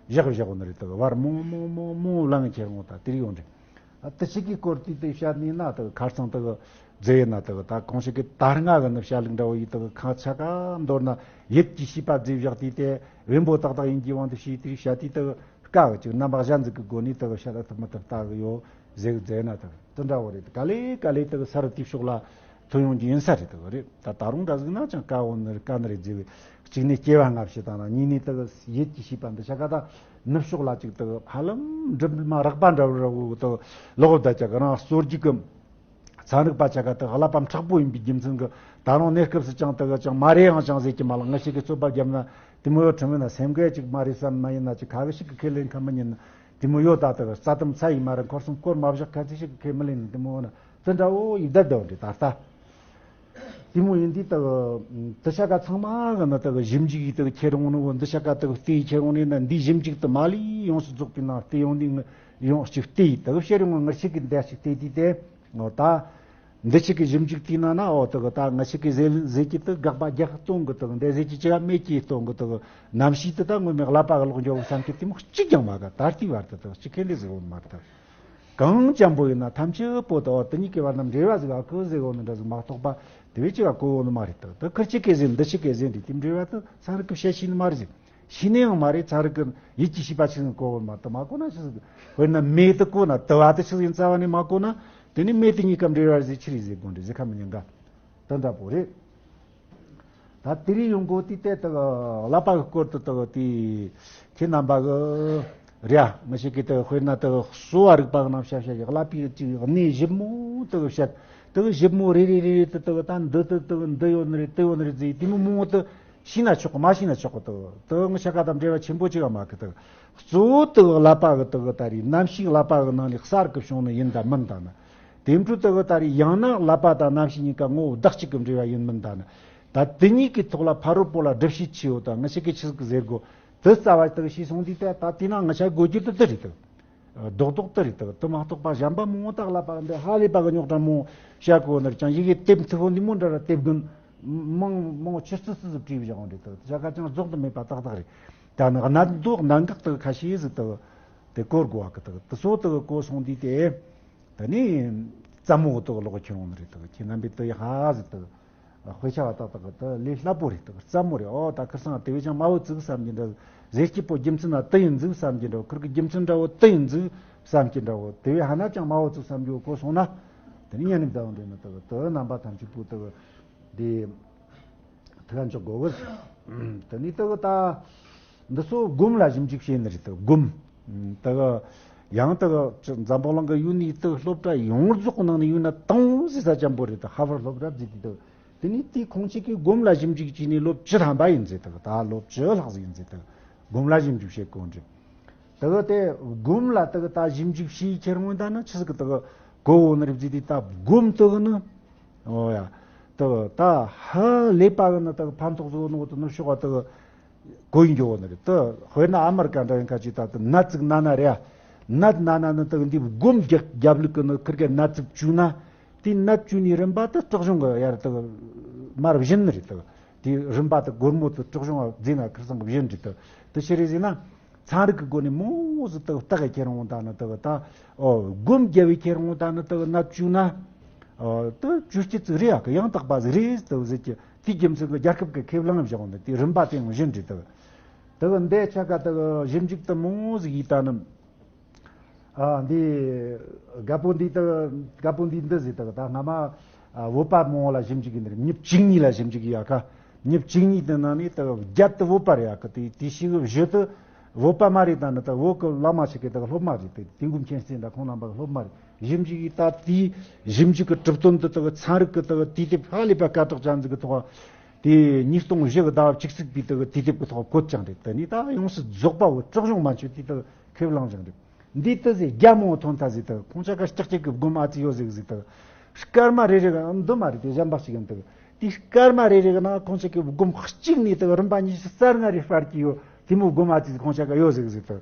བཞག་བཞག་ནི་རེད་དག་བར་མོ་མོ་མོ་མོ་བླངས་ཁྱེར་འོང་ད་དེ་རིགས་ཡོང་རེད། དེ་ཞིག་གི་སྐོར་དེ་དེ་བཤད་ནས་ན་དེ་ཁ་སང་དེ་རྫས་ཡིན་ན་དེ་ད་གང་ཞིག་གི་ད་སྔ་གི་ནི་བཤད་ལུགས་འདྲ་བོ་ཡིན་དེ་ཁ་ཆ་ག་མདོར་ན་ཡིད་ཀྱི་ཤེས་པ་རྫས་བཞག་དུས་དེ་བེམ་པོ་ཏག་ཏག་ཡིན་གྱི་དབང་དུ་བྱས་དེ་བཤད་དུས་དེ་དཀའ་གི་ཅིག་རྣམ་པ་གཞན་ཟིག་གི་སྒོ་ནས་དེ་བཤད་ལ་ཐུབ་མི་ཐུབ་ལྟ་གི་ཡོད་ཟེར་རྫས་ན་དེ་དེ་འདྲ་བོ་རེད། ག་ལེ་ག་ལེ་དེ་ས་རུ་དེ་ཕྱོགས་ལ་ཐོན་ཡོང་རྒྱུ་ཡིན་ས་རེད། དེ་རེད། ད་ད་རུང་འདྲ་ཟིག་ན་ཅང་དཀའ་བོ་ནི་རེད། དཀའ་ནི་རེད་ཟེར་བའི་གཅིག་ནས་སྐྱེ་བ་སྔ་ཕྱི་དང་ན་གཉིས་ནས་དེ་ཡིད་ཀྱི་ཤེས་པ་འདི་ཆ་ག་ད་ནུབ་ཕྱོགས་ལ་ཅིག་དེ་ཧ་ལམ་འགྲིམ་མ་རག་པ་འདྲ་བོ་ར་བོ་དེ་ལོག་བསྡད་ཀྱི་རང་གསོ་རྒྱུ་གི་ཚན་རིག་པ་ཆ་ག་དེ་ཀླད་པ་མཁྲེགས་པོ་ཡིན་པའི་རྒྱུ་མཚན་གི་ད་རུང་གནས་སྐབས་སུ་ཅང་དེ་ཅང་མ་རེད་ཡང་ཅང་ཟེར་གྱི་མ་ལ་ང་ཞིག་གི་རྩོད་པ་བརྒྱབ་ན་དེ་མོ་ཡོད་ཁྲིམས་ཡིན་ན་སེམས་ཁས་ཅིག་མ་རེད་བསམ་མ་ཡིན་ན་ཅིག་ཁ་གི་ཞིག་གི་ཁས་ལེན་ཁ་མི་ཉན་ན། དེ་མོ་ཡོད་ད་དེ་རྩ་དམ་ཚ་ཡི་མ་རེད། འཁོར་སྲུང་སྐོར་མ་བཞག་ཁ་ཚིག་ཞིག་གི་ཁས་མི་ལེན་ནི་དེ་མོ་ན་དེ་འདྲ་བོ་ཡི་བསྡད་བསྡད་འདྲི་ད་ལྟ། དེ་མོ་ཡིན་དུས་དེ་འདི་ཤ་ཀ་ཚང་མ་གི་ན་དེ་ཞིབ་འཇུག་ཡིས་དེ་ཁྱེར་འོང་ནི་འདི་ཤ་ཀ་དེ་བལྟས་ཁྱེར་འོང་ནི་ན་འདི་ཞིབ་འཇུག་དེ་མ་ལུས་ཡོངས་སུ་རྫོགས་པའི་ནང་བལྟས་ཡོང་དུས་ཡོངས་གཅིག་བལྟས་དེ་ཕྱིར་ཡོང་ངར་ཞིག་གི་འདས་ཞིག་བལྟས་དུས་དེ་ངོ་ད། འདི་ཞིག་གི་ཞིབ་འཇུག་བལྟས་ན་ན་འོ་དེ་གི་ད་ང་ཞིག་གི་ཟེར་ཟེར་གྱི་དེ་དགག་པ་རྒྱག་སྟོང་གི་དེ་གི་འདི་ཟེར་གྱི་ཅི་ག་མེད་ཀྱི་སྟོང་གི་དེ་གི་རྣམ་ཤེས་དེ་ད་ངོ་མའི་ཀླད་པ་གི་ལོག་འགྱོ་བསམ་གྱི་དེ་མོ་གཅིག་ཀྱང་མ་ག་ད་ལྟའི་བར་དུ་དེ་གཅིག་ཁས་ལེན་ཟེར་བོ་མ་རེད། གང་འཇམ་པོ་ཡིན་ན་ཐམས་ཅད་པོ་དེ་འོ་དེ་གཉིས་ཀྱི་བར་ན་འབྲེལ་བ་ཟིག་ཨ་ཁུ་ཟེར་བོ་ནི་འདྲ་ཟིག་མ་གཏོགས་པ་དེ་བས་ཅི་ག་གོ་བོ་ནི་མ་རེད། དེ་དེ་ཁུར་གཅིག་གི་ཟེར་འདི་ཞིག་གི་ཟེར་འདི་དེ་འབྲེལ་བ་དེ་ཚན་རིག་གི་བཤད་ཤེས་ནི་མ་རེད་ཟེར། ཤེས་ནས་ཡང་མ་རེད། ཚན་རིག་གི་ཡིད་ཀྱི་ཤེས་པ་ཞིག་གིས་གོ་བར་མ་གཏོགས་མ་གོ་ན་ཞིག་ཟིག་དཔེར་ན་མེ་དེ་གོ་ན་དུ་བ་དེ་ཞིག་ཡིན་རྩ་བ་ནས་མ་གོ་ན་དེ་ནི་མེ་དེ་གཉིས་ཀ་འབྲེལ་བ་ཟིག་ཆི་རེད་ཟེར་དགོས་འདྲ་ཟེར་ཁ་མི་ཉན་ག་དེ་འདྲ་པོ་རེད། ད་དེ་རིང་ཡོང་གོ་དེ་དེ་དག་ཀླད་པ་གི་སྐོར་དུ་དག་དེ་ཁྱེད་རྣམ་པ་གི་རེད་ཨ། ང་ཞིག་གིས་དག་དཔེར་ན་དག་གསོ་བ་རིག་པ་གི་ནང་བཤད་བཤད་ཀྱི་ཀླད་པའི་ཅིག་གནས་ཞིབ་མོ་དག་བཤད་དག་ཞིབ་མོ་རེ་རེ་རེ་རེ་དུ་དག་ད་འདི་དུ་དག་འདི་ཡོད་ནི་རེད་དུ་ཡོད་ནི་རེད་ཟེར་དེ་མོ་མོ་དུ། ཤེས་ན་ཆོག་གི་མ་ཤེས་ན་ཆོག་གི་དུ་དུ་ང་ཤ་ཀ་དང་འབྲེལ་བ་ཆེན་པོ་ཅིག་མ་གི་དུ་གཙོ་བོ་དུ་ཀླད་པ་གི་དུ་གི་ད་རེས་རྣམ་ཤེས་ཀླད་པ་གི་ནང་ནས་གསར་གི་བྱུང་ནི་ཡིན་ད་མིན་ད་ནི་དེ་འཕྲོ་དུ་གི་ད་རེས་ཡང་ན་ཀླད་པ་དང་རྣམ་ཤེས་གཉིས་ཀ་ངོ་བོ་བདག་གཅིག་གི་འབྲེལ་བ་ཡིན་མིན་ད་ནི་ད་དེ་གཉིས་ཀྱི་ཐོག་ལ་ཕ་རོལ་པོ་ལ་སྒྲུབ་བྱེད་ཆེ་བོ་དང་ང་ཤ་ཀའི་ཆི་ཟིག་གི་ཟེར་དགོ་དུ་རྩ་བ་དུ་ཤེས་སོང་དུས་ད་ད་དེ་ན་ང་ཤ་དགོས་རྒྱུ་དུ་དུ་རེད་དུ། རྡོག་རྡོག་དེ་རེད་དག་དེ་མ་གཏོགས་པ་གཞན་པ་མང་བོ་དག་ཀླད་པ་འདི་ཧ་ལས་པ་གི་རྙོག་དྲ་མང་བོ་བཤད་གོ་ནར་ཀྱང་ཡི་གེ་དེབ་མཐུག་པོ་འདི་མོ་འདྲ་ར་དེབ་དགུན་མང་མང་ཆུ་རྩི་རྩི་ཟིག་བྲིས་བཞག་འདྲ་དག་བྱ་ཁ་ཅང་རྫོགས་དུ་མེད་པ་ཏག་ཏག་རེད། ད་ནི་གནད་འདོགས་གནད་འགག་དག་ཁ་ཤས་ཟིག་དག་དེ་གོ་དགོས་བ་གི་དག་དེ་སོ་དག་གོ་སོང་དུས་དེ་ད་ནི་རྩ་མོ་དག་ལོག་ཁྱོད་འོང་ནི་རེད་དག་ཁྱེད་རྣམ་པས་དེ་ཧ་ཟིག་དག་དཔེ་ཆ་བ་ཏག་ཏག་གི་དེ་ལས་སླ་པོ་རེད། དེ་གི་རྩ་མོ་རེད། ཨོ་ད་ཁིར་སང་དེ་བས་ཀྱང་དམའ་བོ་བཙུགས་བསམ་གྱི་འདྲ། ཟས་སྐྱིད་པོ་རྒྱུ་མཚན་ན་དེ་ཡིན་འཛུགས་བསམ་གྱི་འདྲ། ཁིར་གི་རྒྱུ་མཚན་འདྲ་བོ་དེ་ཡིན་འཛུགས་བསམ་གྱི་འདྲ་བོ། དེ་བས་ཧ་ན་ཅང་དམའ་བོ་བཙུགས་བསམ་གྱི་གོ་སོང་ན། དེ་ནི་ཉན་ནི་བདག་འདྲེ་ནི་དེ་གི་དེ་རྣམ་པ་ཐམས་ཅད་པོ་དེ་གི་དེ་ཐུགས་ལ་འཇོག་དགོས་གི། དེ་ནི་དེ་གི་ད། འདི་ཚོ་སྒོམ་ལ་ཞིབ་འཇུག་བྱས་ནི་རེད་དོ། སྒོམ། ད་གི་ཡང་ད་གི་འཛམ་བུ་གླིང་གི་ཡུལ་ནས་ད་གི་སློབ་གྲྭ་ཡོངས་རྫོགས་གི་ནང་ནས་ཡོད་ན་དང་ཟེར་ས་ཅན་པོ་རེད་དོ། ཧ་བར་སློབ་གྲྭ་བརྩིས་ཏེ་དོ། དེ་ནས་དེའི་ཁོང་ཆེ་གི་སྒོམ་ལ་ཞིབ་འཇུག་བྱས་ནས་ལོ་བཅུ་ཐམ་པ་ཡིན་ཟེར། ད་གི་ད་ལོ་བཅུ་ལྷག་ཟིག་ཡིན་ཟེར། ད་གི་སྒོམ་ལ་ཞིབ་འཇུག་བྱེད་དགོས་རེད། ད་གི་དེ་སྒོམ་ལ་ད་གི་ད་ཞིབ་འཇུག་བྱས་ཁྱེར་འོང་ད་ནི་ཆི་ཟིག་གི་ད་གི་གོ་འོ་ནི་རེད་བརྩིས་ཏེ། ད་སྒོམ་ད་གི་ནི། ཨོ་ཡ། ད་གི་ད་ཧ་ལས་པ་གི་ནི་ད་གི་ཕན་ཐོགས་ཟིག་ནོ་དེ་ནི་ཤོག་ག་ད་གི་གོ་ཡིན་འགྱོ་བ་ནི་རེད། ད་དཔེར་ན་ཨ་མར་ཀ་འདྲ་ཡིན་ཁ་ཅིག་ད་ད་ནད་ཅིག་ན་ན་རེད་ཡ། ནད་ན་ན་ནི་ད་འདི་སྒོམ་རྒྱབ་རྒྱབ་ལུགས་ཀྱི་ནི་ཁིར་གི་ནད་ཅིག་བཅོས་ན། དེ་ནད་བཅོས་ནི་རིམ་པ་ད་དྲག་གཞུང་གི་ཡར་ད་མར་བཞིན་ནི་རེད། ད་དེ་རིམ་པ་ད་སྒོར་མོ་ད་དྲག་གཞུང་བ་རྫས་ན་ཁིར་ཚང་གི་བཞིན་རེད། ད་དེ་ཕྱིར་རེད་ཟེར་ན། ཚན་རིག་གི་སྒོ་ནས་མོ་ཟིག་ད་བརྟག་གི་ཁྱེར་འོང་ད་ནི་ད་ད་ཨོ་སྒོམ་རྒྱབ་བི་ཁྱེར་འོང་ད་ནི་ད་ནད་བཅོས་ན། ཨོ་ད་བཅོས་སྤྱད་ཅིག་རེད་ཡ། གི་ཡང་དག་པ་ཟིག་རེད་ད་ཟེར་གི། དེའི་རྒྱུ་མཚན་གྱི་རྒྱལ་ཁབ་ཀྱི་ཁས་བླངས་བཞག་འོང་ནི་དེ་རིམ་པ་དེ་ཡང་བཞིན་རེད། ད་ད་གི་འདི་ཆ་ག་ད་གི་ཞིབ་འཇུག་ད་མོ་ཟིག་ཡིས་ད་ནི། ཨ་འདི་རྒད་པོ་འདི་ད་རྒད་པོ་འདི་འདི་ཟིག་ད་གི་ད་སྔ་མ་ཨ་བོད་པ་མང་བོ་ལ་ཞིབ་འཇུག་ཡིན་ནི་རེད། མྱི་བཅུ་གཉིས་ལ་ཞིབ་འཇུག་ཡིས་ཡ་ཁ། མྱི་བཅུ་གཉིས་དེ་ནང་ནས་ད་གི་བརྒྱད་དེ་བོད་པ་རེད་ཡ་ཁ། དེ་དེ་ཞིག་བཞི་དེ་བོད་པ་མ་རེད། ད་ནི་ད་བོད་ཀྱི་བླ་མ་ཞིག་གི་ད་གི་སློབ་མ་རེད། དེ་དེ་མགོན་མཁྱེན་བརྩེ་འདྲ་ཁོང་རྣམ་པ་གི་སློབ་མ་རེད། ཞིབ་འཇུག་ཡིས་ད་དེའི་ཞིབ་འཇུག་གི་གྲུབ་དོན་དེ་ད་གི་ཚན་རིག་གི་ད་གི་དུས་དེབ་ཧ་ལས་པ་སྐད་གྲགས་ཅན་ཟིག་གི་ཐོག་དེ་ཉིས་སྟོང་བཞི་གི་ཟླ་བ་བཅུ་གཅིག་པའི་ད་གི་དུས་དེབ་ཀྱི་ཐོག་བཀོད་ཀྱང་རེད། དེ་ནས་ད་ཡོངས་སུ་རྫོགས་པ་བོ་དྲག་གཞུང་མ་བཅོས་དེ་ད་གི་ཁས་བླངས་ཀྱང་རེད། འདི་ད་ཟིག་རྒྱ་མོ་ཐོན་ཐ་ཟིག་ད་གི་ཁོང་ཆ་ག་ལྕགས་ཀྱི་གི་སྒོམ་ཨ་ཙི་ཡོད་ཟིག་ཟིག་ད་གི་སྐར་མ་རེ་རེ་གི་འདི་མ་རེད། དེ་གཞན་པ་ཞིག་ཡིན་ད་གི་དེ་སྐར་མ་རེ་རེ་གི་ནང་ཁོང་ཆ་གི་སྒོམ་གཅིག་ནས་ད་གི་རིམ་པ་ཉི་ཤུ་རྩ་ལྔ་རེ་སྤར་གྱི་ཡོད། དེ་མོ་སྒོམ་ཨ་ཙི་ཁོང་ཆ་ག་ཡོད་ཟིག་ཟིག་ད་གི་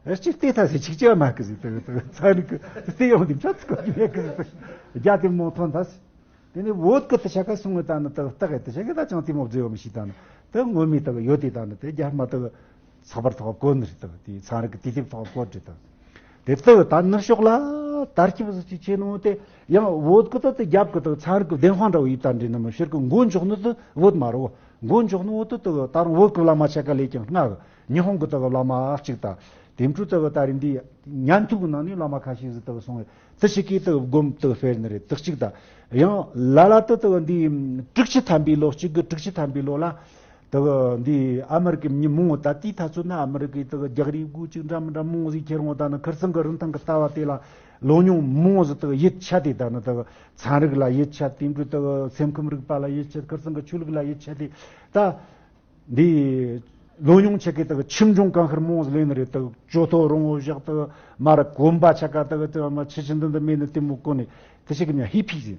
ཨེ་ཅི་སྟེ་ཐ་ཟིག་ཆིག་ཅིག་མ་གི་ཟིག་ད་གི་ད་གི་ཚན་རིག་གི་སྟེ་ཡོང་དེ་ཆ་ཚིག་གི་མེད་གི་ཟིག་ད་གི་རྒྱ་དེ་མོ་ཐོན་ཐ་ཟིག་དེ་ནས་བོད་ཀྱི་དེ་ཆ་ག་སོང་ངེ་ད་ནི་ད་གི་ད་གི་དེ་ཆ་གི་ད་ཅང་དེ་མོ་བརྗེ་ཡོད་མི་ཤེས། ད་ནི་ད་གི་ངོ་མའི་ད་གི་ཡོད་དེ་ད་ནི་དེ་རྒྱ་མ་ད་གི་ཚགས་པར་ཐོག་བཀོད་ནི་རེད། ད་གི་དེ་ཚན་རིག་གི་དུས་དེབ་ཐོག་བཀོད་རེད། ད་དེ་ད་གི་ད་ནུབ་ཕྱོགས་ལ་དར་ཁྱབ་ཟིག་ཅིག་ཆེ་ནོ་དེ་ཡང་བོད་ཀྱི་ད་དེ་རྒྱབ་ཀྱི་ད་གི་ཚན་རིག་གི་བདེན་དཔང་འདྲ་བོ་ཡིས་ད་འདྲེ་ནི་མི་ཕྱིར་གི་མགོ་འཇོག་ནི་ད་བོད་མ་རེད། མགོ་འཇོག་ནི་བོད་ད་ད་གི་ད་རུང་བོད་ཀྱི་བླ་མ་ཆ་ག་ལས་ཀྱང་སྔ་གི་ཉི་ཧོང་གི་ད་གི་བླ་མ་གཅིག་ད་དེ་འཕྲོ་ད་གི་ད་རིང་འདི་ཉན་ཐོས་གི་ནང་ནས་བླ་མ་ཁ་ཤས་ཟིག་ད་གི་སོང་བས། དེ་ཞིག་གིས་དེ་སྒོམ་དེ་སྤེལ་ནི་རེད། དེ་གཅིག་དང་། ཡང་ལ་ལ་དེ་དེ་འདི་དྲུག་ཅུ་ཐམ་པའི་ལོ། གཅིག་གི་དྲུག་ཅུ་ཐམ་པའི་ལོ་ལ་དེ་འདི་ཨ་མེ་རི་ཀའི་མྱི་མང་བོ། ད་དེའི་ཐ་ཚོད་ན་ཨ་མེ་རི་ཀའི་དེ་རྒྱག་རེས་དགོས་ཅིག་འདྲ་མི་འདྲ་མང་བོ་ཟིག་ཁྱེར་འོང་། ད་ནི་ཁིར་ཚང་གི་རིན་ཐང་གི་ལྟ་བ་དེ་ལ་ལོ་ཉུང་མང་བོ་ཟིག་དེ་ཡིད་ཆད་དེ། ད་ནི་དེ་ཚན་རིག་ལ་ཡིད་ཆད། དེ་འདྲའི་དེ་སེམས་ཁམས་རིག་པ་ལ་ཡིད་ཆད། ཁིར་ཚང་གི་ཆོས་ལུགས་ལ་ཡིད་ཆད་དེ་ད། འདི་ལོ་ཉུང་ཆ་གི་དག་ཁྱིམ་སྦྱོང་གང་ཤར་མོ་ལེན་རེད། དག་ཇོ་ཐོ་རོང་བོ་བཞག་དག་མར་གོམ་པ་ཆ་ག་དག་དེ་མ་ཆི་ཆི་འདི་འདི་མེད་ནི་དེ་མོ་གོ་ནས། དེ་ཞིག་གི་མྱ་ཧི་ཕི་ཟིན།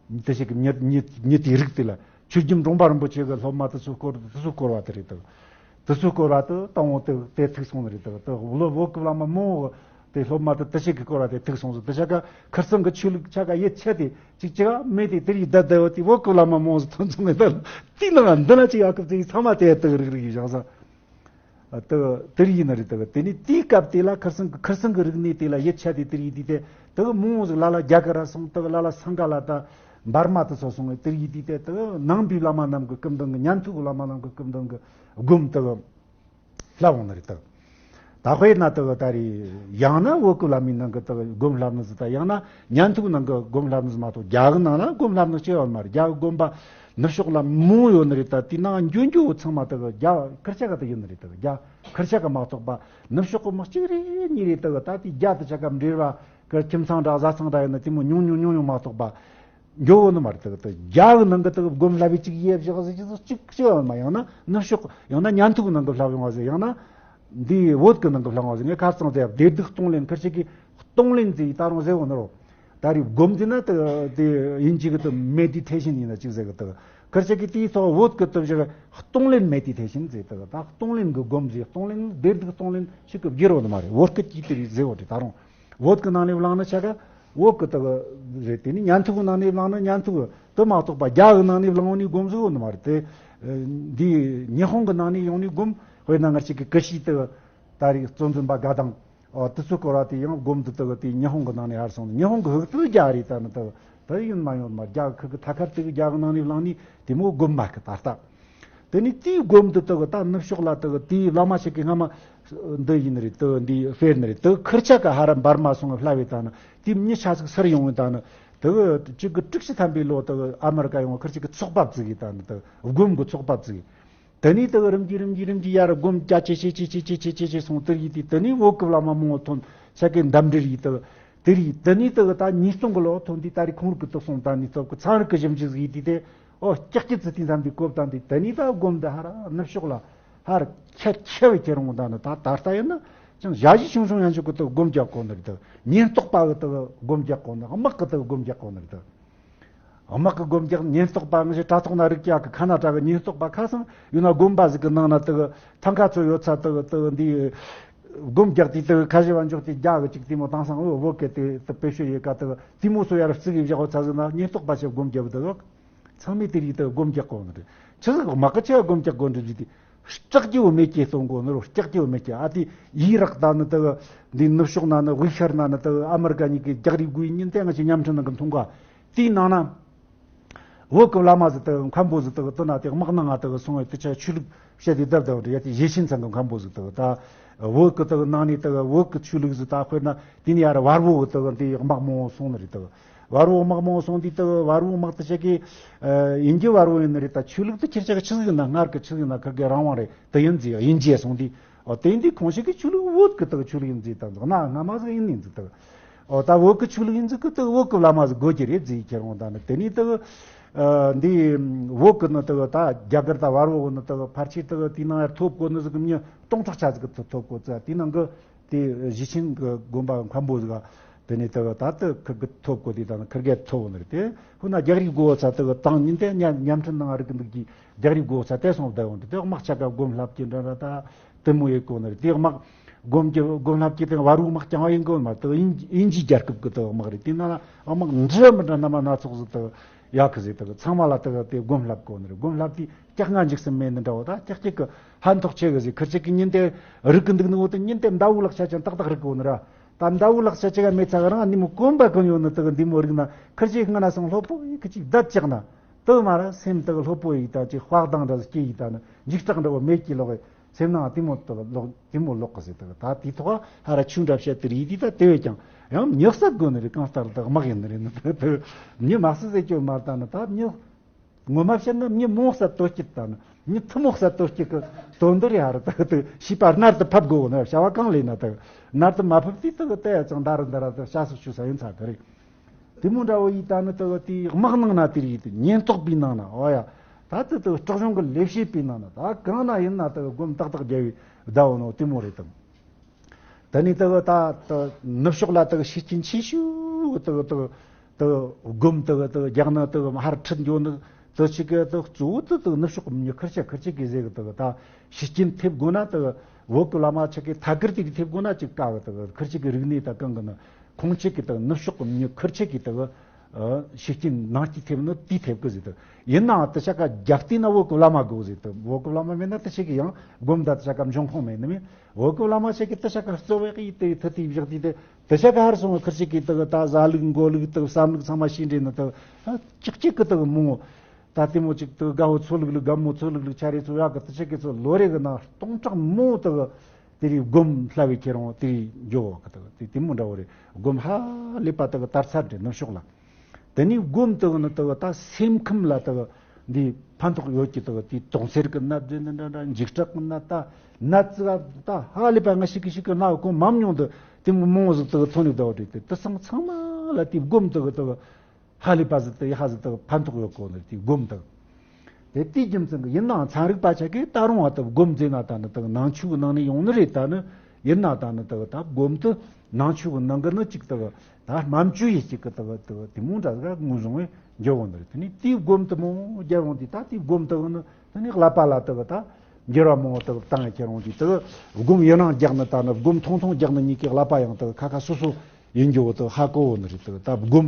དེ་ཞིག་གི་མྱི་མྱི་མྱི་དེའི་རིགས་དེ་ལ་ཆོས་རྒྱལ་འབྲོང་པ་རིན་པོ་ཆེ་གི་སློབ་མ་དེ་ཚོ་སྐོར་དེ་ཚོ་སྐོར་བ་དེ་རེད། དག་དེ་ཚོ་སྐོར་བ་དེ་དང་བོ་དེ་དེ་ཐུག་སོང་ནི་རེད། དག་དེ་བློ་བོད་ཀྱི་བླ་མ་མོ། དེ་སློབ་མ་དེ་དེ་ཞིག་གི་སྐོར་བ་དེ་ཐུག་སོང་ཟིག་དེ་ཆ་ག་ཁིར་ཚང་གི་ཆོས་ལུགས་ཆ་ག་ཡིད་ཆད་དེ་ཅིག་ཅིག་མེད་དེ་དེར་ཡིད་བདའ་བདའ་བ་དེ་བོད་ཀྱི་བླ་མ་མང་ཟིག་ཐོན་སོང་ངེ་ད། དེའི་ནང་འདི་ན་ཅིག་ཡག་སྐབས་ཅིག་ཚང་མ་དེ་དག་རིག་རིག་ཡིན་བཞག་ས། དེ་དེར་ཡིན་ནི་རེད། དེ་དེ་ནི་དེའི་སྐབས་དེ་ལ་ཁིར་ཚང་གི་ཁིར་ཚང་གི་རིག་གནས་དེ་ལ་ཡིད་ཆད་དེ་དེར་ཡིད་དེ་དེ་དག་མང་ཟིག་ལ་ལ་རྒྱ་གར་ར་སོང་། དག་ལ་ལ་སང་ག་ལ་ད་འབར་མ་དེ་ཚོ་སོང་ངེ་དེར་ཡིད་དེ་དེ་དག་ནང་པའི་བླ་མ་རྣམས་གི་སྐུ་མདུན་གི་ཉན་ཐོས་གི་བླ་མ་རྣམས་གི་སྐུ་མདུན་གི་སྒོམ་དག་བསླབ་འོང་ནི་རེད་དག་ད་དཔེར་ན་དག་ད་རེས་ཡང་ན་བོད་ཀྱི་བླ་མའི་ནང་གི་དག་སྒོམ་བསླབ་ནི་ཟིག་དང་། ཡང་ན་ཉན་ཐོས་ནང་གི་སྒོམ་བསླབ་ནི་ཟིག་མ་གཏོགས། རྒྱ་གི་ནང་ལ་སྒོམ་བསླབ་ནི་ཅི་ཡང་མ་རེད། རྒྱ་གི་དགོན་པ་ནུབ་ཕྱོགས་ལ་མང་ཡོད་ནི་རེད། ད་དེའི་ནང་འགྱོ་འགྱོ་ཚང་མ་དག་རྒྱ་ཁིར་ཆ་ག་དག་ཡིན་ནི་རེད། དག་རྒྱ་ཁིར་ཆ་ག་མ་གཏོགས་པ་ནུབ་ཕྱོགས་གི་མི་གཅིག་རེ་གཉིས་རེ་དག་ད་དེ་རྒྱ་དེ་ཆ་ག་འབྲེལ་བ་གི་ཁྱིམ་ཚང་འདྲ་བཟའ་ཚང་འདྲ་ཡིན་ན་དེ་མོ་ཉུང་ཉུང་ཉུང་ཉུང་མ་གཏོགས་པ། འགྱོ་བོ་ནི་མ་རེད། དག་དག་རྒྱ་གི་ནང་གི་དག་སྒོམ་བསླབ་པའི་ཅིག་ཡེ་བཞག་ཟིག་ཅིག་ཅིག་ཅིག་ཡང་མ། ཡང་ན་ནུབ་ཕྱོགས། ཡང་ན་ཉན་ཐོས་ནང་གི་བསླབ་ཡོང་བ་ཟིག་ཡང་ན་འདི་བོད་ཀྱི་ནང་གི་བསླབ་ཡོང་བ་ཟིག་ངས་ཁ་སང་ཟེར་བདེ་སྡུག་གཏོང་ལེན། ཁིར་ཆ་གི་གཏོང་ལེན་ཟེར་ད་རུང་ཟེར་བོ་ནི་རོ། ད་རེས་སྒོམ་ཟེར་ན་དེ་དེ་དབྱིན་ཇི་གི་དེ་མེ་ཌི་ཊེ་ཤན་ཡིན་ན་ཅིག་ཟེར་གི་དེ། ཁིར་ཆ་གི་དེའི་ཐོག་བོད་ཀྱི་དེ་བཞག་གཏོང་ལེན་མེ་ཌི་ཊེ་ཤན་ཟེར་དེ། ད་གཏོང་ལེན་གི་སྒོམ་ཟེར། གཏོང་ལེན་བདེ་སྡུག་གཏོང་ལེན་ཞིག་གི་བསྒྱུར་བོ་ནི་མ་རེད། བོད་སྐད་ཀྱི་དེ་རེད་ཟེར་བོ་དེ་ད་རུང་། བོད་ཀྱི་ནང་ནས་བླངས་ན་ཆ་ག་བོད་ཀྱི་དག་རེད། དེ་ནི་ཉན་ཐོས་ཀྱི་ནང་ནས་བླངས་ན་ཉན་ཐོས་དེ་མ་གཏོགས་པ་རྒྱ་གི་ནང་ནས་བླངས་ནས་སྒོམ་ཟིག་ཡོད་ནི་མ་རེད་དེ། འདི་ཉི་ཧོང་གི་ནང་ནས་ཡོང་ནས་སྒོམ། དཔེར་ན་ང་ཅིག་གི་ཀི་ཤི་དེ་ད་རེས་གཙོ་འཛིན་པ་དགའ་ལྡན། ཨོ་དེ་ཚོ་སྐོར་བ་དེ་ཡང་སྒོམ་དུ་དག་དེ་ཉི་ཧོང་གི་ནང་ནས་ཧར་སོང་། ཉི་ཧོང་གི་ཧུག་ཏུ་རྒྱ་རེད། ད་ནི་དག་ དེ་ཡིན་མ་ཡོང་མ་རྒྱ་གི་ཁུར་གི་ཐད་ཀར་དེ་གི་རྒྱ་གི་ནང་ནས་བླངས་ནས་དེ་མོ་སྒོམ་མ་གི་ད་ལྟ། དེ་ནས་དེའི་སྒོམ་དུ་དེ་གི་ད་ནུབ་ཕྱོགས་ལ་དེ་གི་དེའི་བླ་མ་ཞིག་གི་སྔ་མ་འདི་ཡིན་རེད། དེ་འདི་དཔེར་ན་རེད། དེ་ཁུར་ཆ་ག་ཧ་ར་འབར་མ་སོང་བ་ལྷ་བའི་ད་ནི་དེ་མྱི་ཆ་ཟིག་སར་ཡོང་བའི་ད་ནི་དེ་གི་གཅིག་གི་དྲུག་ཅུ་ཐམ་པའི་ལོ་དེ་གི་ཨ་མེ་རི་ཀ་ཡོང་བ་ཁུར་ཅིག་གི་ཚོགས་པ་བཙུགས་གི་ད་ནི་དེ་སྒོམ་གི་ཚོགས་པ་བཙུགས་གི། དེ་ནས་དེ་གི་རིམ་གྱིས་རིམ་གྱིས་རིམ་གྱིས་ཡར་སྒོམ་རྒྱ་ཆེ་ཆེ་ཆེ་ཆེ་སོང་། དེ་ཡིས་དེ་དེ་ནས་བོད་ཀྱི་བླ་མ་མང་བོ་ཐོན། ཆ་གི་འདམ་འདྲེ་རིགས་དེ་དེ་རིགས་དེ་ནས་དེ་གི་ད་ཉིས་སྟོང་གི་ལོ་ཐོན་དུས་ད་རེས་ཁོང་རིགས་ཀྱི་དུག་སོང་ད་ནས་ཐོབ་གི་ཚན་རིག་གི་ཞིབ་འཇུག་ཟིག་ཡིས་དེ་དེ་ཨོ་ཀྱག་ཀྱི་ཙི་ཏི་འཛམ་པའི་གོ་བཏང་དུས་དེ་ནས་ད་སྒོམ་འདི་ཧ་ར་ནུབ་ཕྱོགས་ལ་ཧར་ཁྱད་ཆེ་བའི་ཁྱེད་རང་ད་ད་ལྟ་ཡིན་ན་ཅང་ཞ་ཞི་ཆུང་ཆུང་ཡང་ཆོག་གི་དེ་སྒོམ་རྒྱག་གོ་ནི་རེད། དེ་ཉེན་རྟོག་པ་གི་དེ་སྒོམ་རྒྱག་གོ་ནི། དམག་གི་དེ་སྒོམ་རྒྱག་གོ་ནི་རེད། དེ་དམག་གི་སྒོམ་རྒྱག་ཉེན་རྟོག་པ་ངི་ཞེ་དྲ་ཐོག་ན་རིག་ཀྱག་གི་ཁ་ན་དྲ་གི་ཉེན་རྟོག་པ་ཁ་སང་ཡོད་ན་དགོན་པ་ཟིག་གི་ནང་ན་དེ་གི་ཐང་ཁ་ཚོ་ཡོད་ཚ་དེ་གི་དེ་གི་འདི་སྒོམ་རྒྱག་དུས་དེ་གི་ཁ་ཞེ་བ་འཇོག་དུས་རྒྱ་གི་ཅིག་དེ་མོ་དེང་སང་འོ་བོད་སྐད་དེ་དེ་བེད་སྤྱོད་ཡེ་ཀ་དེ་གི་དེ་མོ་སོ་ཡར་བརྩི་གི་བཞག་ཚ་ཟིག་ན་ཉེན་རྟོག་པ་ཞེ་སྒོམ་རྒྱབ་དེ་གི་ཚང་མས་དེ་རིགས་དེ་གི་སྒོམ་རྒྱག་གོ་ནི་རེད། ཆི་ཟིག་དམག་གི་ཆེ་བ་སྒོམ་རྒྱག་གོ་འདྲི་རྒྱུ་དེ། སྐྲག་རྒྱུ་མེད་ཀྱི་གཏོང་གོ་ནོར་སྐྲག་རྒྱུ་མེད་ཀྱི་ཨ་དེ་ཡིད་རག་ད་ནི་དེ་གི་འདི་ནུབ་ཕྱོགས་ན་ནི་དབུས་ཤར་ན་ནི་དེ་གི་ཨ་མེ་རི་ཀ་གཉིས་ཀྱི་རྒྱག་རེས་དགོས་ཉིན་དེ་ང་ཆེ་མཉམ་འཕྲིན་ནང་གི་མཐོང་ག་དེའི་ནང་ན། བོད་ཀྱི་བླ་མ་ཟིག་དེ་མཁན་པོ་ཟིག་དེ་དེ་ན་དེ་དམག་ནང་ང་དེ་སོང་བའི་དེ་ཆ་ཆོས་ལུགས་བཤད་དེ་བསྡད་བསྡད་བ་རེད། ཡ་དེ་ཡེ་ཤེས་ཚང་གི་མཁན་པོ་ཟིག་དེ་ད་བོད་ཀྱི་དེ་ནང་ནས་དེ་བོད་ཀྱི་ཆོས་ལུགས་ཟིག་ད་དཔེར་ན་དེ་ནས་ཡར་བར་བོ་གི་དེ་འདི་དམག་མང་བོ་སོང་ནི་རེད། དེ་བར་བོ་དམག་མང་བོ་སོང་དུས་དེ་བར་བོ་དམག་དེ་ཆ་གི་ཡིན་གྱི་བར་བོ་ཡིན་ནི་རེད། ད་ཆོས་ལུགས་དེ་ཁྱེད་ཆ་གི་ཆི་ཟིག་ཡིན་ན་སྔར་གི་ཆི་ཟིག་ཡིན་ན་ཁ་གི་རང་དབང་རེད། དེ་ཡིན་ཟིག་ཡིན་གྱི་སོང་དུས་ཨོ་དེ་འདི་ཁོང་ཆ་གི་ཆོས་ལུགས་བོད་ཀྱི་དེ་ཆོས་ལུགས་ཡིན་ཟིག་ད་ཟིག་ན་སྔ་མ་ཟིག་ཡིན་ནི་ཟིག་དེ། ཨོ་ད་བོད་ཀྱི་ཆོས་ལུགས་ཡིན་ཟིག་གི་དེ་བོད་ཀྱི་བླ་མ་ཟིག་དགོས་ཀྱི་རེད་ཟིག་ཁྱེད་རང་ད་ནི་དེ་ནས་དེ་འདི་བོད་ཀྱི་ནི་དེ་ད་རྒྱ་གར་ད་བར་བོ་ནི་དེ་ཕལ་ཆེར་དེ་དེའི་ནང་ཡར་ཐོབ་གོ་ནི་ཟིག་གི་མྱི་སྟོང་ཕྲག་ཆ་ཟིག་གི་ཐོབ་གོ་ཙ་དེའི་ནང་གི་དེ་གཞིས་ཆེན་གྱི་དགོན་པ་མཁན་པོ་ཟིག་དེ་ནས་དེ་ད་དེ་ཁིར་གི་ཐོབ་གོ་དེ་ད་ནི་ཁིར་གེ་ཐོབ་ནི་རེད། དེ་ཧུ་ན་རྒྱག་རེས་དགོ་ཚ་དེ་གི་དང་ཉིན་དེ་མཉམ་མཉམ་འཕྲིན་ནང་རིག་གི་འདུག་གི་རྒྱག་རེས་དགོ་ཚ་དེ་སོང་བསྡད་འོང་དེ་དེ་དམག་ཆ་ག་སྒོམ་ལྷབ་ཀྱི་འདྲ་འདྲ་ད་དེ་མོ་ཡེ་གོ་ནི་རེད། དེ་དམག་སྒོམ་གྱི་སྒོམ་ལྷབ་ཀྱི་དེ་བ་རུ་དམག་རྐྱང་བ་ཡིན་གོ་མ་དེ་དབྱིན་དབྱིན་ཇིའི་རྒྱལ་ཁབ་གི་དེ་དམག་རེད། དེ་ན་དམག་འདྲ་མི་འདྲ་སྣ་མ་སྣ་ཚོགས་ཟིག་དེ་ཡག་གི་ཟིག་དེ་ཚང་མ་ལ་དེ་དེ་སྒོམ་ལྷབ་གོ་ནི་རེད། སྒོམ་ལྷབ་དེ་སྐྱག་ང་འཇིགས་སུ་མེད་ནི་འདྲ་བོ་ད་སྐྱག་སྐྱག་གི་ཕན་ཐོགས་ཆེ་གི་ཟིག་ཁིར་ཆེ་གི་ཉིན་དེ་རིག་གི་འདུག་ནི་འོ་དེ་ཉིན་དེ་མདའ་བོ་ལག་ཆ་ཅན་ཏག་ཏག་རིག་གོ་ནི་ར། ད་མདའ་བོ་ལག་ཆ་ཅི་ག་མེད་ཚ་ག་རང་ནི་མོ་གོམ་པ་གོན་ཡོད་ནི་དེ་གི་འདི་མོ་རིག་ན་ཁིར་ཆེ་སྔ་ན་སང་ལྷོད་པོ་ཡི་ཁི་ཅིག་བསྡད་ཅག་ན་དེ་མ་ར་སེམས་དེ་གི་ལྷོད་པོ་ཡི་ད་ཅིག་དཔའ་གདང་འདྲ་སྐྱེ་ཡི་ད་ནི་འཇིགས་སྐྲག་འདྲ་བོ་མེད་ཀྱི་ལོག་གི་སེམས་ནང་དེ་མོ་དེ་གི་ལོག་དེ་མོ་ལོག་གི་ཟིག་དེ་གི་ད་དེ་ཐོག་ཧ་ར་ཆུ་འདྲ་བཤད་དེ་རིག་དེ་ད་དེ་བས་ཀྱང་ཡང་མྱི་བསད་དགོས་ནི་རེད། གང་ལྟར་དེ་དམག་ཡིན་ནི་རེད་ནི་དེ་མྱི་མ་བསད་ཟེར་གྱོད་མ་ད་ནི་ད་མྱི། ངོ་མ་བཤད་ན་མྱི་མོ་ས་དོ་སྐྱིད་དང་། མྱི་ཐུ་མོ་ས་དོ་སྐྱིད་ཀྱི་དོན་འདིར་ཡ་རུ་དག་དུ་ཤིས་པ་སྣར་དུ་ཕབ་དགོས་ན་བྱ་བ་གང་ལས་ན་དག་སྣར་དུ་མ་ཕབ་དུས་དག་ལྟ་ཡ་ཅང་འདའ་རུ་འདའ་ར་དག་བྱ་སུ་ཆུ་ས་ཡིན་ཚ་གི་རེད། དེ་མོ་འདྲ་བོ་ཡིས་ད་ནི་དག་དེའི་དམག་ནང་ན་དེ་རིགས་དེ་ཉེན་རྟོག་པའི་ནང་ན་ཨོ་ཡ། ད་དུ་དག་སྲིད་གཞུང་གི་ལས་བྱེད་པའི་ནང་ན་ད་གང་ན་ཡིན་ན་དག་སྒོམ་ཏག་ཏག་རྒྱལ་བའི་ཟླ་བོ་ནོ་དེ་མོ་རེད་དང་། ད་ནི་དག་ད་ནུབ་ཕྱོགས་ལ་དག་ཤུགས་རྐྱེན་ཆེ་ཤོས་དག་དག་དག་སྒོམ་དག་དག་རྒྱག་ནི་དག་ཧར་ཁྲིད་འགྱོ་ནི་དག་ཅིག་གི་དག་གཙོ་བོ་དག་དག་ནུབ་ཕྱོགས་མྱི་ཁིར་ཆ་ཁིར་ཆ་གི་ཟེ་གི་དག་ད་ཤུགས་རྐྱེན་ཐེབས་དགོས་ན་དག་བོད་ཀྱི་བླ་མ་ཆ་གི་ཐད་ཀར་དེ་གི་ཐེབས་དགོས་ན་ཅིག་ཀ་གི་དག་ཁིར་ཆ་གི་རིག་གནས་ད་གང་གི་ནི་ཁོང་ཆ་གི་དག་ནུབ་ཕྱོགས་མྱི་ཁིར་ཆ་གི་དག་ཤུགས་རྐྱེན་ནང་སྐྱེས་ཐེབས་ནི་དེ་ཐེབས་གི་ཟེ་དག་ཡིན་ནའང་དག་ཆ་ག་རྒྱབ་རྟེན་ན་བོད་ཀྱི་བླ་མ་དགོས་ཟེ་དག་བོད་ཀྱི་བླ་མ་མེད་ན་དག་ཆ་གི་ཡང་སྒོམ་ད་དག་ཆ་ག་འབྱུང་ཁུངས་མེད་ནི་མེད། བོད་ཀྱི་བླ་མ་ཞིག་གིས་དེ་ཆ་ག་གཙོ་བོ་ཡིས་དེ་ཐུ་དེ་བཞག་དུས་དེ་དེ་ཆ་ག་ཧར་སོང་བ་ཁིར་ཆ་གིས་དེ་གི་ད་བཟའ་ལུགས་མགོ་ལུགས་དེ་བསམ་ལུགས་ཚང་མ་ཤེས་འདྲེ་ནི་དེ་ཅིག་ཅིག་གི་དེ་གི་མོ་ད་དེ་མོ་ཅིག་དེ་དགའ་བོ་ཚོ་ལུགས་ལུགས་དགའ་མོ་ཚོ་ལུགས་ལུགས་ཆ་རེ་ཚོ་ཡག་གི་དེ་ཆ་གི་ཚོ་ལོ་རེ་གི་ནང་སྟོང་ཕྲག་མོ་དེ་གི་དེ་རིགས་སྒོམ་ལྷ་བའི་ཁྱེད་རང་དེ་རིགས་འགྱོ་བ་གི་དེ་གི་དེ་དེ་མོ་འདྲ་བོ་རེད། སྒོམ་ཧ་ལས་པ་དེ་གི་དར་ཚར་འདྲེ་ནུབ་ཕྱོགས་ལ། དེ་ནས་སྒོམ་དག་ནི་དག་ད་སེམས་ཁམས་ལ་དག་འདི་ཕན་ཐོགས་ཡོད་ཀྱི་དག་དེ་དོང་སེར་གི་ནད་འདི་འདི་འདྲ་འདྲ་འཇིགས་སྐྲག་གི་ནད་ད་ནད་ཙི་ག་ད་ཧ་ལས་པ་ང་ཞིག་གི་ཞིག་གི་ན་གོ་མམ་མྱོང་དུ་དེ་མོ་མོ་ཟིག་དག་ཐོན་ནས་བསྡད་བ་རེད། དེ་དེ་ཚང་ཚང་མ་ལ་དེ་སྒོམ་དག་དག་ཧ་ལས་པ་ཟིག་དག་ཡ་ཧ་ཟིག་དག་ཕན་ཐོགས་ཡོད་གོ་ནི་དེ་སྒོམ་དག་དེ་དེའི་རྒྱུ་མཚན་གྱིས་ཡིན་ནའང་ཚན་རིག་པ་ཆ་གིས་ད་རུང་བ་དག་སྒོམ་མཛད་ན་ད་ནི་དག་ནང་ཆོས་ཀྱི་ནང་ནས་ཡོང་ནི་རེད། ད་ནི་ཡིན་ན་ད་ནི་དག་ད་སྒོམ་དུ་ནང་ཆོས་ཀྱི་ནང་གི་ནི་གཅིག་དག་ད་སྨན་བཅོས་ཡེ་གཅིག་གི་དག་དག་དེ་མོ་འདྲ་ཟིག་ངོས་བཟུང་བས་འགྱུར་བ་ནི་རེད། དེ་ནས་དེའི་སྒོམ་དུ་མོ་རྒྱལ་འོང་དུས་ད་དེའི་སྒོམ་དག་ནི་དེ་ནས་ཀླད་པ་ལ་དག་ད་འགྱུར་བ་མང་བོ་དག་བཏང་ཡ་ཁྱེར་འོང་དུས་དག་སྒོམ་ཡུན་རིང་རྒྱག་ནི་ད་ནི་སྒོམ་ཐུང་ཐུང་རྒྱག་ནི་གཉིས་ཀའི་ཀླད་པ་ཡང་དག་ཁ་ཁ་སོ་སོ་ཡིན་རྒྱུ་བོ་དག་ཧ་གོ་བོ་ནི་རེད། དག་ད་སྒོམ་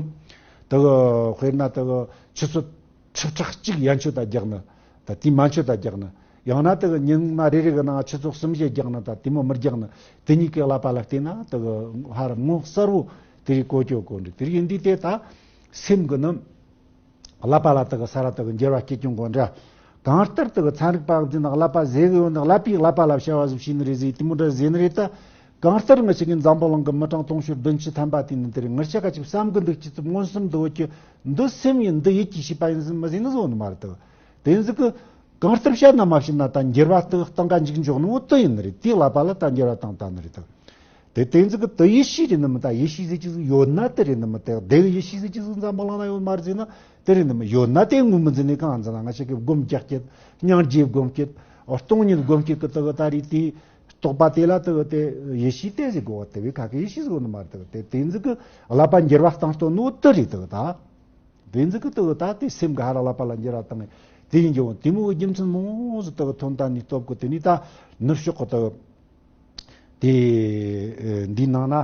དག་དཔེར་ན་དག་ཆུ་ཚོད་ཁྲི་ཕྲག་གཅིག་ཡན་ཆད་ད་རྒྱག་ན། ད་དེ་མན་ཆད་ད་རྒྱག་ན། ཡང་ན་དེ་གི་ཉི་མ་རེ་རེ་གི་ནང་ཆུ་ཚོད་གསུམ་བཞི་རྒྱག་ན། ད་དེ་མོ་མི་རྒྱག་ན། དེ་གཉིས་ཀའི་ཀླད་པ་ལ་བལྟས་ན་དེ་གི་ཧ་ར་ངོ་གསལ་བོ་དེ་རིགས་གོ་ཆོད་གོ་འདྲི། དེ་རིགས་ཡིན་དུས་དེ་ད་ སེམས་ཀྱི་ནི་ཀླད་པ་ལ་དག་ས་ར་དག་འགྱུར་བ་སྐྱེ་ཀྱང་དགོས་འདྲ། གང་ལྟར་དག་ཚན་རིག་པ་འཛིན་ན་ཀླད་པ་ཟེར་གི་ཡོད་ན་ཀླད་པའི་ཀླད་པ་ལ་བྱ་བ་ཟིག་བྱས་ནི་རེད་ཟེར་དེ་མོ་འདྲ་ཟེར་ནི་རེད་ད། གང་ལྟར་ང་ཅག་གི་འཛམ་བུ་གླིང་གི་མི་གྲངས་དུང་ཕྱུར་བདུན་ཅུ་ཐམ་པ་དེ་ནི་དེ་རེད། ང་ཅག་ག་ཅིག་བསམ་གི་འདུག་ཅི་ཙམ་མངོན་སུམ་འདུག་གི་འདི་སེམས་ཡིན་འདི་ཡིད་ཀྱི་བྱས་པ་ཡིན་ཟིན་མི་ཟིན་ནི་བཟོ་ནི་མ་རེད་དག། དེ་ཟིག་གི་གང་ལྟར་བཤད་ན་མ་བཤད་ན་ད་འགྱུར་བ་དག་སྟེང་ག་འཇུག་འཇོག་ནི་བོ་དུ་ཡིན་ནི་རེད། དེའི་ཀླད་པ་ལ་ད་འགྱུར་བ་བཏང་ད་ནི་རེད་དག། དེ་དེ་ཟིག་གི་དེ་ཡེ་ཤེས་རེད་ནི་མི་ད་ཡེ་ཤེས་ཟིག་ཅིག་ཟིག་ཡོད་ན་དེ་རེད་ནི་མི་དེ་དེ་གི་ཡེ་ཤེས་ཟིག་ཅིག་ཟིག་འཛམ་བུ་གླིང་ན་ཡོད་མ་རེད་ཟེར་ན་དེ་རེད་ནི་མི་ཡོད་ན་དེ་ངོ་མི་འཛིན་ནས་གང་འཛིན་ན་ང་ཅག་གི་སྒོམ་རྒྱག་སྐྱེད་སྙིང་རྗེ་སྒོམ་སྐྱེད་སྟོང་ཉིད་སྒོམ་སྐྱེད་གི་དེ་གི་ད་རེད་དེ་རྟོག་པ་དེ་ལ་དེ་གི་དེ་ཡེ་ཤེས་དེ་ཟིག་གོ་དེ་བས་ཁ་གི་ཡེ་ཤེས་ཟིག་ཡོད་ནི་མ་རེད་དེ་གི་དེ་དེ་ཟིག་གི་ཀླད་པ་འགྱུར་བ་བཏང་སྟོན་ནོ་དེ་རེད་དེ་གི་ད། དེ་ཟིག་གི་དེ་གི་ད་དེ་སེམས་གི་ཧ་ར་ཀླད་པ་ལ་འགྱུར་བ་བཏང་ངེ་དེ་ཡིན་གྱི་འོང་དེ་མོ་གི་རྒྱུ་མཚན་མང་ཟིག་དེ་གི་ཐོན་ད་ནི་སྟོབས་གི་དེ་ནི་ད་ནུབ་ཕྱོགས་གི་དེ་གི་དེ་འདིའི་ནང་ན་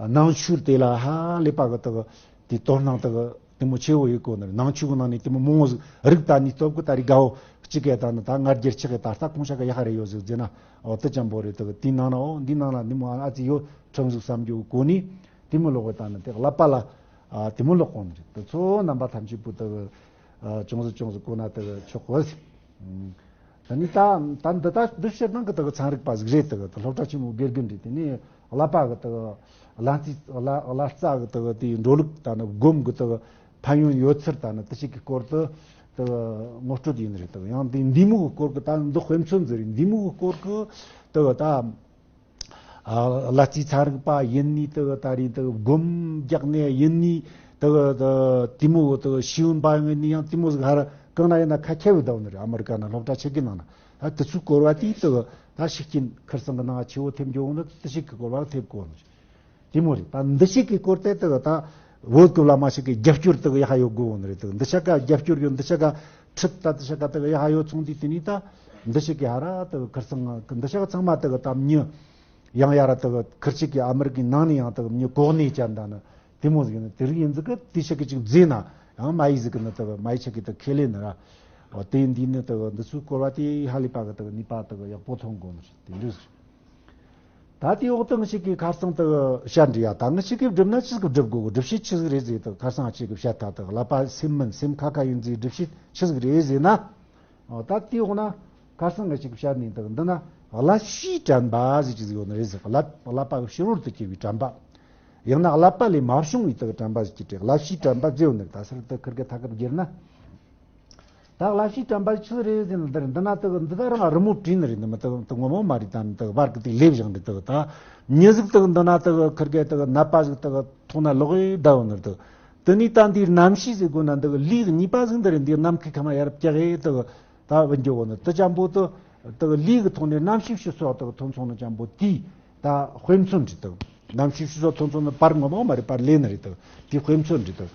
ནང་ཆོས་དེ་ལ་ཧ་ལས་པ་གི་དག་དེ་དོ་སྣང་དག་དེ་མོ་ཆེ་བོ་ཡོད་གོ་ནི་ནང་ཆོས་གི་ནང་ནས་དེ་མོ་མང་བོ་ཟིག་རིག་ད་ནི་སྟོབས་གི་ད་རིག་གའོ་གཅིག་གི་ད་ནི་ད་ང་རྒྱལ་ཆགས་གི་ད་ལྟ་ཁོང་ཤ་གི་ཡ་ཧ་རེ་ཡོད་ཟིག་ཟེར་ན་འོ་དེ་ཅན་པོ་རེད། དག་དེའི་ནང་ན་འོ་འདིའི་ནང་ལ་ནི་མོ་ཨ་ཙི་ཡོད་ཁྲིམས་ཟིག་བསམ་རྒྱུ་གོ་ནི་དེ་མོ་ལོག་གི་ད་ནི་དེ་ཀླད་པ་ལ་དེ་མོ་ལོག་གོ་ནི་རེད། དེ་ཚོ་རྣམ་པ་ཐམས་ཅད་པོ་དག་ཅུང་ཟིག་ཅུང་ཟིག་གོ་ན་དག་ཆོག་གོ་ཟིག་ད་ནི་ད་ད་འདི་ད་འདི་ཕྱིར་ནང་གི་དག་ཚན་རིག་པ་ཟིག་རེད། དག་དེ་སློབ་གྲྭ་ཆེན་མོ་དགེ་རྒན་རེད། དེ་ནས་ཀླད་པ་གི་དག་ལ་རྩི་ལ་ལ་རྩ་གི་དག་དེའི་འགྲོ་ལུགས་ད་ནི་སྒོམ་གི་དག་ཕན་ཡོན་ཡོད་ཚུལ་ད་ནི་དེ་ཞིག་གི་སྐོར་དུ་དག་ངོ་སྤྲོད་ཡིན་རེད། དག་ཡང་དེ་འདི་མོ་གི་སྐོར་གི་ད་འདི་དཔེ་མཚོན་ཟིག་རེད། འདི་མོ་གི་སྐོར་གི་དག་ད། ལ་རྩིས་ཚན་རིག་པ་ཡིན་ནི་དག་ད་རེད། དག་སྒོམ་རྒྱག་ནས་ཡིན་ནི་དག་དེ་མོ་དག་ཤེས་ཡོན་པ་ཡིན་ནི་ཡང་དེ་མོ་ཟིག་ཧར་གང་ན་ཡིན་ན་ཁ་ཁྱེར་བའི་ཟླ་བ་ནི་རེད། ཨ་མི་རི་ཀ་ན་སློབ་གྲྭ་ཆེ་གི་ནང་ན་ད་དེ་ཚོའི་སྐོར་བ་དེའི་དག་ད་ཤུགས་རྐྱེན་ཁིར་ཚང་གི་ནང་ཆེ་བོ་ཐེབས་འགྱོ་འོང་ན་དེ་ཞིག་གི་སྐོར་བ་ཐེབས་གོ་ནི་རེད། དེ་མོ་རེད། ད་འདི་ཞིག་གི་སྐོར་དེ་དག་ད་བོད་ཀྱི་བླ་མ་ཞིག་གི་རྒྱབ་སྐྱོར་དག་ཡག་ཡོད་དགོས་བོ་ནི་རེད། དག་འདི་ཤ་ཀ་རྒྱབ་སྐྱོར་ཡོད་འདི་ཤ་ཀ་ཁྲིད་ད་འདི་ཤ་ཀ་དག་ཡག་ཡོད་ཚོང་དུས་དེ་ནི་ད་འདི་ཞིག་གི་ཧ་ར་དག་ཁིར་ཚང་གི་འདི་ཤ་ཀ་ཚང་མ་དག་ད་མྱི་ཡང་ཡ་ར་དག་ཁིར་ཅིག་གི་ཨ་མི་རི་ཀའི་ནང་ནས་ཡང་དག་མྱི་གོ་གནས་ཅན་ད་ནི་དེ་མོ་ཟིག་ནི་དེ་རིགས་ཡིན་ཟིག་གི་དེ་ཤ་ཀ་ཅིག་བརྫིས་ན་ཡང་མ་ཡི་ཟིག་གི་ནི་དག་མ་ཡི་ཆ་གི་དག་ཁས་ལེན་ནི་ར་འོ་དེ་འདི་ནི་དག་འདི་ཚོའི་སྐོར་བ་དེ་ཧ་ལས་པ་གི་དག་ནུས་པ་དག་ཡག་པོ་ཐོན་དགོས་ནི་རེད། དེ་འདྲ་ཟིག་ད་དེའི་འོག་ཏུ་ང་ཞིག་གིས་ཁ་སང་དུ་བཤད་འདྲི་ཡ། ད་ང་ཞིག་གིས་བསྒྲུབ་ན་ཆི་ཟིག་བསྒྲུབ་དགོས་གི། སྒྲུབ་བྱེད་ཆི་ཟིག་རེད་ཟེར་དུ་ཁ་སང་ཅིག་གིས་བཤད་ཐ་དུ་ཀླད་པ་སེམས་མིན་སེམས་ཁ་ཁ་ཡིན་ཟེར་སྒྲུབ་བྱེད་ཆི་ཟིག་རེད་ཟེར་ན། འོ་ད་དེའི་འོག་ན་ཁ་སང་ང་ཞིག་གིས་བཤད་ནས་འདུག་འདི་ན་ཀླད་ཤེས་དྲན་པ་ཟེར་ཅིག་ཟིག་ཡོད་ནི་རེད་ཟེར། ཀླད་ཀླད་པ་གི་ཕྱི་རོལ་དུ་སྐྱེ་བའི་དྲན་པ། ཡང་ན་ཀླད་པ་ལས་མ་བྱུང་བའི་དུ་དྲན་པ་ཟེར་གྱི་ཀླད་ཤེས་དྲན་པ་ཟེར་ཡོད་ནི་རེད། ད་སར་དུ་ཁིར་གི་ཐ་ཁིར་བསྒྱུར་ན། ད་ཀླད་ཤེས་དྲན་པ་ཆི་རེད་ཟེར་ན་འདིར་འདི་ན་དག་འདི་ད་རང་རི་མོ་བྲིས་ནི་རེད། འདི་མི་དག་དག་ངོ་མ་མ་རེད། ད་ནི་དག་བར་གི་དེ་ལེབ་བཞག་འདི་དག་ད་མྱི་ཟིག་དག་འདི་ན་དག་ཁིར་གེ་དག་ནད་པ་ཟིག་དག་ཐོག་ན་ལོག་ཡི་ད་བ་ནི་དག་དེ་ནི་ད་འདིའི་རྣམ་ཤེས་ཟིག་དགོས་ན་འདི་ལུས་གཉིས་པ་ཟིག་འདི་རེད། འདིའི་ནམ་མཁའི་ཁ་མ་ཡར་བཀྱག་ཡི་དག་ད་བུད་འགྱོ་བ་ནི་དེ་ཅན་པོ་དུ་དག་ལུས་གི་ཐོག་ནས་རྣམ་ཤེས་ཕྱི་སོགས་དག་ཐོན་སོང་ནི་ཅན་པོ་དེའི་ད་དཔེ་མཚོན་རེད་དག་རྣམ་ཤེས་ཕྱི་སོགས་ཐོན་སོང་ནི་པར་ངོ་མ་མ་རེད། པར་ལེན་ནི་རེད་དག་དེའི་དཔེ་མཚོན་རེད་དག་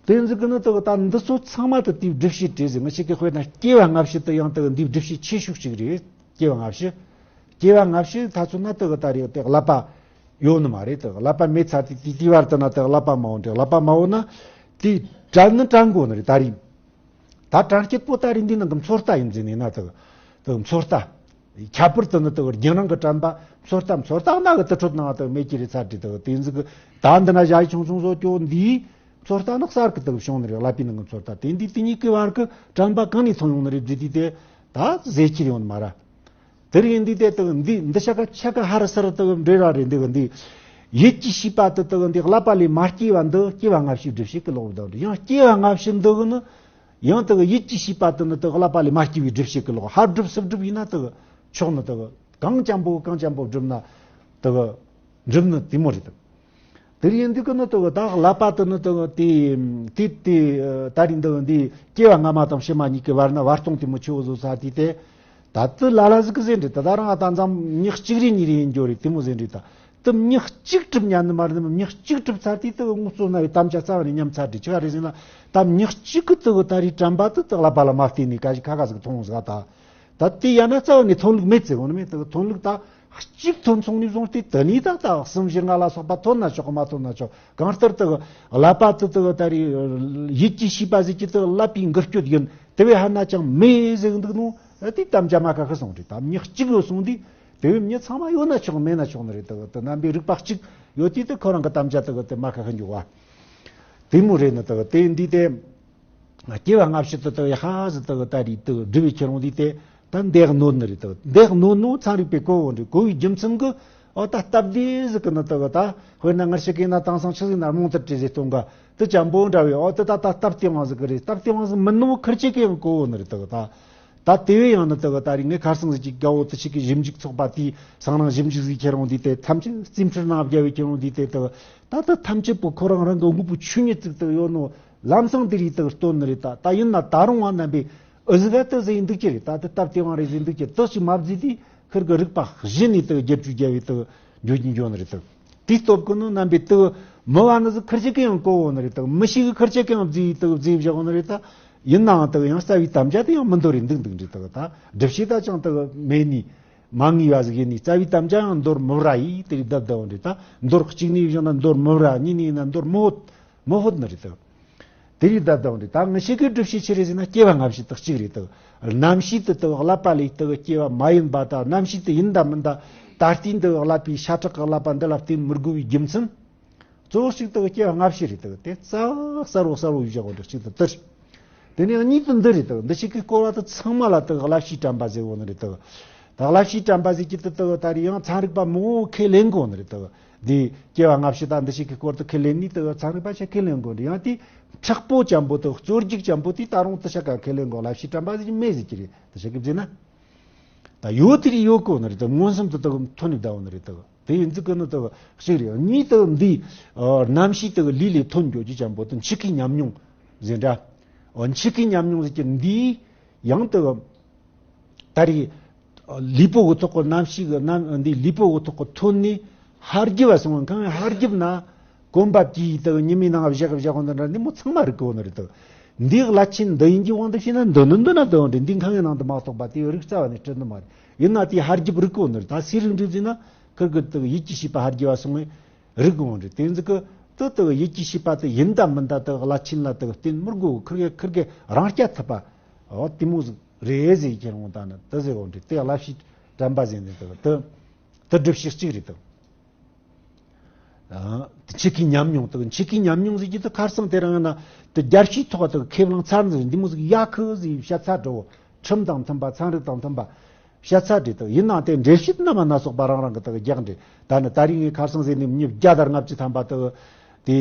དེ་ཟིག་གི་ནི་དག་ད་འདི་ཚོ་ཚང་མ་དུ་དེའི་སྒྲུབ་བྱེད་བྲིས་ཟིག་ང་ཞིག་གི་དཔེར་ན་སྐྱེ་བ་སྔ་ཕྱི་དུ་ཡང་དག་འདིའི་སྒྲུབ་བྱེད་ཆེ་ཤོས་ཤིག་རེད། སྐྱེ་བ་སྔ་ཕྱི། སྐྱེ་བ་སྔ་ཕྱི་ད་ཚོད་ན་དག་ད་རེད་དེ་ཀླད་པ་ཡོད་ནི་མ་རེད། དག་ཀླད་པ་མེད་ཚར་དེ་དེ་དེའི་བར་དུ་ན་དག་ཀླད་པ་མ་འོང་དེ་ཀླད་པ་མ་འོང་ན་དེ་དྲན་ནི་དྲན་དགོས་ནི་རེད། ད་རེད་ད་དྲན་སྐྱེད་པོ་ད་རེད་འདི་ནང་གི་མཚོ་རྟ་ཡིན་ཟིན་ནས་ན་དག་དག་མཚོ་རྟ། ཁྱད་པར་དུ་ནི་དག་རྒྱུན་རིང་གི་དྲན་པ་མཚོ་རྟ་མཚོ་རྟ་ན་གི་དུ་ཁྲོད་ནང་དག་མེད་ཀྱི་རེད། ཚར་དེ་དག་དེ་ཟིག་གི་ད་འདི་ན་བཞག་ཆུང་ཆུང་བཟོ་ཀྱོ་འདིའི་མཚོ་རྟ་ནག་གསར་གི་དག་བྱུང་ནི་རེད། ཀླད་པའི་ནང་གི་མཚོ་རྟ་དེ་འདི་དེ་གཉིས་ཀྱི་བར་གི་དྲན་པ་གང་ནས་ཐོན་ཡོང་ནི་རེད་བརྗོད་དུས་དེ་ད་ཟེར་ཁྱེར་ཡོང་ནི་མ་ར། དེར་ཡིན་དུས་དེ་དག་འདི་འདི་ཤ་ཀ་ཆ་ཀ་ཧ་ར་ས་ར་དག་འདྲེ་ར་རེད། འདི་གི་འདི་ཡིད་ཀྱི་ཤེས་པ་དེ་དག་འདི་ཀླད་པ་ལས་མ་སྐྱེས་པ་འདི་སྐྱེ་བ་སྔ་ཕྱིའི་སྒྲུབ་བྱེད་ཀྱི་ལོག་འདུག་ཡང་སྐྱེ་བ་སྔ་ཕྱི་འདི་གི་ནི། ཡང་དག་ཡིད་ཀྱི་ཤེས་པ་དེ་ནི་དག་ཀླད་པ་ལས་མ་སྐྱེས་པའི་སྒྲུབ་བྱེད་ཀྱི་ལོག་ཧར་སྒྲུབ་ཚུར་སྒྲུབ་ཡིན་ན་དག་ཆོག་ནི་དག་གང་ཅན་པོ་གང་ཅན་པོ་སྒྲུབ་ན་དག་འགྲུབ་ནི་དེ་མོ་རེད་དག་དེར་ཡིན་དུས་ཀྱི་ནི་དག་ད་ཀླད་པ་དེ་ནི་དག་དེ་དེ་དེ་ད་རིང་དག་འདི་སྐྱེ་བ་སྔ་མ་དང་ཕྱི་མ་གཉིས་ཀྱི་བར་ན་བར་སྟོང་དེ་མོ་ཆེ་བོ་བཟོ་ས་དེ་དེ། ད་དེ་ལ་ལ་ཟིག་གི་ཟེར་འདྲི་ད་ད་རང་ཨ་ད་འཛམ་ཉག་གཅིག་རེ་གཉིས་རེ་ཡིན་འགྱོ་རེད། དེ་མོ་ཟེར་འདྲི་ད་དེ་ཉག་གཅིག་གྲུབ་ཉན་ནི་མ་རེད། ཉག་གཅིག་གྲུབ་ཚར་དུས་དེ་ངུ་གསོ་ན་བའི་དམ་བཅའ་རྩ་བ་ནས་ཉམས་ཚར་འདྲི་ཆི་ག་རེད་ཟེར་ན་ད་ཉག་གཅིག་གི་དེ་གི་ད་རེས་དྲན་པ་དེ་དེ་ཀླད་པ་ལ་མ་བལྟས་ནས་ག་ཞིག་ཁ་ཁ་ཟིག་མཐོང་ཟིག་ད་ད་དེ་ཡ་ན་རྩ་བ་ནས་ཐོན་ལུགས་མེད་ཟེར་གོ་ནི་མེད། དེ་གི་ཐོན་ལུགས་ད་གཅིག་ཐོན་སོང་ནས་བཟུང་སྟེ་དེ་ནས་ད་ད་གསུམ་བཞི་ལྔ་ལ་སོགས་པ་ཐོན་ན་ཆོག་གི་མ་ཐོན་ན་ཆོག་གང་ལྟར་དེ་གི་ཀླད་པ་དེ་དེ་གི་ད་རེས་ཡིད་ཀྱི་ཤེས་པ་ཟིག་གི་དེ་གི་ཀླད་པའི་འགུལ་སྐྱོད་ཡིན། དེ་བས་ཧ་ན་ཅང་མེད་ཟེར་འདུག་ནོ། དེ་དམ་བཅའ་མ་ཁ་ཁ་སོང་རེད། དམ་ཉག་གཅིག་ཡོད་སོང་དུས་དེ་བས་མྱི་ཚང་མ་ཡོད་ན་ཆོག་མེད་ན་ཆོག་ནི་རེད། དེ་དེ་རྣམ་པའི་རིག་པ་གཅིག་ཡོད་དུས་དེ་ཁོ་རང་གི་དམ་བཅའ་དེ་དེ་མ་ཁ་ཁ་འཇུག་བ། དེ་མོ་རེད་ནི་དག་དེ་འདི་དེ། སྐྱེ་བ་སྔ་ཕྱི་དུ་དག་ཡ་ཧ་ཟི་དག་ད་རེད་དག་སྒྲུབ་པའི་ཁྱེར་འོང་དུས་དེ་ད་འདེགས་གནོད་ནི་རེད་དག་འདེགས་གནོད་ནོ་ཚན་རིག་པས་གོ་འོང་རེད། གོ་བའི་རྒྱུ་མཚན་གི་ཨོ་ད་སྟབས་བདེ་ཟིག་གི་ནི་དག་ད་དཔེར་ན་ངར་ཤི་གེ་ན་དེང་སང་ཆི་ཟིག་ན་རྨོངས་དད་བྲིས་ཟིག་གཏོང་ག་དུ་ཅམ་པོ་འདྲ་བའི་ཨོ་དུ་ད་ད་སྟབས་བདེ་བང་ཟིག་གི་རེད། སྟབས་བདེ་བང་ཟིག་མིན་ནོ་ཁིར་ཆེ་གི་ཡང་གོ་འོང་ནི་རེད་དག་ད། ད་དེ་བས་ཡང་ནི་དག་ད་རེས་ངས་ཁ་སང་ཟིག་གི་དགའ་བོ་དུ་ཆེ་གི་ཞིབ་འཇུག་ཚོགས་པ་དེའི་སང་རང་ཞིབ་འཇུག་ཟིག་ཁྱེར་འོང་དུས་དེ་ཐམས་ཅད་རྩིས་འཕྲུལ་ནང་བརྒྱབ་བའི་ཁྱེར་འོང་དུས་དེ་དག་ད་ད་ཐམས་ཅད་པོ་ཁོ་རང་རང་གི་དངོས་པོ་ཆོས་ཉིད་ཅིག་དག་ཡོད་ནོ་ལམ་སང་དེ་རིགས་དག་སྟོན་ནི་རེད། ད་ད་ཡིན་ན་ད་རུང་བ་རྣམ་པས་ཨུ་ཟི་ག་དུ་ཟེར་འདུག་ཀྱི་རེད། ད་དུ་སྟབས་བདེ་བང་རེད་ཟེར་འདུག་ཀྱི་དུ་ཞིག་མ་བརྫིས་དུས་ཁིར་གི་རིག་པ་གཞི་ནས་དག་བསྒྱུར་བཅོས་རྒྱབ་བའི་དག་འགྱོ་གིན་འགྱོ་ནི་རེད་དག་དེ་སྟོབས་ཀུན་ནི་རྣམ་པའི་དུ་མི་བ་ནི་ཟིག་ཁིར་ཆེ་གི་ཡང་གོ་འོང་ནི་རེད་དག་མི་ཤེས་གི་ཁིར་ཆེ་གི་ཡང་བརྫིས་དག་བརྫིས་བཞག་འོང་ནི་རེད། ད་ཡིན་ནའང་དག་ཡང་རྩ་བའི་དམ་བཅའ་དེ་ཡང་མི་འདོར་རེད་འདུག་འདུག་འདྲི་དག་ད་སྒྲུབ་བྱེད་ད་ཅང་དག་མེད་ནི་མ་ངེས་པ་ཟིག་ཡིན་ནི་རྩ་བའི་དམ་བཅའ་ཡང་འདོར་མི་ར་ཡིས་དེ་རིགས་བདག་བདག་འོང་རེད། ད་འདོར་གཅིག་ནས་བཞག་ན་འདོར་མི་ར་གཉིས་ནས་ཡིན་ན་འདོར་མི་ཧོད་མི་ཧོད་ནི་རེད་དག་དེ་རིགས་བདག་བདག་འོང་རེད། ད་ངི་ཤེས་གི་སྒྲུབ་བྱེད་ཆི་རེད་ཟེར་ན་སྐྱེ་བ་སྔ་ཕྱི་དག་གཅིག་རེད་དག་རྣམ་ཤེས་དུ་དག་བསླབ་པ་ལས་དག་སྐྱེ་བ་མ་ཡིན་པ་དང་རྣམ་ཤེས་དུ་ཡིན་ད་མིན་ད་ད་ལྟའི་འདི་བསླབ་པའི་ཤ་ཁྲག་གི་བསླབ་པ་འདི་ལ་བརྟེན་མི་དགོས་པའི་རྒྱུ་མཚན། གཙོ་བོ་གཅིག་དག་སྐྱེ་བ་སྔ་ཕྱི་རེད་དག་དེ་རྩ་བ་གསལ་བོ་གསལ་བོ་ཡིས་བཞག་འོང་དག་གཅིག་དུ་དེར། དེ་ནས་གཉིས་དུ་འདི་རེད་དག་འདི་ཞིག་གི་སྐོར་བ་དུ་ཚང་མ་ལ་དག་བསླབ་བྱའི་དྲན་པ་ཟེར་བོ་ནི་རེད་དག་ད་བསླབ་བྱའི་དྲན་པ་ཟེར་གྱི་དུ་དག་ད་རེས་ཡང་ཚན་རིག་པ་མང་བོ་ཁས་ལེན་གོ་ནི་རེད་དག་འདི་སྐྱེ་བ་སྔ་ཕྱི་དང་འདི་ཞིག་གི་སྐོར་དུ་ཁས་ལེན་ནི་དག་ཚན་རིག་པ་ཞིག་ཁས་ལེན་གོ་འདི་ཡང་དེ་མཁྲེགས་པོ་ཅན་པོ་དག་རྩོད་རྒྱུག་ཅན་པོ་དེ་ད་རུང་དུ་ཤ་ཀ་ཁས་ལེན་གོ་བསླབ་བྱའི་དྲན་པ་ཟེར་གྱི་མེད་ཟེར་གྱི་རེད་དུ་ཤ་གི་བཟེ་ན། ད་ཡོད་དེ་རིགས་ཡོད་གོ་ནི་རེད་དག་མངོན་སུམ་དུ་དག་ཐོན་ནས་བསྡད་འོ་ནི་རེད་དག་དེ་ཡིན་ཙི་ཀི་ནི་དག་ཞིག་རེད། གཉིས་དག་འདི་རྣམ་ཤེས་དག་ལུས་ལས་ཐོན་འགྱོ་རྒྱུ་ཅན་པོ་དུ་འཆི་ཁའི་ཉམས་མྱོང་ཟེར་འདྲ། འཆི་ཁའི་ཉམས་མྱོང་ཟེར་གྱི་འདི་ཡང་དག་ད་རེས་ལུས་པོ་གི་ཐོག་གི་རྣམ་ཤེས་གི་རྣམ་འདི་ལུས་པོ་གི་ཐོག་གི་ཐོན་ནས་ཧར་རྒྱུ་བ་སོང་བ་གང་ཧར་རྒྱུ་ན། གོམ་པ་གྱིས་དག་ཉི་མའི་ནང་བཞག་བཞག་འོང་འདི་འདྲ་འདི་མོ་ཚང་མ་རིག་གི་འོ་ནི་རེད་དོ། འདིའི་བླ་ཆེན་འདི་ཡིན་གྱི་དབང་དུ་བྱས་ན་འདི་ནི་འདི་ན་འདི་འོང་འདྲི་འདི་ཁང་གི་ནང་དུ་མ་གཏོགས་པ་དེའི་རིག་རྩ་བ་ནས་སྤྲད་ནི་མ་རེད། ཡིན་ན་དེའི་ཧར་རྒྱབ་རིག་གི་འོ་ནི་རེད། ད་སའི་རིག་འགྲེབ་ཟིན་ན་ཁིར་གི་དག་ཡིད་ཀྱི་བྱེད་པ་ཧར་རྒྱབ་བ་སོང་བས་རིག་གི་འོ་ནི་རེད། དེ་ཟིག་གི་དུ་དག་ཡིད་ཀྱི་བྱེད་པ་དེ་ཡིན་ད་མིན་ད་དག་བླ་ཆེན་ལ་དག་བསྟེན་མི་དགོས་ཁིར་གི་ཁིར་གི་རང་རྐྱ་ཐུབ་པ་འོ་དེ་མོ་ཟིག་རེད་ཟེར་ཁྱེར་འོང་ད་ནི་དུ་ཟེར་འོ་འདྲི་དེ་བླ་བྱེད་དྲན་པ་ཟེར་ནི་དག་དུ་དུ་སྒྲུབ་བྱེད་གཅིག་རེད་དོ། འཆི་ཁའི་ཉམས་མྱོང་དང་འཆི་ཁའི་ཉམས་མྱོང་ཟེར་གྱི་དུ་ཁར་སང་དེ་རིང་ན་དུ་རྒྱལ་སྤྱིའི་ཐོག་དུ་ཁས་བླངས་ཚར་འཛིན་འདི་མོ་ཟིག་ཡ་ཁུ་ཟིག་བཤད་ཚར་འགྲོ། ཁྲིམས་དང་མཐུན་པ་ཚན་རིག་དང་མཐུན་པ་བཤད་ཚར་འདྲི་དུ་ཡིན་ནང་དེ་འགྲེལ་བཤད་རྣམ་པ་སྣ་ཚོགས་པ་རང་རང་གི་དུ་རྒྱག་འདྲི། ད་ནི་ད་རིང་ངའི་ཁར་སང་ཟེར་ནི་མི་བརྒྱ་དང་ལྔ་བཅུ་ཐམ་པ་དུ་དེ་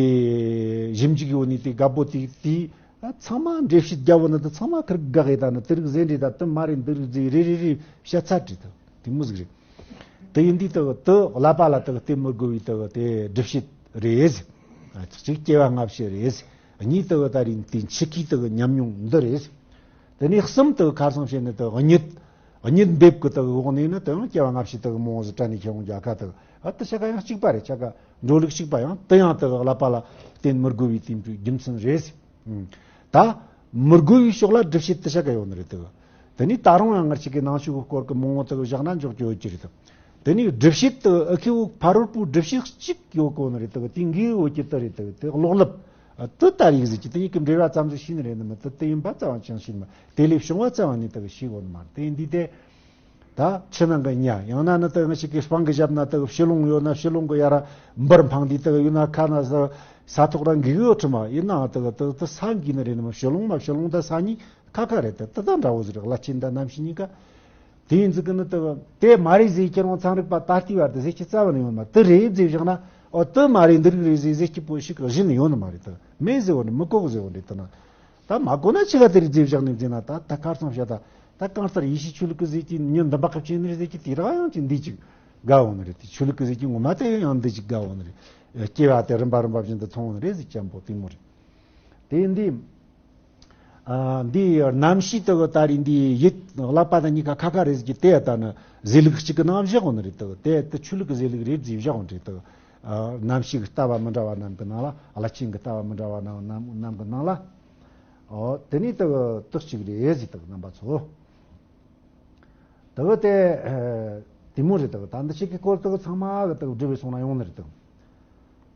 ཞིབ་འཇུག་ཡོད་ནི་དེ་དགའ་པོ་དེ་དེ་ཚང་མ་འགྲེལ་བཤད་རྒྱག་བོ་ནི་དུ་ཚང་མ་ཁིར་དགའ་གི་ད་ནི་དེ་རིགས་ཟེར་འདྲི་ད་དུ་མ་རེད་འདི་རིགས་ཟེར་རེ་རེ་རེ་བཤད་ཚར་འདྲི་དུ་དེ་མོ་ཟིག་རེད། དེ་ཡིན་དུས་དུ་དུ་བསླབ་པ་ལ་དུ་བརྟེན་མི་དགོས་པའི་དུ་དེ་སྒྲུབ་བྱེད་རེད། གཅིག་སྐྱེ་བ་སྔ་ཕྱི་རེད། གཉིས་དུ་ད་རིང་དེ་འཆི་ཁའི་དུ་ཉམས་མྱོང་འདི་རེད། དེ་ནས་གསུམ་དུ་ཁར་སང་བྱས་ནས་དུ་གཉིད་གཉིད་འདེབས་ཀྱི་དུ་འོག་ནས་ནི་དུ་ཡང་སྐྱེ་བ་སྔ་ཕྱི་དུ་མང་བོ་ཟིག་དྲན་ནས་ཁྱེར་འོང་རྒྱ་ཁ་དུ་ཨ་དུ་ཆ་ག་ཡང་གཅིག་པ་རེད། ཆ་ག་འགྲོ་ལུགས་གཅིག་པ་ཡང་དུ་ཡང་དུ་བསླབ་པ་ལ་བརྟེན་མི་དགོས་པའི་དེ་འདྲའི་རྒྱུ་མཚན་རེད། ད་མི་དགོས་པའི་ཕྱོགས་ལ་སྒྲུབ་བྱེད་དུ་ཆ་ག་ཡོད་ནི་རེད་དུ། དེ་ནས་ད་རུང་ཡང་ངར་ཅིག་གི་ནང་ཆོས་ཀྱི་སྐོར་གྱི་མང་བོ་དག་བཞག་ན་འཇོག་རྒྱུ་ཡོད་ཀྱི་རེད་དོ། དེ་ནས་སྒྲུབ་བྱེད་དུ་ཨ་ཁེ་བོ་ཕ་རོལ་པོའི་སྒྲུབ་བྱེད་གཅིག་ཡོད་གོ་ནི་རེད་དོ། དེ་འགའི་འོད་ཀྱི་དུ་རེད་དོ། དེ་གློག་ལབ་དུ་ལྟར་ཡིག་ཟིག་གི་དེ་གཉིས་ཀྱི་འབྲེལ་བ་ཙམ་ཟིག་ཤེས་ནི་རེད་ནི་མི་དུ་དེ་ཡིན་པ་རྩ་བ་ཅང་ཤེས་ནི་མ་དེ་ལས་བྱུང་བ་རྩ་བ་ནས་དུ་ཤེས་གོ་ནི་མ་རེད། དེ་ཡིན་དུས་དེ་ད་ཕྱི་ནང་གི་ཉ་ཡང་ན་ནི་དུ་ང་ཞིག་གི་སྤང་གི་ཞབས་ན་དུ་ཕྱི་ལོང་ཡོད་ན་ཕྱི་ལོང་གི་ཡ་ར་འབུར་འཕང་དུས་དུ་ཡོད་ན་ཁ་ན་ས་ཐོག་ར་འགི་གི་ཡོད་ཁྲི་མ་ཡིན་ནའང་དུ་དུ་དུ་ས་འགི་ནི་རེད་ནི་མི་ཕྱི་ལོང་མ་ཕྱི་ལོང་དུ་ས་གཉིས། ཁ་ཁ་རེད་དེ་དེ་དང་འདྲ་བོ་ཟིག་རེད། བླ་ཆེན་དང་རྣམ་ཤེས་གཉིས་ཀ་དེ་ཡིན་ཟིག་གི་ནི་དེ་དེ་མ་རེད་ཟེར་ཁྱེད་རང་ཚན་རིག་པ་ད་ལྟའི་བར་དུ་ཟེར་གྱི་རྩ་བ་ནས་ཡོད་མ་དེ་རེད་ཟེར་བཞག་ན་ཨོ་དེ་མ་རེད་འདི་རིགས་རེད་ཟེར་ཟེར་གྱི་པོ་ཞིག་གཞི་ནས་ཡོད་ནི་མ་རེད། དེ་མེད་ཟེར་བ་ནི་མི་གོ་གི་ཟེར་བ་རེད། དེ་ན་ད་མ་གོ་ན་ཆི་ག་དེ་རེད་ཟེར་བཞག་ནས་ཟེར་ན་ད་ད་ཁར་སང་བཤད་ད་ད་གང་ལྟར་ཡེ་ཤེས་ཆོས་ལུགས་ཀྱི་ཟེར་གྱི་ཉིན་འདི་འབག་གི་བྱས་ནི་རེད་ཟེར་གྱི་དེ་རང་ཡང་ཅི་འདི་ཅིག་དགའ་བོ་ནི་རེད། དེ་ཆོས་ལུགས་ཀྱི་ཟེར་གྱི་ངོ་མ་དེ་ཡང་འདི་ཅིག་དགའ་བོ་ནི་རེད། སྐྱེ་བ་དེ་རིམ་པ་རིམ་པ་བཞིན་དུ་མཐོང་བོ་ནི་རེད་ཟེར་གྱི་ཅན་པོ་དེ་མོ་རེད། དེ་འདི། ཨ། འདི་རྣམ་ཤེས་དག་ད་རེས་འདི་ཡིད་བསླབ་པ་དང་གཉིས་ཀ་ཁ་ཁ་རེད་ཟེར་གྱི་དེ་ད་ནི་ཟེར་ལུགས་གཅིག་གི་ནང་བཞག་འོང་ནི་རེད་དག་དེ་དེ་ཆོས་ལུགས་ཀྱི་ཟེར་ལུགས་རེད་ཟེར་བཞག་འོང་རེད་དག་ཨ། རྣམ་ཤེས་ཀྱི་ལྟ་བ་མི་འདྲ་བ་རྣམས་ཀྱི་ནང་ལ་བླ་ཆེན་གྱི་ལྟ་བ་མི་འདྲ་བ་རྣམས་རྣམས་ཀྱི་ནང་ལ། ཨོ། དེ་ནི་དག་དག་གཅིག་རེད་ཟེར་དག་རྣམ་པ་ཚོ། དེ་བ་དེ། དེ་མོ་རེད་དག་ད་འདི་ཞིག་གི་སྐོར་དག་ཚང་མ་གི་དག་འབྲི་བའི་སོང་ན་ཡོང་ནི་རེད་དག་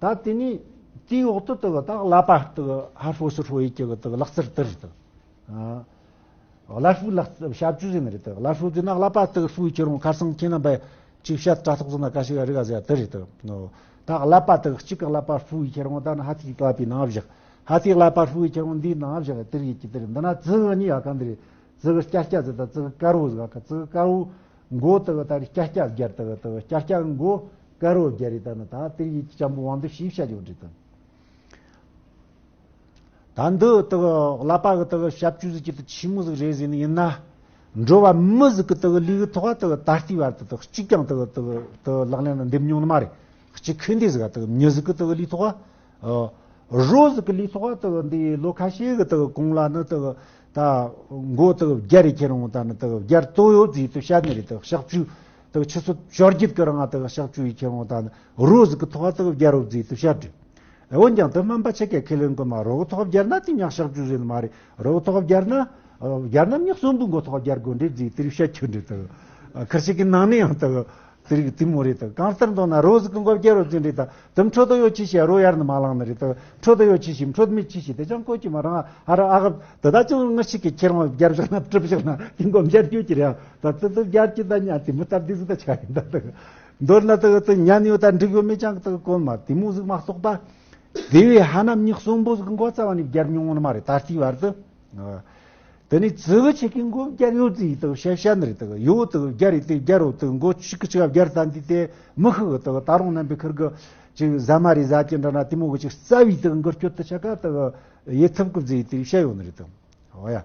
ད་དེ་ནི་དེའི་འོག་ཏུ་དག་ད་བསླབ་པ་དག་ཧ་ཧྲོ་སི་ཧྲོ་ཡི་གི་དག་ལག་རྩལ་དེ་རེད་དག་བསླབ་ཧྲུའི་ལག་རྩལ་ཞབས་ཀྱུ་ཟེར་ནི་རེད་དག་བསླབ་ཧྲུའི་ཟེར་ན་བསླབ་པ་དག་ཧྲུའི་ཁྱེར་འོང་ཁར་སང་ཁྱེད་རྣམ་པས་ཅིག་བཤད་དྲ་ཐོག་ཟེར་ན་ཀ་ཤི་ག་རི་ག་ཟེར་དེ་རེད་དག་ད་བསླབ་པ་དག་གཅིག་གི་བསླབ་པ་ཧྲུའི་ཁྱེར་འོང་ད་ནི་ཧ་ཐིག་བསླབ་པའི་ནང་བཞག་ཧ་ཐིག་ལ་པ་ཧྲུའི་ཁྱེར་འོང་འདིའི་ནང་བཞག་དེར་ཡིད་ཀྱི་དེར་འདི་ན་ཙི་གི་གཉིས་ཡ་གང་དེ་རེད། ཙི་གི་སྐྱ་སྐྱ་ཟི་ད་ཙི་གི་དཀར་བོ་ཟི་ག་ཙི་གི་དཀར་བོ་མགོ་དེ་གི་ད་རེད། སྐྱ་སྐྱ་སྒྱར་དེ་གི་དེ་གི་སྐྱ་སྐྱ་མགོ་དཀར་བོ་སྒྱར་རེད། ད་ནི་ད་དེར་ཡིད་ཀྱི་ཅམ་པོ་དབང་དུ་ཤེས་བྱ་ཡོད་རེད་ད། ད་འདི་དག་ལ་པ་གི་དག་ཞབས་ཀྱུ་ཟིག་ཅི་དུ་ཆི་མོ་ཟིག་རེད་ཟེར་ནི་ཡིན་ན། འགྲོ་བ་མི་ཟིག་གི་དག་ལུས་གི་ཐོག་དག་ད་ལྟའི་བར་དུ་དག་གཅིག་ཀྱང་དག་དག་དག་ལག་ལེན་ལ་འདེབས་མྱོང་ནི་མ་རེད། གཅིག་ཁུ་འདི་ཟིག་དག་མྱི་ཟིག་གི་དག་ལུས་ཐོག་ཨ། རོ་ཟིག་གི་ལུས་ཐོག་དག་འདི་ལོ་ཁ་ཤས་གི་དག་གོང་ལ་ནི་དག་ད་མགོ་དག་སྒྱར་རེ་ཁྱེར་འོང་ད་ནི་དག་སྒྱར་ཏོ་ཡོད་ཟིག་དུ་བཤད་ནི་རེད། དག་ཞབས་ཀྱུ་དག་ཆུ་ཚོད་བཅོ་བརྒྱད་གི་རིང་ང་དག་ཞབས་ཀྱུ་ཡི་ཁྱེར་འོང་ད་ནི་རོ་ཟིག་གི་ཐོག་དག་སྒྱར་རོ་ཟིག་དུ་བཤད་རེད། འོན་ཀྱང་དེ་སྨན་པ་ཆེ་གེ་ཁས་ལེན་གི་མ། རོགས་ཐོག་སྦྱར་ན་དེ་ཉག་ཞག་བཅུ་ཟིན་མ་རེད། རོགས་ཐོག་སྦྱར་ན་སྦྱར་ན་མྱི་གསོན་པོའི་མགོ་ཐོག་སྦྱར་དགོས་འདྲེ་ཟིག་དེ་རིགས་བཤད་ཁྱོད་འདྲེ་དག་ཁར་ཞིག་གི་ནང་ནས་ཡང་དག་དེ་རིགས་དེ་མོ་རེད་དག་གང་ལྟར་མདོར་ན་རོ་ཟིག་གི་མགོ་སྦྱར་རོ་ཟིན་རེད་དག་དེ་འཕྲོད་དུ་ཡོད་ཅི་ཞེས་རོ་ཡར་ནི་མ་ལངས་ནི་རེད་དག་འཕྲོད་དུ་ཡོད་ཅི་ཞེས་འཕྲོད་མེད་ཅི་ཞེས་དེ་ཅང་གོ་ཅི་མ་རང་ཨ་ར་ཨ་གབ་དེ་ད་ཅུང་ངི་ཞིག་གི་ཁྱེར་འོང་སྦྱར་བཞག་ན་གྲུབ་བཞག་ན་དེ་མགོ་སྦྱར་རྒྱུ་ཅི་རེད། ད་དེ་དེ་སྦྱར་ཅི་ད་ཉག་དེ་མི་ལྟར་དེ་ཟིག་ད་ཆགས་ཡིན་ད་དག་མདོར་ན་དག་དེ་ཉན་ཡོད་ད་འགྲིག་ཡོད་མེད་ཅང་གི་དག་གོན་མ་དེ་མོ་ཟིག་མ་གཏོགས་པ། དེ་བས་ཧ་ན་མྱི་གསོན་པོ་ཟིག་མགོ་རྩ་བ་ནས་སྦྱར་མྱོང་ནི་མ་རེད་ད་ལྟའི་བར་དུ། དེ་ནས་ཙི་གི་ཆེ་གི་མགོ་སྦྱར་ཡོད་ཙི་ཡིས་དག་བཤད་བཤད་ནི་རེད་དག་ཡོད་དག་སྦྱར་རེད་དེ་སྦྱར་རོ་དག་མགོ་ཆིག་གི་ཆིག་སྦྱར་ད་འདི་དེ་མི་ཤི་གི་དག་ད་རུང་རྣམ་པའི་ཁུར་གི་ཅིག་ཟ་མ་རེད་ཟ་གྱི་འདྲ་ན་དེ་མོ་གི་ཅིག་རྩ་བའི་དག་འགུལ་སྐྱོད་དུ་ཆ་ག་དག་ཡེ་ཐུབ་གི་ཙི་ཡིས་དེ་བཤད་ཡོད་ནི་རེད་དག་འོ་ཡ།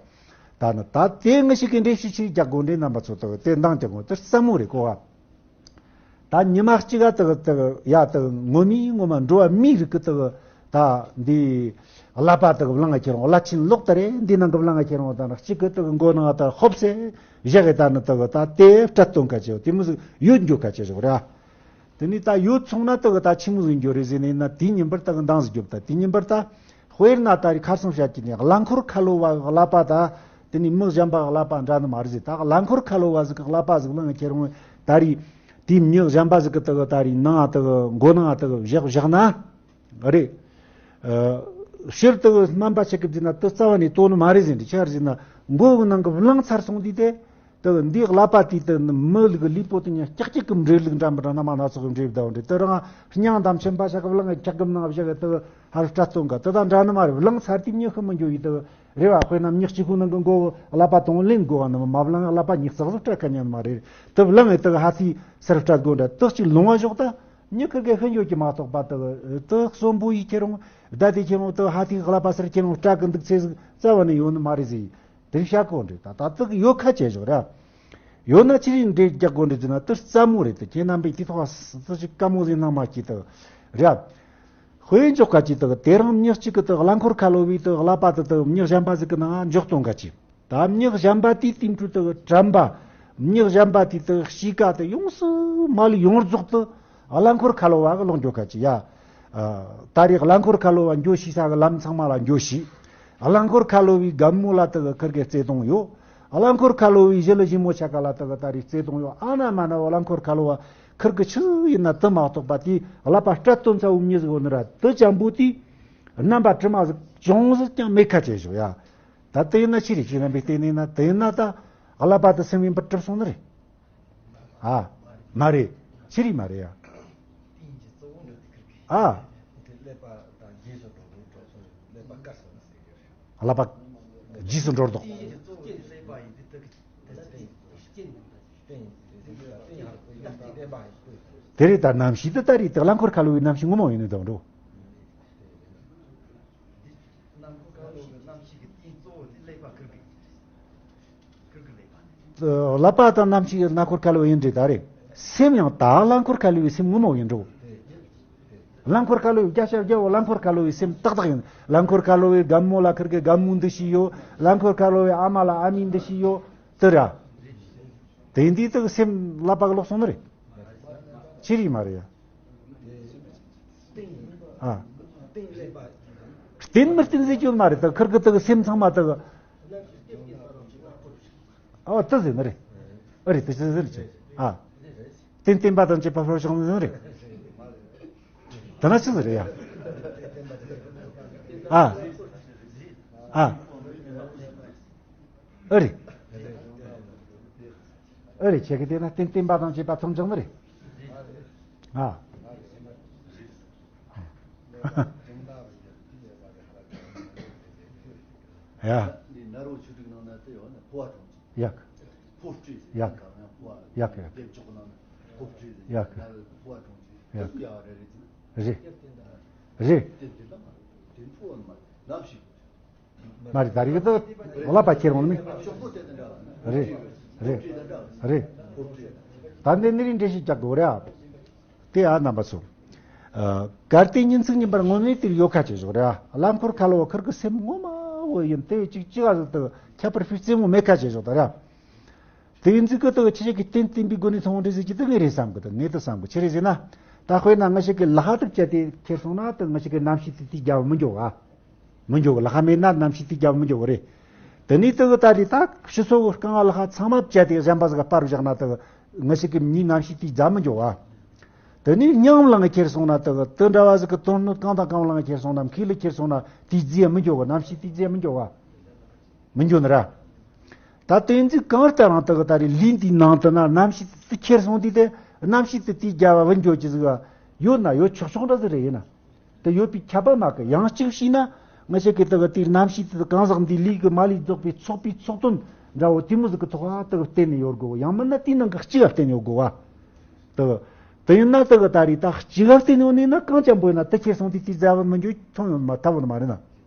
ད་ནི་ད་དེ་ངི་ཞིག་གི་འགྲེལ་བཤད་ཆེ་རྒྱག་དགོས་འདྲེ་རྣམ་པ་ཚོ་དག་དེ་འདང་རྒྱག་དགོས་དེ་སླ་མོ་རེད་གོ་བ། ད་ཉི་མ་གཅིག་ག་དག་དག་ཡ་དག་ངོ་མའི་ངོ་མ་འགྲོ་བ་མིའི་རིགས་ཀྱི་དག་ད་འདི་ཀླད་པ་དག་བླངས་ཁྱེར་འོང་བླ་ཆེན་ལོག་ད་རེ་འདི་ནང་གི་བླངས་ཁྱེར་འོང་ད་ནི་གཅིག་གི་དག་མགོ་ནང་ད་ཧོབ་སེ་བཞག་གི་ད་ནི་དག་ད་དེ་སྤྲད་སྟོན་ཁ་ཆེ་དེ་མོ་ཟིག་ཡོད་འགྱོ་ཁ་ཆེ་ཞོག་ར། དེ་ནི་ད་ཡོད་སོང་ན་དག་ད་ཆི་མོ་ཟིག་འགྱོ་རེད་ཟེར་ནས་ན་དེ་ཉིན་པར་དག་འདང་ཟིག་རྒྱོབ་ད་དེ་ཉིན་པར་ད་དཔེར་ན་ད་རེས་ཁ་སང་བཤད་ཀྱི་ནི་རླངས་འཁོར་ཁ་ལོ་བ་ཀླད་པ་ད། དེ་ནི་མི་གཞན་པ་ཀླད་པ་འདྲ་ནི་མ་རེད་ཟེར། ད་རླངས་འཁོར་ཁ་ལོ་བ་ཟིག་གི་ཀླད་པ་ཟིག་བླངས་ཁྱེར་འོང་ད་རེས། དེའི་མྱི་གཞན་པ་ཟིག་གི་དག་ད་རེས་ནང་དག་མགོ་ནང་དག་བཞག་བཞག་ན། རེད། ཕྱིར་དག་སྨན་པ་ཆེ་གི་བཟླས་ན་དེ་རྩ་བ་ནས་ལྟོ་ནི་མ་རེད་ཟེར་འདི་ཆ་རེད་ཟེར་ན་མགོ་གི་ནང་གི་བླངས་ཚར་སོང་དུས་དེ། དེ་འདིའི་ཀླད་པ་དེའི་དེ་མི་ལུག་ལུས་པོ་དེ་ཉིད་ཀྱག་ཀྱག་གི་འབྲེལ་ལུགས་འདྲ་མི་འདྲ་སྣ་མ་སྣ་ཚོགས་ཀྱི་འབྲེལ་བསྡད་འདྲེ་དེ་རང་སྙིང་དམ་ཆེན་པ་ཞག་གི་བླངས་ཀྱག་གི་ནང་བཞག་གི་དེ་ཧར་སྤྲད་སྟོན་ག་དེ་དང་འདྲ་ནི་མ་རེད། བླངས་ཚར་དུས་མྱི་ཤི་མི་འགྱོ་ཡི་དེ་རེ་བ་དཔེར་ན་མྱི་གཅིག་པུ་ནང་གི་མགོ་ཀླད་པ་དང་ལེན་དགོས་བ་ནི་མ་བླངས་ཀླད་པ་ཉིད་ཙག་ཙག་སྤྲད་ཁ་ཉན་མ་རེད། དེ་བླངས་ཡི་དེ་ཧ་ཚིག་སར་སྤྲད་དགོས་འདྲ་དེ་གཅིག་ལོང་བ་ཞོག་ད་མྱི་ཁིར་གེ་ཤི་འགྱོ་གི་མ་གཏོགས་པ་དེ་དེ་གསོན་པོ་ཡི་ཁྱེར་འོང་བདའ་དེ་ཁྱེར་འོང་དེ་ཧ་ཚིག་ཀླད་པ་སར་ཁྱེར་འོང་སྤྲད་གི་འདུག་ཚེ་ཟིག་རྩ་བ་ནས་ཡོད་ནི་མ་རེད་ཟེར་ཡི། དེ་བཤད་གོ་འདྲི་ད་ད་ཙིག་ཡོད་ཁ་ཆེ་ཞོག་ར། ཡོད་ན་ཅི་རིགས་འདྲེ་རྒྱག་གོ་འདྲི་ཟེར་ན་དེ་རྩ་མོ་རེད་དེ་ཁྱེད་རྣམ་པས་དེ་ཐོག་སུ་ཅིག་དཀའ་མོ་ཟིག་གནང་མ་ཤེས་དེ་ར། དཔེ་འཇོག་ཁ་ཅིག་དེ་དེ་རིང་མྱི་གཅིག་གི་དེ་རླངས་འཁོར་ཁ་ལོ་བའི་དེ་ཀླད་པ་དེ་དེ་མྱི་གཞན་པ་ཟིག་གི་ནང་འཇོག་གཏོང་ཁ་ཅིག་ད་མྱི་གཞན་པ་དེའི་དེ་འཕྲུལ་དེ་དྲན་པ། མྱི་གཞན་པ་དེའི་དེ་གཤིས་ཀ་དེ་ཡོངས་སུ་མ་ལུས་ཡོངས་རྫོགས་དེ་རླངས་འཁོར་ཁ་ལོ་བ་གི་ལོག་འགྱོ་ཁ་ཅིག་ཡ། ད་རེས་རླངས་འཁོར་ཁ་ལོ་བ་འགྱོ་ཤེས་ས་གི་ལམ་ཚང་མ་ལ་འགྱོ་ཤེས། རླངས་འཁོར་ཁ་ལོ་བའི་རྒན་མོ་ལ་དེ་གི་ཁིར་གི་བརྩེ་དུང་ཡོད། རླངས་འཁོར་ཁ་ལོ་བའི་ཞི་ལི་ཞི་མོ་ཆ་ག་ལ་དེ་གི་ད་རེས་བརྩེ་དུང་ཡོད། ཨ་ན་མ་ན་རླངས་འཁོར་ཁ་ལོ་བ་ཁིར་གི་ཆི་ཡིན་ན་དེ་མ་གཏོགས་པ་དེའི་ཀླད་པ་སྤྲད་སྟོན་ཚ་བོ་མྱི་ཟིག་ཡོད་ནི་ར་དེ་ཅན་པོ་དེའི་རྣམ་པ་དྲི་མ་ཟིག་ཅུང་ཟིག་ཀྱང་མེད་ཁ་ཆེ་ཞོག་ཡ། ད་དེ་ཡིན་ན་ཅི་རེད་ཅེ་ན་འབད་བལྟས་ནས་ན་དེ་ཡིན་ན་ད་ཀླད་པ་དེ་སེམས་ཡིན་པར་གྲུབ་སོང་ནི་རེད། ཨ། མ་རེད། ཅི་རིགས་མ་རེད་ཡ། ཨ། ཀླད་པ་རྗེས་སུ་འགྲོ་ལྡོག། དེ་རེད་ད་རྣམ་ཤེས་དེ་ད་རེད་དེ་རླངས་འཁོར་ཁ་ལོ་བའི་རྣམ་ཤེས་ངོ་མ་ཡིན་ནི་དང་འགྲོ། ཀླད་པ་དང་རྣམ་ཤེས་རླངས་འཁོར་ཁ་ལོ་ཡིན་འདྲ་ད་རེད། སེམས་ཡང་ད་རླངས་འཁོར་ཁ་ལོ་བའི་སེམས་ངོ་མ་ཡིན་འགྲོ། རླངས་འཁོར་ཁ་ལོ་བའི་རྒྱ་ཤ་རྒྱ་བོ་རླངས་འཁོར་ཁ་ལོ་བའི་སེམས་ཏག་ཏག་ཡིན། རླངས་འཁོར་ཁ་ལོ་བའི་རྒན་མོ་ལ་ཁིར་གི་རྒན་མོ་འདི་ཞིག་ཡོད། རླངས་འཁོར་ཁ་ལོ་བའི་ཨ་མ་ལ་ཨ་མའི་འདི་ཞིག་ཡོད། དེ་ར། དེ་འདི་དག་སེམས་ཀླད་པ་གི་ལོག་སོང་ནི་རེད། ཅི་རིགས་མ་རེད་ཡ། ཨ། བརྟེན་མི་བརྟེན་ཟེར་རྒྱུ་མ་རེད་དག་ཁིར་གི་དག་སེམས་ཚང་མ་དག་ཨ་དེ་ཟེར་ནི་རེད། ཨ་རེད་དེ་ཟེར་ཟེར་ཅི། ཨ། བརྟེན་བརྟེན་པ་དང་བཅས་པ་ཕར་ཕྱོགས་ནི་ཟེར་རེད། ད་ན་ཅི་ཟེར་རེད་ཡ། ཨ། ཨ། ཨ་རེད། ཨ་རེད་ཁྱེད་ཀྱི་དེ་ན་བརྟེན་བརྟེན་པ་དང་བཅས་པ་མཚམས་འཇོག་ནི་རེད། ཨ། ཨ། ཡ། འདི་ནཱ་རོ་ཆོས་དྲུག་ནང་ན་དེ་ཡོད་ན་འཕོ་བ་གྲོང་ཁྱེར། ཡ། འཕོ་སྤྲུལ་ཟེར། ཡ། གང་ཡང་འཕོ་བ། ཡ། ཡ། དེབ་ཆོག་ནང་ན་འཕོ་སྤྲུལ་ཟེར། ཡ། ནཱ་རོ་འཕོ་བ་གྲོང་ཁྱེར། ཡ། དེ་ཚོ་ཡག་རེ་རེད་ཟེར། རེད། རེད། དེ་དེ་ལ་མ་རེད། དེ་འཕོ་བ་མ་རེད། ནམ་ཞིག་མ་རེད། ད་རེས་ད་ཀླད་པ་ཁྱེར་འོང་ནི། ཤོག་བུ་དེ་དང་འདྲ་བ་ན། རེད། རེད། རེད། ད་འདི་ནི་རིང་འགྲེལ་བཤད་རྒྱག་དགོས་རེད་ཨ། དེ་ཨ་རྣམ་པ་ཚོ། ཨ། གལ་ཏེ་ཉིན་ཚིག་ཉིན་པར་ངོ་མའི་དུས་ཡོད་ཁ་ཆེ་ཞོག་རེད་ཨ། རླངས་འཁོར་ཁ་ལོ་བ་ཁུར་གི་སེམས་ངོ་མ་བོ་ཡིན་དེ་ཅིག་ཅི་ག་ཟིག་ཏུ་ཁྱད་པར་ཕྱི་རྩེ་མོ་མེད་ཁ་ཆེ་ཞོག་ད་རེད་ཨ། དེ་ཡིན་ཚིག་གི་དུ་ཆི་ཞིག་གི་རྟེན་བརྟེན་པའི་སྒོ་ནས་མཐོང་འདྲ་ཟིག་ཅི་དུ་ངས་རེད་བསམ་གི་དུ་ངས་དུ་བསམ་གི་ཆི་རེད་ཟེར་ན། ད་དཔེར་ན་ང་ཞིག་གི་ལག་ཧ་དུ་བཅད་དེ་ཁྱེར་སོང་ན་དུ་ང་ཞིག་གི་རྣམ་ཤེས་དེ་དེའི་རྒྱབ་མི་འགྱོ་ག་མི་འགྱོ་གི། ལག་ཧ་མེད་ན་རྣམ་ཤེས་དེའི་རྒྱབ་མི་འགྱོ་གི་རེད། དེ་ནས་དུ་ད་རེད་ད་ཕྱི་སོ་གི་རྐང་ལག་ཧ་ཚང་མ་བཅད་དེ་གཞན་པ་ཟིག་ག་པར་བཞག་ན་དུ་ང་ཞིག་གི་མྱིའི་རྣམ་ཤེས་དེའི་རྒྱབ་མི་འགྱོ་ག་དེ་ནས་སྙིང་ལངས་ཁྱེར་སོང་ན་དུ་དུ་འདྲ་བ་ཟིག་གི་དོན་སྣོད་གང་དང་གང་ལངས་ཁྱེར་སོང་ན་མཁས་ལ་ཁྱེར་སོང་ན་དེའི་རྗེས་མི་འགྱོ་གི། རྣམ་ཤེས་དེའི་རྗེས་མི་འགྱོ་ག་མི་འགྱོ་ནི་ར། ད་དེ་ཚོ་གང་ལྟར་རང་དག་ད་རེས་ལུས་འདིའི་ནང་དུ་ན་རྣམ་ཤེས་དེ་ཁྱེར་སོང་དུས་དེ་རྣམ་ཤེས་དེ་དེའི་རྒྱབ་བ་བུད་འགྱོ་རྒྱུ་ཟིག་ཡོད་ན་ཡོད་ཆོག་ཆོག་འདྲ་ཟིག་རེད་ཡིན་ན། དེ་ཡོད་པའི་ཁྱབ་པ་མ་གི་ཡང་གཅིག་བྱས་ན་ང་ཞིག་གི་དག་དེའི་རྣམ་ཤེས་དེ་གང་ཟག་འདིའི་ལུས་ཀྱི་མ་ལུས་རྫོགས་པའི་ཚོགས་པའི་ཚོགས་དོན་འདྲ་བོ་དེ་མོ་ཟིག་གི་ཐོག་ལ་དག་བརྟེན་ནས་ཡོད་དགོས། ཡང་མིན་ན་དེའི་ནང་གི་གཅིག་ག་བརྟེན་ཡོད་དགོས་བ། དག་དེ་ཡིན་ན་དག་ད་རེས་ད་གཅིག་ག་བརྟེན་ཡོད་ནས་ན་གང་ཅན་པོ་ཡིན་ན་དེ་ཁྱེར་སོང་དུས་དེའི་རྒྱབ་བ་མི་འགྱོ་ཐོན་ཡོད་མ་ཐབས་ཡོད་མ་རེད་ན།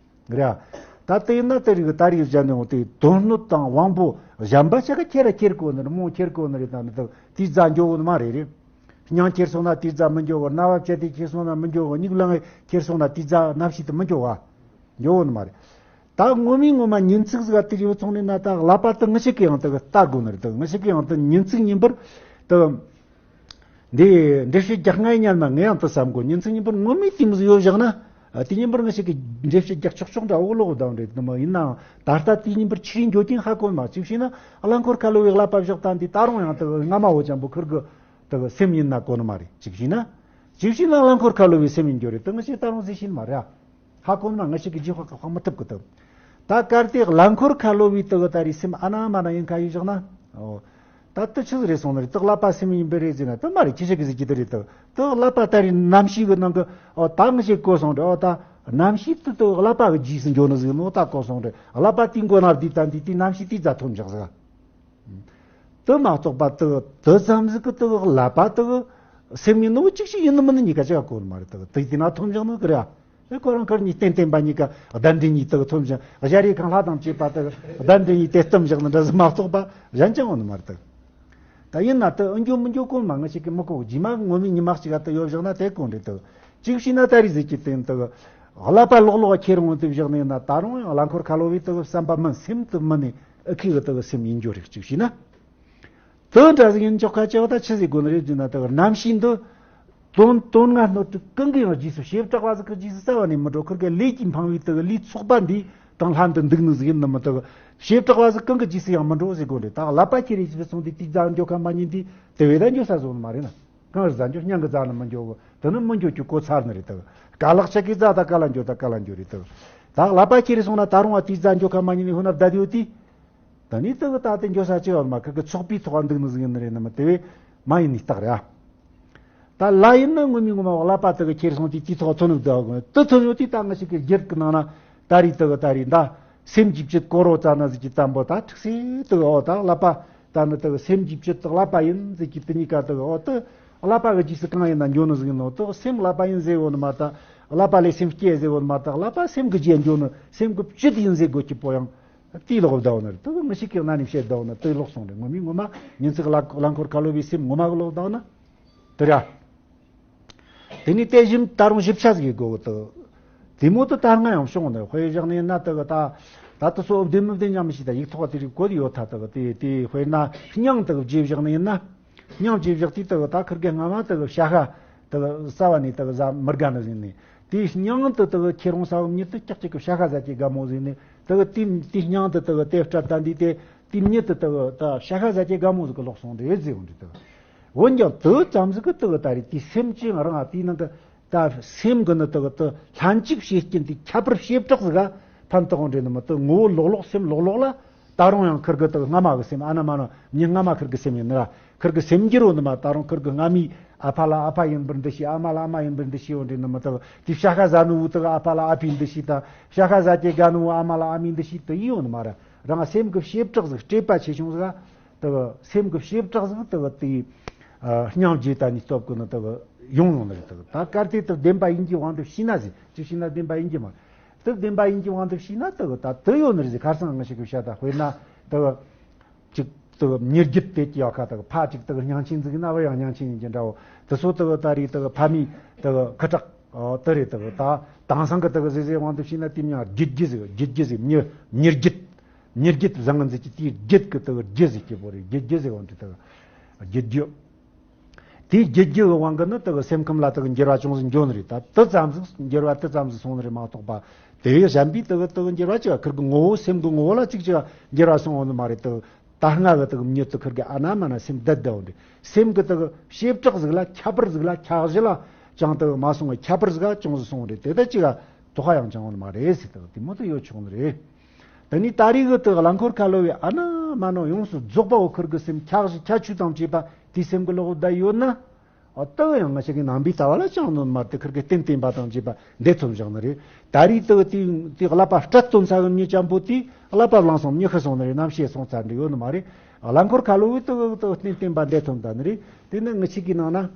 རེད་ཨ། ད་དེ་ཡིན་ན་དེ་རིགས་ད་རིགས་གཞན་ནས་འོང་དེ་དོན་སྣོད་དང་དབང་པོ་གཞན་པ་ཆ་ག་ཁྱེར་ར་ཁྱེར་དགོས་ནི་རེད། མོ་ཁྱེར་དགོས་ནི་རེད། ད་ནི་དེ་དེའི་རྒྱབ་འགྱོ་འོ་ནི་མ་རེད་རེད། སྙིང་ཁྱེར་སོང་ན་དེའི་རྒྱབ་མི་འགྱོ་གི། རྣ་བ་བཅད་དེ་ཁྱེར་སོང་ན་མི་འགྱོ་གི། མྱིག་ལང་ངེ་ཁྱེར་སོང་ན་དེའི་རྒྱབ་རྣམ་ཤེས་དེ་མི་འགྱོ་བ། འགྱོ་འོ་ནི་མ་རེད། ད་ངོ་མའི་ངོ་མ་ཉིན་ཚིག་ཟིག་ག་དེ་རིགས་ཚོང་ནས་ན་ད་ཀླད་པ་དེ་ང་ཞིག་གི་ཡང་དེ་ལྟ་དགོས་ནི་རེད། དེ་ང་ཞིག་གི་ཡང་དེ་ཉིན་ཚིག་ཉིན་པར་དེ། འདི་འགྲེལ་བཤད་རྒྱག་སྔ་ཡི་ཉན་མ་ངས་ཡང་དུ་བསམ་གོ། ཉིན་ཚིག་ཉིན་པར་ངོ་མའི་དེ་མོ་ཟིག་ཡོད་བཞག་ན། ཨ། དེ་ཉིན་པར་ང་ཞིག་གི་འགྲེལ་བཤད་རྒྱག་ཆོག་ཆོག་འདྲ་འོག་ལོག་དང་རེད་དུ་མ་ཡིན་ནའང་ད་ལྟ་དེ་ཉིན་པར་ཕྱིར་འགྱོ་རྐྱེན་ཧ་གོ་མ། གཅིག་བྱས་ན་རླངས་འཁོར་ཁ་ལོ་བའི་ཀླད་པ་བཞག་ད་འདི་ད་རུང་ཡང་དུ་སྔ་མ་བོ་ཅན་པོ་ཁུར་གི་དུ་སེམས་ཡིན་ན་གོ་ནི་མ་རེད། གཅིག་བྱས་ན། གཅིག་བྱས་ན་རླངས་འཁོར་ཁ་ལོ་བའི་སེམས་ཡིན་རྒྱུ་རེད་དུ་ང་ཞིག་ད་རུང་ཟེར་ཤེས་ནི་མ་རེད། ཧ་གོ་ན་ང་ཞིག་གི་རྗེས་ཧ་གོ་མི་ཐུབ་གི་ཐུབ། ད་གལ་ཏེ་རླངས་འཁོར་ཁ་ལོ་བའི་དུ་གི་ད་རེས་སེམས་ཨ་ན་མ་ན་ཡིན་ཁ་ཡིན་བཞག་ན། ཨོ། ད་དུ་ཆི་ཟིག་རེད་སོང་ནི་རེད། དུ་ཀླད་པ་སེམས་ཡིན་པའི་རེད་ཟེར་ན་དུ་མ་རེད། ཁྱི་ཞིག་གི་ཟིག་གི་དུ་རེད་དུ། དུ་ཀླད་པ་ད་རེས་རྣམ་ཤེས་གི་ནང་གི་ཨོ་ད་ང་ཞིག་གོ་སོང་རེད། ཨོ་ད་རྣམ་ཤེས་དུ་དུ་ཀླད་པ་གི་རྗེས་སུ་འགྱོ་ནི་ཟིག་ནོ་ད་གོ་སོང་རེད། ཀླད་པ་དེའི་མགོ་ན་བསྡུས་ད་འདི་དེའི་རྣམ་ཤེས་དེའི་རྒྱབ་ཐོན་བཞག་ཟིག་དུ་མ་གཏོགས་པ་དུ་དུ་ཙམ་ཟིག་གི་དུ་ཀླད་པ་དུ་སེམས་ཡིན་ནོ་གཅིག་ཞིག་ཡིན་ནི་མིན་ནི་གཉིས་ཀ་ཅིག་ག་གོ་ནི་མ་རེད། དུ་དུ་དེ་ན་ཐོན་བཞག་ནི་གི་རེད། ཨེ་ཁོ་རང་ཁུར་གཉིས་རྟེན་བརྟེན་པ་གཉིས་ཀ་གདན་འདྲེན་གཉིས་དུ་ཐོན་བཞག་གཞལ་ཡས་ཁང་ལྷ་དང་བཅས་པ་དུ་གདན་འདྲེན་གཉིས་དེ་བཏུམ་བཞག་ནི་འདྲ་ཟིག་མ་གཏོགས་པ་གཞན་ཅང་ཡོང་ནི་མ་རེད་དུ། ད་ཡིན་ན་དུ་ཨེ་འགྱོ་མི་འགྱོ་གོ་མ་ང་ཞིག་གི་མི་གོ། རྗེས་མ་ངོ་མའི་ཉི་མ་གཅིག་ག་དུ་ཡོད་བཞག་ན་དེ་གོ་འདྲ་དུ། གཅིག་བྱས་ན་ད་རེས་ཟིག་གི་སྟེང་དུ་ཀླད་པ་ལོག་ལོག་ཁྱེར་འོང་དུ་བཞག་ནི་ཡིན་ན་ད་རུང་ཡང་རླངས་འཁོར་ཁ་ལོ་བའི་དུ་བསམ་པ་མིན། སེམས་དུ་མིན་ནི་ཨེ་ཁི་གི་དུ་སེམས་ཡིན་རྒྱུ་རེད། གཅིག་བྱས་ན། དོན་འདྲ་ཟིག་ཡིན་ཆོག་ཁ་ཆེ་བ་ད་ཆི་ཟིག་དགོས་ནི་རེད་ཟེར་ན། དག་རྣམ་ཤེས་འདི་དོན་དོན་ལྔ་སྣོད་དྲུག་གང་གི་ཡང་རྗེས་སུ། བྱེ་བྲག་པ་ཟིག་གི་རྗེས་སུ་རྩ་བ་ནས་མི་འགྲོ། ཁུར་གི་ལས་ཀྱིས་འཕངས་པའི་དག་ལས་ཚོགས་པ་འདི་དང་ལྷན་དུ་འདུག་ནི་ཟིག་ཡིན་ནི་མི་དག་བྱེ་བྲག་པ་ཟིག་གང་གི་རྗེས་སུ་ཡང་མི་འགྲོ་ཟེར་དགོས་རེད། ད་ཀླད་པ་ཁྱེར་རེ་ཞིག་སོང་དུས་དེའི་རྒྱབ་འགྱོ་ཁ་མ་ཉན་དུས་དེ་བས་ད་འགྱོ་ས་བཟོ་ནི་མ་རེད་ན། གང་རེད་ཟ་འགྱོ། སྙིང་གི་རྩ་ནས་མི་འགྱོ་གི། དེ་ནི་མི་འགྱོ་རྒྱུ་གོ་ཚར་ནི་རེད་དག་རྐང་ལག་ཆ་གི་རྩ་ད་ག་ལ་འགྱོ་ད་ག་ལ་འགྱོ་རེད་དག་ད་ཀླད་པ་ཁྱེར་རེ་སོང་ན་ད་རུང་བ་དེའི་རྒྱབ་འགྱོ་ཁ་མ་ཉན་ནས་ཧོ་ན་བསྡད་ཡོད་དུས། ད་ནི་དེ་གི་ད་དེ་འགྱོ་ས་ཅི་ཡོད་མ། ཁུར་གི་ཚོགས་པའི་ཐོག་འདུག་ནི་ཟིག་ཡིན་ནི་རེད་ནི་མི་དེ་བས་མ་ཡིན་ནི་རྟགས་རེད་ཨ། ད་ལ་ཡིན་ན་ངོ་མའི་ངོ་མ་ཀླད་པ་དེ་གི་ཁྱེར་སོང་དུས་དེའི་ཐོག་ཐོན་ནི་བསྡད་དགོས། དེ་ཐོན་ཡོད་དུས་ད་ང་ཞིག་གི་རྒྱུད་གི་ནང་ན་ད་རེས་དེ་གི་ད་རེས་ད་སེམས་ཀྱི་བཅུད་ཀོ་རོ་ཙ་ན་ཟིག་གི་ཙམ་པོ་ད་ཁྲིག་སེ་དེ་གི་ཨོ་ད་ཀླད་པ་ད་ནི་དེ་གི་སེམས་ཀྱི་བཅུད་དེ་ཀླད་པ་ཡིན་ཟིག་གི་དེ་གཉིས་ཀ་དེ་གི་ཨོ་དེ་ཀླད་པ་གི་རྗེས་སུ་གང་ཡིན་ན་འགྱོ་ནི་ཟིག་ཡིན་ནོ། དེ་གི་སེམས་ཀླད་པ་ཡིན་ཟེར་གོ་ནི་མ་ད་ཀླད་པ་ལས་སེམས་སྐྱེ་ཟེར་གོ་ནི་མ་ད་ཀླད་པ་སེམས་གི་རྗེས་འགྱོ་ནི་སེམས་གི་བཅུད་ཡིན་ཟེར་དགོས་ཀྱི་པོ་ཡང་། དེའི་ལོག་བསྡད་ནི་རེད། དེ་ངི་ཞིག་གི་གནའ་ནས་བཤད་བསྡད་ནི་དེ་ལོག་སོང་རེད། ངོ་མའི་ངོ་མ་ཉིན་ཚིག་ལ་རླངས་འཁོར་ཁ་ལོ་བའི་སེམས་ངོ་མ་གི་ལོག་བསྡད་ནི་དེ་རེད། དེ་ནས་དེ་བཞིན་ད་རུང་ཞིབ་ཆ་ཟིག་གི་དགོས་གི་དེ། དེ་མོ་དེ་ད་སྔ་ཡང་བྱུང་ནི་དཔེ་བཞག་ནི་ཡིན་ན་དེ་གི་ད་ད་དེ་སོ་བདེ་མི་བདེ་མཉམ་མི་ཤེས། ད་ཡིག་ཐོག་དེ་རིགས་བཀོད་ཡོད་ཐ་དེ་གི་དེ་དེ་དཔེར་ན་སྙིང་དེ་གི་བརྗེ་བཞག་ནི་ཡིན་ན། སྙིང་རྗེ་བཞག་དུས་དག་ད་ཁིར་གེ་སྔ་མ་དག་བྱ་ཤ་དག་རྩ་བ་ནས་དག་ཟ་མི་དགའ་ནི་ཟིན་ནས། དེའི་སྙིང་དུ་དག་ཁྱེད་རང་ས་བབ་ཉིད་དུ་ཀྱག་ཀྱག་གི་བྱ་ཤ་ཟ་ཀྱི་དགའ་མོ་ཟིན་ནས། དག་དེ་དེའི་སྙིང་དུ་དག་དེ་སྤྲད་ད་འདི་དེ་དེ་ཉིད་དུ་དག་ད་བྱ་ཤ་ཟ་ཀྱི་དགའ་མོ་ཟིག་གི་ལོག་སོང་རེད་ཟེར་བ་འདི་དག་འོན་ཀྱང་དུ་ཙམ་ཟིག་གི་དག་ད་རེད་དེའི་སེམས་ཅན་རང་ཨ་དེའི་ནང་གི་ད་སེམས་གི་ནི་དག་ཏུ་ལྷན་ཅིག་བྱེད་རྐྱེན་དེ་ཁྱད་པར་བྱེ་བྲག་ཟིག་ག་ཕན་ཐོགས་འདྲེ་ནི་མི་དུ་ངོ་བོ་ལོག་ལོག་སེམས་ལོག་ལོག་ལ་ད་རུང་ཡང་ཁིར་གི་དག་སྔ་མ་གི་སེམས་ཨ་ན་མ་ན་མྱི་སྔ་མ་ཁིར་གི་སེམས་ཡིན་ནི་ར་ཁིར་གི་སེམས་འགྱུར་བོ་ནི་མ་ད་རུང་ཁིར་གི་སྔ་མའི་ ཨ་ཕ་ལ་ཨ་ཕ་ཡིན་པར་འདུ་ཤེས། ཨ་མ་ལ་ཨ་མ་ཡིན་པར་འདུ་ཤེས་ཡོད་འདྲེ་ནི་མི་དག་དེ་བྱ་ཤ་ཟ་ནི་བོ་དག་ཨ་ཕ་ལ་ཨ་ཕའི་འདུ་ཤེས་དང་། བྱ་ཤ་ཟ་སྐྱེ་དགའ་ནི་བོ་ཨ་མ་ལ་ཨ་མའི་འདུ་ཤེས་དེ་ཡིན་ཡོད་ནི་མ་རེད། རང་སེམས་ཀྱི་བྱེ་བྲག་ཟིག་སྤྲོས་པ་ཆེ་ཆུང་ཟིག་དག་སེམས་ཀྱི་བྱེ་བྲག་ཟིག་དག་དེ་སྙིང་རྗེ་ད་ནི་སྟོབས་ཀྱིས་ནི་དག་ཡོང་ཡོང་ནི་རེད། དག་ད་གལ་ཏེ་དག་བདེན་པ་ཡིན་གྱི་དབང་དུ་བྱས་ན་ཟེར། ཅིག་བྱས་ན་བདེན་པ་ཡིན་གྱི་མ་རེད། དག་བདེན་པ་ཡིན་གྱི་དབང་དུ་བྱས་ན་དག་ད་དེ་ཡོད་ནི་རེད་ཟེར། ཁར་སང་ང་ཞིག་གི་བཤད་ད། དཔེར་ན་དག་ཅིག་དག་མྱི་རྒྱུད་དེ་ཀྱི་ཡག་ཁ་དག་ཕ་ཅིག་དག་སྙིང་ཆེན་ཟིག་ན་བུ་ཡང་སྙིང་ཆེན་ཡིན་གྱི་འདྲ་བོ། དེ་ཚོ་དག་ད་རེས་དག་ཕ་མའི་དག་ཁུ་ཁྲག་ཨོ་དེ་རེད། དག་ད་དེང་སང་གི་དག་ཟེར་ཟེར་དབང་དུ་བྱས་ན་དེ་མྱི་རྒྱུད་རྒྱུད་ཟིག་རྒྱུད་རྒྱུད་ཟིག་མྱི་མྱི་རྒྱུད། མྱི་རྒྱུད་བཟང་ངན་ཟེར་གྱི་དེའི་རྒྱུད་ཀྱི་དག་རྒྱུད་ཟེར་གྱི་བོ་རེད། རྒྱུད་རྒྱུད་ཟེར་དབང་དུ་དག་རྒྱུད་རྒྱུད། དེའི་རྒྱུད་རྒྱུད་ཀྱི་དབང་གིས་ནི་དག་སེམས་ཁམས་ལ་དག་འགྱུར་བ་ཅུང་ཟད་འགྱོ་ནི་རེད། ད་དེ་ཙམ་ཟིག་འགྱུར་བ་དེ་ཙམ་ཟིག་སོང་ནི་རེད་མ་གཏོགས་པ། དེ་བས་གཞན་པའི་དག་དག་འགྱུར་བ་ཅིག་ཁིར་གི་ངོ་བོ་སེམས་ཀྱི་ངོ་བོ་ལ་ཅིག་ཅིག་འགྱུར་བ་སོང་བ་ནི་མ་རེད། དག་ད་སྔ་གི་དག་མྱི་དེ་ཁིར་གི་ཨ་ན་མ་ན་སེམས་བདེ་བདེ་བོ་འདྲེ། སེམས་ཀྱི་དག་བྱེ་བྲག་ཟིག་ལ་ཁྱད་པར་ཟིག་ལ་འཆར་གཞི་ལ་ཅང་དག་མ་སོང་བའི་ཁྱད་པར་ཟིག་ཅུང་ཟིག་སོང་བ་རེད། དེ་ད་ཅིག་དོགས་པ་ཡང་ཅང་བ་ནི་མ་རེད་ཟེར། དག་དེ་མོ་དེ་ཡོད་ཆོག་ནི་རེད། དེ་ནས་ད་རེས་གི་དག་རླངས་འཁོར་ཁ་ལོ་བའི་ཨ་ན་མ་ན་ཡོངས་སུ་རྫོགས་པ་བོ་ཁིར་གི་སེམས་འཆར་གཞི་ཁྱད་ཆོས་དང་བཅས་པ་དེའི་སེམས་ཀྱི་ལོག་བསྡད་ཡོད་ན། ཨ་དག་ཡང་ང་ཞིག་གི་ནང་པའི་ལྟ་བ་ལ་ཅང་ནོར་མ་དེ་ཁིར་གི་རྟེན་བརྟེན་པ་དང་བཅས་པ་འདི་ཐོབ་བཞག་ནི་རེད། ད་རེས་དག་དེ་དེ་ཀླད་པ་སྤྲད་སྟོན་ས་གི་མྱི་ཅན་པོ་དེ་ཀླད་པ་བླངས་སོང་མྱི་ཤི་སོང་ནི་རེད། རྣམ་ཤེས་སོང་ཚར་འདྲི་ཡོད་ནི་མ་རེད། རླངས་འཁོར་ཁ་ལོ་བའི་དག་དག་རྟེན་བརྟེན་པ་འདི་ཐོབ་ད་ནི་རེད། དེ་ནི་ང་ཞིག་གི་ནང་ན།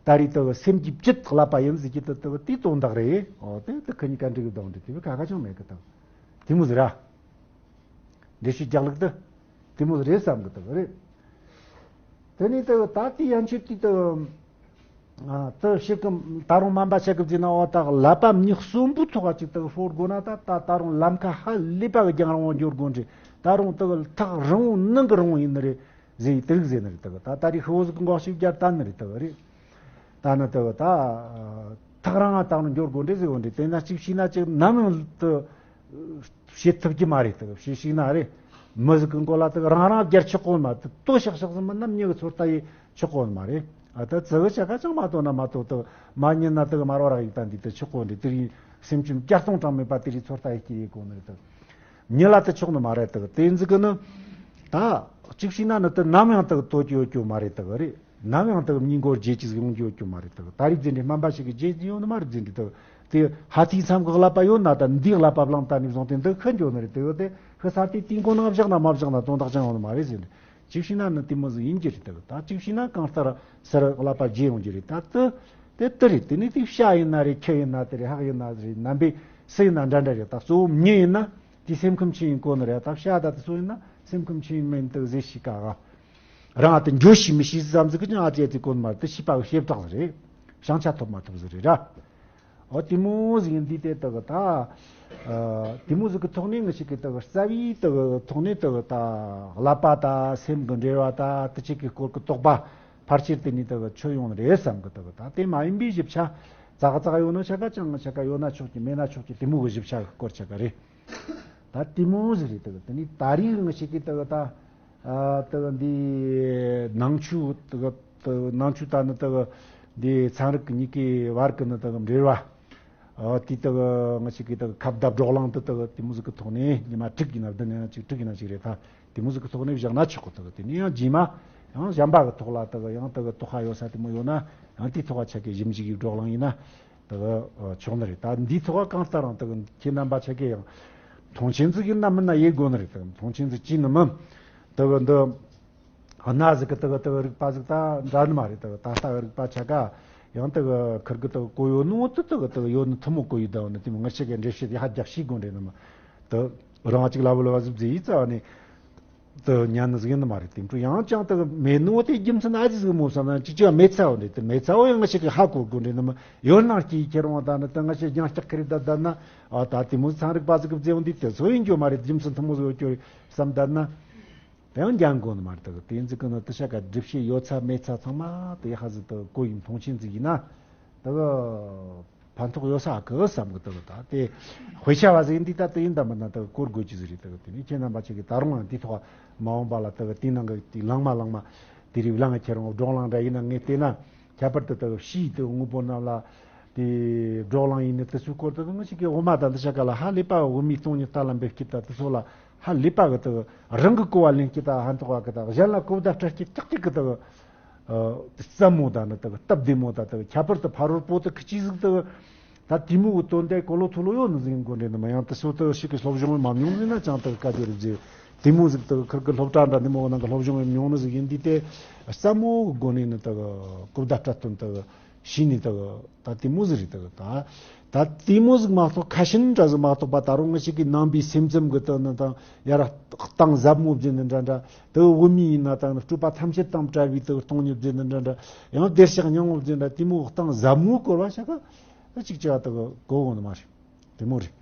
ད་རེས་དག་སེམས་ཀྱི་བཅུད་ཀླད་པ་ཡིན་ཟེར་གྱི་དག་དག་དེའི་དོན་དག་རེད། ཨོ་དེ་དག་ཁི་གཉིས་ཀ་འགྲིག་གི་དང་འདྲི་དེ་བས་ཁ་ཁ་ཅང་མེད་གི་དང་། དེ་མོ་ཟེར་ར། འགྲེལ་བཤད་རྒྱག་ལུགས་དེ་དེ་མོ་ཟེར་རེད་བསམ་གི་དག་རེད། དེ་ནས་དག་ད་དེ་ཡན་ཆོད་དེ་དག་ཨ་དག་ཞིག་གི་ད་རུང་སྨན་པ་ཆ་གི་བརྩིས་ན་ཨོ་དག་ཀླད་པ་མྱི་གསོན་པོའི་ཐོག་ག་ཅིག་དག་ཤོར་དགོས་ན་ད་ད་ད་རུང་ལམ་ཁ་ཧ་ལས་པ་གི་རྒྱང་རིང་བོ་འགྱོ་དགོས་འདྲི། ད་རུང་དག་ཐག་རིང་བོ་ནང་གི་རིང་བོ་ཡིན་ནི་རེད། ཟེར་ཡི་དེ་རིགས་ཟེར་ནི་རེད་དག་ད་ད་རེས་ཤི་བོ་ཟིག་གི་འགོག་ཤུགས་བརྒྱབ་བཏང་ནི་རེད་དག་རེད། ད་ནི་དག་ད་ཐག་རིང་ང་བཏང་ནི་འགྱོ་དགོས་འདྲེ་ཟེར་བོ་འདྲེ། དེ་ན་གཅིག་བྱས་ན་གཅིག་ནམ་ཡང་དུ་བྱེད་ཐུབ་ཀྱི་མ་རེད་དག་བྱེད་ཤིག་ན་རེད། མི་ཟིག་གི་མགོ་ལ་དག་རང་རང་སྦྱར་ཆོག་གོ་མ་དུ་ལྟོ་ཤག་ཤག་ཟིག་མིན་ན་མྱི་གི་ཚོད་ལྟ་ཡི་ཆོག་གོ་མ་རེད། ཨ་ད་ཙི་གི་ཆ་ག་ཅང་མ་ལྟོ་ན་མ་ལྟོ་དག་མ་ཉན་ན་དག་མར་བ་རག་ཡིག་ད་འདི་དུ་ཆོག་གོ་འདྲེ། དེ་རིང་སེམས་ཅན་བསྐྱར་གཏོང་གྲངས་མེད་པ་དེ་རིགས་ཚོད་ལྟ་ཡི་སྐྱེ་ཡི་གོ་ནི་རེད་དག་མྱི་ལ་དེ་ཆོག་ནི་མ་རེད་དག་དེ་ཟིག་གི་ནི། ད་གཅིག་བྱས་ན་ནི་དེ་ནམ་ཡང་དག་ལྟོ་རྒྱུ་ཡོད་རྒྱུ་མ་རེད་དག་རེད། ནམ་ཡང་དག་མྱི་མགོར་རྗེས་ཀྱི་ཟིག་ཡོང་རྒྱུ་ཡོད་རྒྱུ་མ་རེད་དག་ད་རེས་འཛིན་གྲྭའི་སྨན་པ་ཞིག་གི་རྗེས་ཀྱི་ཡོང་ནི་མ་རེད། འཛིན་གྲྭའི་དག་དེ་ཧ་ཐིའི་མཚམས་ཀྱི་ཀླད་པ་ཡོད་ན་ད་འདིའི་ཀླད་པ་བླངས་ད་ནས་བཟུང་སྟེ་འདི་ཤི་འགྱོ་ནི་རེད། དེ་ཡོད་དེ་ཤི་ས་དེ་དུས་མགོ་ནང་བཞག་ན་མ་བཞག་ན་དོན་དག་ཅང་ཡོང་ནི་མ་རེད་ཟེར་ནས། གཅིག་བྱས་ན་ནི་དེ་མོ་ཟིག་ཡིན་གྱི་རེད་དག་ད་གཅིག་བྱས་ན་གང་ལྟར་སར་ཀླད་པ་རྗེས་ཡོང་གི་རེད། ད་དེ་དེ་དེ་རེད། དེ་ནི་དེ་བྱ་ཡིན་ན་རེད། ཁྱི་ཡིན་ན་དེ་རེད། ཧག་ཡིན་ན་དེ་རེད། ནམ་པའི་སུ་ཡིན་ན་འདྲ་འདྲ་རེད། ད་གཙོ་བོ་མྱི་ཡིན་ན་དེ་སེམས་ཁམས་ཆི་ཡིན་གོ་ནི་རེད། ད་བྱ་ད་དེ་ཚོ་ཡིན་ན་སེམས་ཁམས་ཆི་ཡིན་མིན་དེ་ཟེར་ཤེས་ཀ་ག་རང་ཨ་དེ་འགྱོ་ཤེས་མི་ཤེས་ཙམ་ཟིག་གི་ཀྱང་ཨ་ཙི་ཨ་ཙི་གོ་ནི་མ་རེད། དེ་ཤེས་པ་གི་བྱེ་བྲག་ཟིག་རེད། བྱང་ཆ་ཐོབ་མ་ཐོབ་ཟིག་རེད་ར། ཨོ་དེ་མོ་ཟིག་ཡིན་དུས་དེ་དག་ད། ཨ་དེ་མོ་ཟིག་གི་ཐོག་ནས་ང་ཞིག་གི་དག་རྩ་བའི་དག་ཐོག་ནས་དག་ད་ཀླད་པ་དང་སེམས་ཀྱི་འབྲེལ་བ་དང་དེ་ཅིག་གི་སྐོར་གྱི་དོགས་པ་ཕལ་ཆེར་དེ་ནས་དག་ཆོད་ཡོང་ནི་རེད་བསམ་གི། དག་ད་དེ་མ་ཡིན་པའི་ཞིབ་ཆ་ཙག་ཙག་ཡོད་ན་ཆ་ག་ཅང་ཆ་ག་ཡོད་ན་ཆོག་གི་མེད་ན་ཆོག་གི་དེ་མོ་གི་ཞིབ་ཆ་གི་སྐོར་ཆ་ག་རེད། ད་དེ་མོ་ཟིག་རེད། དག་དེ་ནས་ད་རེས་ང་ཞིག་གི་དག་ད། ཨ་དེ་ག་འདི་ནང་ཆོས་དེ་ག་དེ་ནང་ཆོས་ད་ནི་དེ་ག་འདི་ཚན་རིག་གི་གཉིས་ཀའི་བར་གི་ནི་དེ་ག་འབྲེལ་བ། ཨ་དེ་དེ་ག་ང་ཞིག་གི་དེ་ག་ཁ་བརྡ་བགྲོ་གླེང་དེ་དེ་ག་དེ་མོ་ཟིག་གི་ཐོག་ནས་ཉི་མ་དྲུག་ཡིན་ན་བདུན་ཡིན་ན་གཅིག་དྲུག་ཡིན་ན་གཅིག་རེད། ད་དེ་མོ་ཟིག་གི་ཐོག་ནས་བཞག་ན་ཆོག་གི། དེ་ག་དེ་ནས་ཡང་རྗེས་མ་ཡང་གཞན་པ་གི་ཐོག་ལ་དེ་ག་ཡང་དེ་ག་དོགས་པ་ཡོད་ས་དེ་མོ་ཡོད་ན་ཡང་དེའི་ཐོག་ལ་ཆ་གི་ཞིབ་འཇུག་གི་བགྲོ་གླེང་ཡིན་ན། དེ་ག་ཆོག་ནི་རེད། ད་འདིའི་ཐོག་ག་གང་ལྟར་རང་དེ་ག་ཁྱེད་རྣམ་པ་ཆ་གས་ཡང་མཐོང་ཆེན་ཟིག་ཡིན་ན་མིན་ན་ཡེ་དགོས་ནི་རེད། དེ་ག་མཐོང་ཆེན་ཟིག་ཅི་ནི་མིན། དེ་ག་འདི་གནའ་ཟིག་གི་དེ་ག་དེ་ག་རིག་པ་ཟིག་ད་འདྲ་ནི་མ་རེད། དེ་ག་ད་ལྟ་གི་རིག་པ་ཆ་ག་ཡང་དེ་ག་ཁིར་གི་དེ་ག་གོ་ཡོད་ནོ་དེ་དེ་ག་དེ་ག་ཡོད་ནི་ཐུན་མོང་གོ་ཡི་ད་ནི་དེ་མོ་ང་ཆ་གས་འགྲེལ་བཤད་དེ་ཧ་རྒྱག་ཤེས་དགོས་འདྲེ་ནི་མིན། དེ་རང་གཅིག་ལ་བུ་ལ་བ་ཟིག་བཟེ་ཡི་རྩ་བ་ནས། དུ་ཉན་ནི་ཟིག་ཡིན་ནི་མ་རེད། དེ་འཕྲོ་ཡང་ཅང་དུ་མེད་ནོ་དེ་རྒྱུ་མཚན་ཨ་ཙི་ཟིག་མོ་བསམ་ན་ཅིག་ཅིག་མེད་ཚ་བོ་འདྲེ་དེ་མེད་ཚ་བོ་ཡང་ང་ཞིག་གི་ཧ་གོ་དགོས་འདྲེ་ནི་མི་ཡོད་ན་སྐྱིད་ཁྱེར་འོང་ད་ནི་དུ་ང་ཞིག་རྒྱང་ལྕག་ཁི་རི་ད་ད་ན་ཨ་ད་དེ་མོ་ཚན་རིག་པ་ཟིག་གི་བརྩེ་བ་འདི་དེ་ཚོ་ཡིན་རྒྱུ་མ་རེད། རྒྱུ་མཚན་ཐུན་མོ་ཟིག་ཡོད་རྒྱུ་རེད་བསམ་ད་ན་དེ་ཡང་འགྱང་དགོས་ནི་མ་རེད། དུ་དེ་ཟིག་གི་ནི་དུ་ཤ་ཀ་སྒྲུབ་བྱེད་ཡོད་ཚ་མེད་ཚ་ཚང་མ་དེ་ཧ་ཟིག་དུ་གོ་ཡིན་མཐོང་ཆེན་ཟིག་ཡིན་ན་དུ། ཕན་ཐོགས་ཡོད་ས་གི་བསམ་གི་འདུག་ད་དེ་དཔེ་ཆ་བ་ཟིག་འདི་ད་དེ་ཡིན་ད་མིན་ན་ད་གོ་དགོས་ཀྱི་ཟིག་རེད། ད་དེ་ནས་ཁྱེད་རྣམ་པ་ཆ་གིས་ད་རུང་ཡང་འདི་ཐོག་མ་འོངས་པ་ལ་ད་དེ་ནང་གི་དེ་ལང་མ་ལང་མ་དེ་རིགས་ལང་ཁྱེད་རང་བགྲོ་གླེང་འདྲ་ཡིན་ན་ངས་བལྟས་ན་ཁྱད་པར་དུ་ད་ཕྱིའི་དེ་དངོས་པོ་རྣམས་ལ་དེ་བགྲོ་གླེང་ཡིན་ན་དེ་ཚོའི་སྐོར་དུ་ང་ཞིག་གིས་འོ་མ་ད་འདི་ཆ་ག་ལ་ཧ་ལས་པ་འོ་མའི་སྟོང་ཉིད་ལྟ་ལ་འབེབས་ཀྱི་ད་དེ་ཚོ་ལ་ཧ་ལས་པ་གི་ད་རང་གི་གོ་བ་ལེན་ཀྱི་ད་ཧ་འདོགས་པ་གི་ད་གཞན་ལ་གོ་བརྡ་སྤྲད་ཀྱི་ཀྱག་ཀྱག་གི་ད། རྩེད་མོ་དང་ནི་དག་སྟབས་བདེ་མོ་དང་དག་ཁྱད་པར་དུ་ཕ་རོལ་པོ་དག་ཁི་ཅི་ཟིག་དག་ད་དེ་མོ་གི་དོན་དེ་གོ་ལོ་ཐོ་ལོ་ཡོད་ནི་ཟིག་ཡིན་དགོས་འདྲེ་ནི་མ་ཡང་དེ་སོ་དག་ཞིག་གི་སློབ་སྦྱོང་མ་མྱོང་ནི་ན་ཅང་དག་ཀ་ཅོ་རི་ཇི་དེ་མོ་ཟིག་དག་ཁིར་གི་སློབ་གྲྭ་འདྲ་དེ་མོ་ནང་གི་སློབ་སྦྱོང་མྱོང་ནི་ཟིག་ཡིན་དུས་དེ་རྩེད་མོ་གི་སྒོ་ནས་ནི་དག་གོ་བརྡ་སྤྲད་དོན་དག་ཤེས་ནི་དག་ད་དེ་མོ་ཟིག་རེད་དག་ད། ད་དེ་མོ་ཟིག་མ་གཏོགས་ཁ་ཤས་འདྲ་ཟིག་མ་གཏོགས་པ་ད་རུང་ང་ཞིག་གི་ནང་པའི་སེམས་ཙམ་གི་དག་ནི་དང་ཡར་གཏིང་ཟབ་མོ་བརྒྱུད་ནི་འདྲ་འདྲ་དག་དབུ་མའི་ཡིན་ན་དང་ནི་སྤྲོས་པ་ཐམས་ཅད་དང་བྲལ་བའི་དག་སྟོང་ཉིད་བརྒྱུད་ནི་འདྲ་འདྲ་ཡང་བདེར་གཤེགས་སྙིང་པོ་བརྒྱུད་འདྲ་དེ་མོ་གཏིང་ཟབ་མོ་སྐོར་བ་ཞིག་ག་ཅིག་ཅིག་དག་གོ་འོང་ནི་མ་རེད། དེ་མོ་རེད།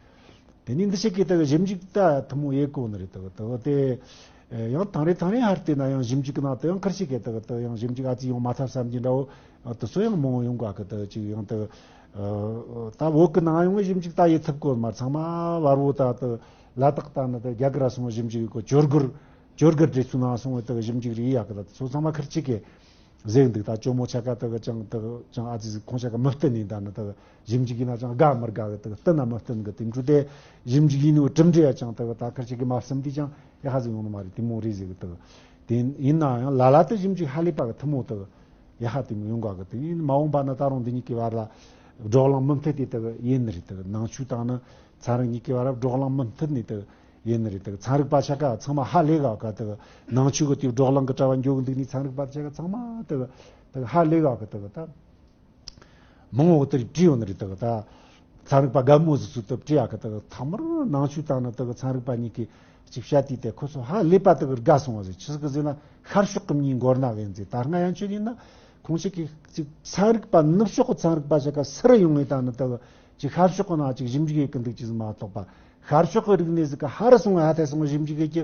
དེ་ནས་འདི་ཞིག་གི་དག་ཞིབ་འཇུག་ད་ཐུན་མོང་ཡེ་གོ་ནི་རེད་དག་དག་དེ། ཡང་ཐང་རེ་ཐང་རེ་ཧར་དེ་ན་ཡང་ཞིབ་འཇུག་གི་ནང་དུ་ཡང་ཁར་ཞིག་གི་དག་དག་ཡང་ཞིབ་འཇུག་ཨ་ཙི་ཡོང་མ་ཐབས་བསམ་གྱི་འདྲ་བོ་དུ་སོ་ཡང་མང་བོ་ཡོང་ག་གི་དག་ཅིག་ཡང་དག་ད་བོད་གི་ནང་ཡོང་ཞིབ་འཇུག་ད་ཡེ་ཐུབ་གོ་མ་ཚང་མ་བར་བོ་ད་དག་ལ་དག་ད་ནི་དག་རྒྱ་གར་སོང་ཞིབ་འཇུག་གི་ཇོ་སྒར་ཇོ་སྒར་བྲེ་ཚུ་ནང་སོང་བའི་དག་ཞིབ་འཇུག་རེ་ཡག་གི་ད་སོ་ཚང་མ་ཁར་ཞིག་གི་ཟེར་འདུག་ད་ཇོ་མོ་ཆ་ག་དག་ཅང་དག་ཅང་ཨ་ཙི་ཟིག་ཁོང་ཆ་ག་མི་བསྟན་ནི་ད་ནི་དག་ཞིབ་འཇུག་ཡིན་ན་ཅང་དགའ་མི་དགའ་གི་དག་བསྟན་ན་མི་བསྟན་གི་དེ་འཕྲོ་དེ་ཞིབ་འཇུག་ཡིན་ནོ་གྲུབ་འབྲས་ཡ་ཅང་དག་ད་ཁར་ཅིག་གི་མ་བསམ་དུས་ཅང་ཡ་ཧ་ཟིག་ཡོང་ནི་མ་རེད། དེ་མོ་རེད་ཟེར་གི་དག་དེ་ཡིན་ན་ཡང་ལ་ལ་དུ་ཞིབ་འཇུག་ཧ་ལས་པ་གི་ཐུན་མོང་དག་ཡ་ཧ་དེ་མོ་ཡོང་ག་གི་དེ་ཡིན་མ་འོངས་པ་ན་ད་རུང་འདི་གཉིས་ཀྱི་བར་ལ་བགྲོ་གླེང་མུ་མཐུད་དེ་དག་ཡིན་ནི་རེད། དག་ནང་ཆོས་དང་ནི་ཚན་རིག་གཉིས་ཀྱི་བར་ལ་བགྲོ་གླེང་མུ་མཐུད་ནས་དག་ཡིན་ནི་རེད། དག་ཚན་རིག་པ་ཆ་ག་ཚང་མ་ཧ་ལས་ག་ག་དག་ནང་ཆོས་གི་དེ་བགྲོ་གླེང་གི་གྲྭ་བ་འགྱོ་གི་འདུག་ནི་ཚན་རིག་པ་ཆ་ག་ཚང་མ་དག་དག་ཧ་ལས་ག་གི་དག་ད་མང་བོ་དེར་བྲིས་ཡོད་ནི་རེད། དག་ད་ཚན་རིག་པ་རྒན་མོ་ཟིག་ཚུལ་དུ་བྲིས་ཡ་གི་དག་ཐ་མར་ནང་ཆོས་དང་ནི་དག་ཚན་རིག་པ་གཉིས་ཀྱི་ཅིག་བཤད་དུས་དེ་ཁོ་ཚོ་ཧ་ལས་པ་དག་དགའ་སོང་བ་ཟིག་ཆི་ཟིག་གི་ཟེར་ན་ཤར་ཕྱོགས་གི་མྱི་འགོར་ན་གི་ཡིན་ཟེར། ད་སྔ་ཡན་ཆོད་ཡིན་ན་ཁོང་ཞིག་གི་ཅིག་ཚན་རིག་པ་ནུབ་ཕྱོགས་གི་ཚན་རིག་པ་ཞིག་ག་སུ་ར་ཡོང་ངེ་དང་ནི་དག་ཅིག་ཤར་ཕྱོགས་གི་ནང་ཅིག་ཞིབ་འཇུག་ཡེ་གི་འདུག་ཅི་ཟིག་མ་གཏོགས་པ་ཤར་ཕྱོགས་གི་རིག་གནས་ཟིག་ག་ཧ་ར་སོང་ང་ཧ་ཐལ་སོང་ང་ཞིབ་འཇུག་ཡེ་གི་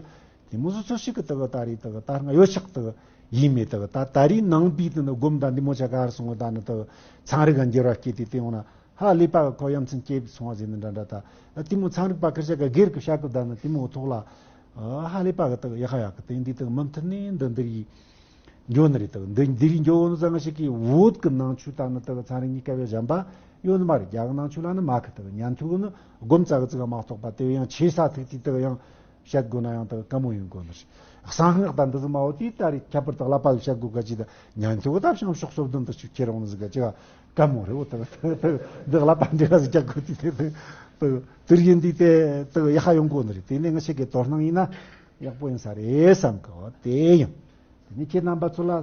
དེ་མོ་སོ་སོ་ཞིག་གི་དག་ད་རེས་དག་ད་སྔ་ཡོད་ཆག་དག་ཡིན་མེད་དག་ད་ད་རེས་ནང་པའི་དེ་ནི་སྒོམ་དང་འདི་མོ་ཆ་ག་ཧར་སོང་ང་ད་ནི་དག་ཚན་རིག་ག་འགྱུར་བ་སྐྱེས་ཏེ་དེ་ཡོང་ན་ཧ་ལས་པ་གི་ཁོ་ཡ་མཚན་སྐྱེས་སོང་བ་ཟེར་ནི་འདྲ་འདྲ་ད་དེ་མོ་ཚན་རིག་པ་ཁ་ཤས་ག་སྒེར་གི་བཤད་གི་ད་ནི་དེ་མོ་ཐོག་ལ་ཧ་ལས་པ་གི་དག་ཡ་ཧ་ཡ་གི་དེ་འདི་དག་མུ་མཐུད་ནས་འདི་འདི་ཡིན། འགྱོ་ནི་རེད་དག་འདི་འདི་རིགས་འགྱོ་ནི་ཙང་ཞིག་གིས་བོད་ཀྱི་ནང་ཆོས་དང་ནི་དག་ཚན་རིག་གཉིས་ཀ་བའི་གཞན་པ་ཡོད་ནི་མ་རེད། རྒྱ་གི་ནང་ཆོས་ལ་ནི་མ་ཁི་དག་ཉན་ཐོས་ནི་སྒོམ་ཙག་གི་ཙི་ག་མ་གཏོགས་པ་དེ་ཡང་ཆེ་ས་ཐུག་དུས་དག་ཡང་བཤད་དགོས་ན་ཡང་དག་དཀའ་མོ་ཡོང་དགོས་ནི་རེད། གསང་སྔགས་དང་འདི་ཟི་མ་འོ་དེ་ད་རེད་ཁྱད་པར་དག་ལ་པ་ལ་བཤད་དགོས་ག་ཅི་ད་ཉན་ཐོས་གི་ད་བྱང་ཕྱོགས་སོ་བདུན་དུ་ཆུ་ཁྱེར་འོང་ནི་ཟི་ག་ཅི་ག་དཀའ་མོ་རེད། འོ་དག་དག་འདི་ལ་པ་འདི་ག་ཟི་རྒྱག་དགོས་དུས་དེ་དག་དག་དུར་ཡིན་དུས་དེ་དག་ཡ་ཧ་ཡོང་དགོས་ནི་རེད། དེ་ནས་ང་ཞིག་གི་དོ་སྣང་ཡིན་ན་ཡག་པོ་ཡིན་ས་རེད་བསམ་གི་འོ་དེ་ཡིན། དེ་ནས་ཁྱེད་རྣམ་པ་ཚོ་ལ་ད་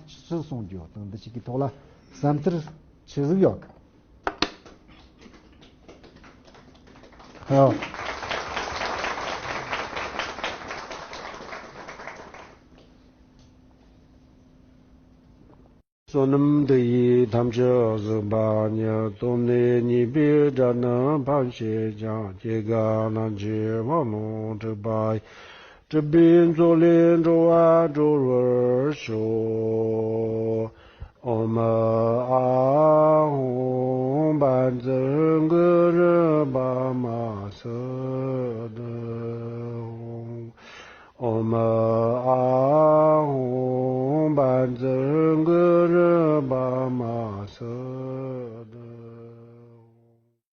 ཆི་ཟིག་གསུང་རྒྱུ་དང་འདི་ཞིག་གི་ཐོག་ལ་བསམ་ཚུལ་ཆི་ཟིག་ཡོད་གི། ཨོ། བསོད་ནམས་འདི་ཡིས་ཐམས་ཅད་གཟིགས་པ་ཉིད། ཐོབ་ནས་ཉེས་པའི་དགྲ་རྣམས་ཕམ་བྱས་ཀྱང་། སྐྱེ་རྒ་ན་འཆིའི་རྦ་ཀློང་འཁྲུགས་པ་ཡི། སྲིད་པའི་མཚོ་ལས་འགྲོ་བ་སྒྲོལ་བར་ཤོག། ཨོཾ་ཨཱཿཧཱུྃ་བཛྲ་གུ་རུ་པདྨ་སིདྡྷི་ཧཱུྃ། ཨོཾ་ཨཱཿཧཱུྃ་བཛྲ་གུ་རུ་པདྨ་སིདྡྷི།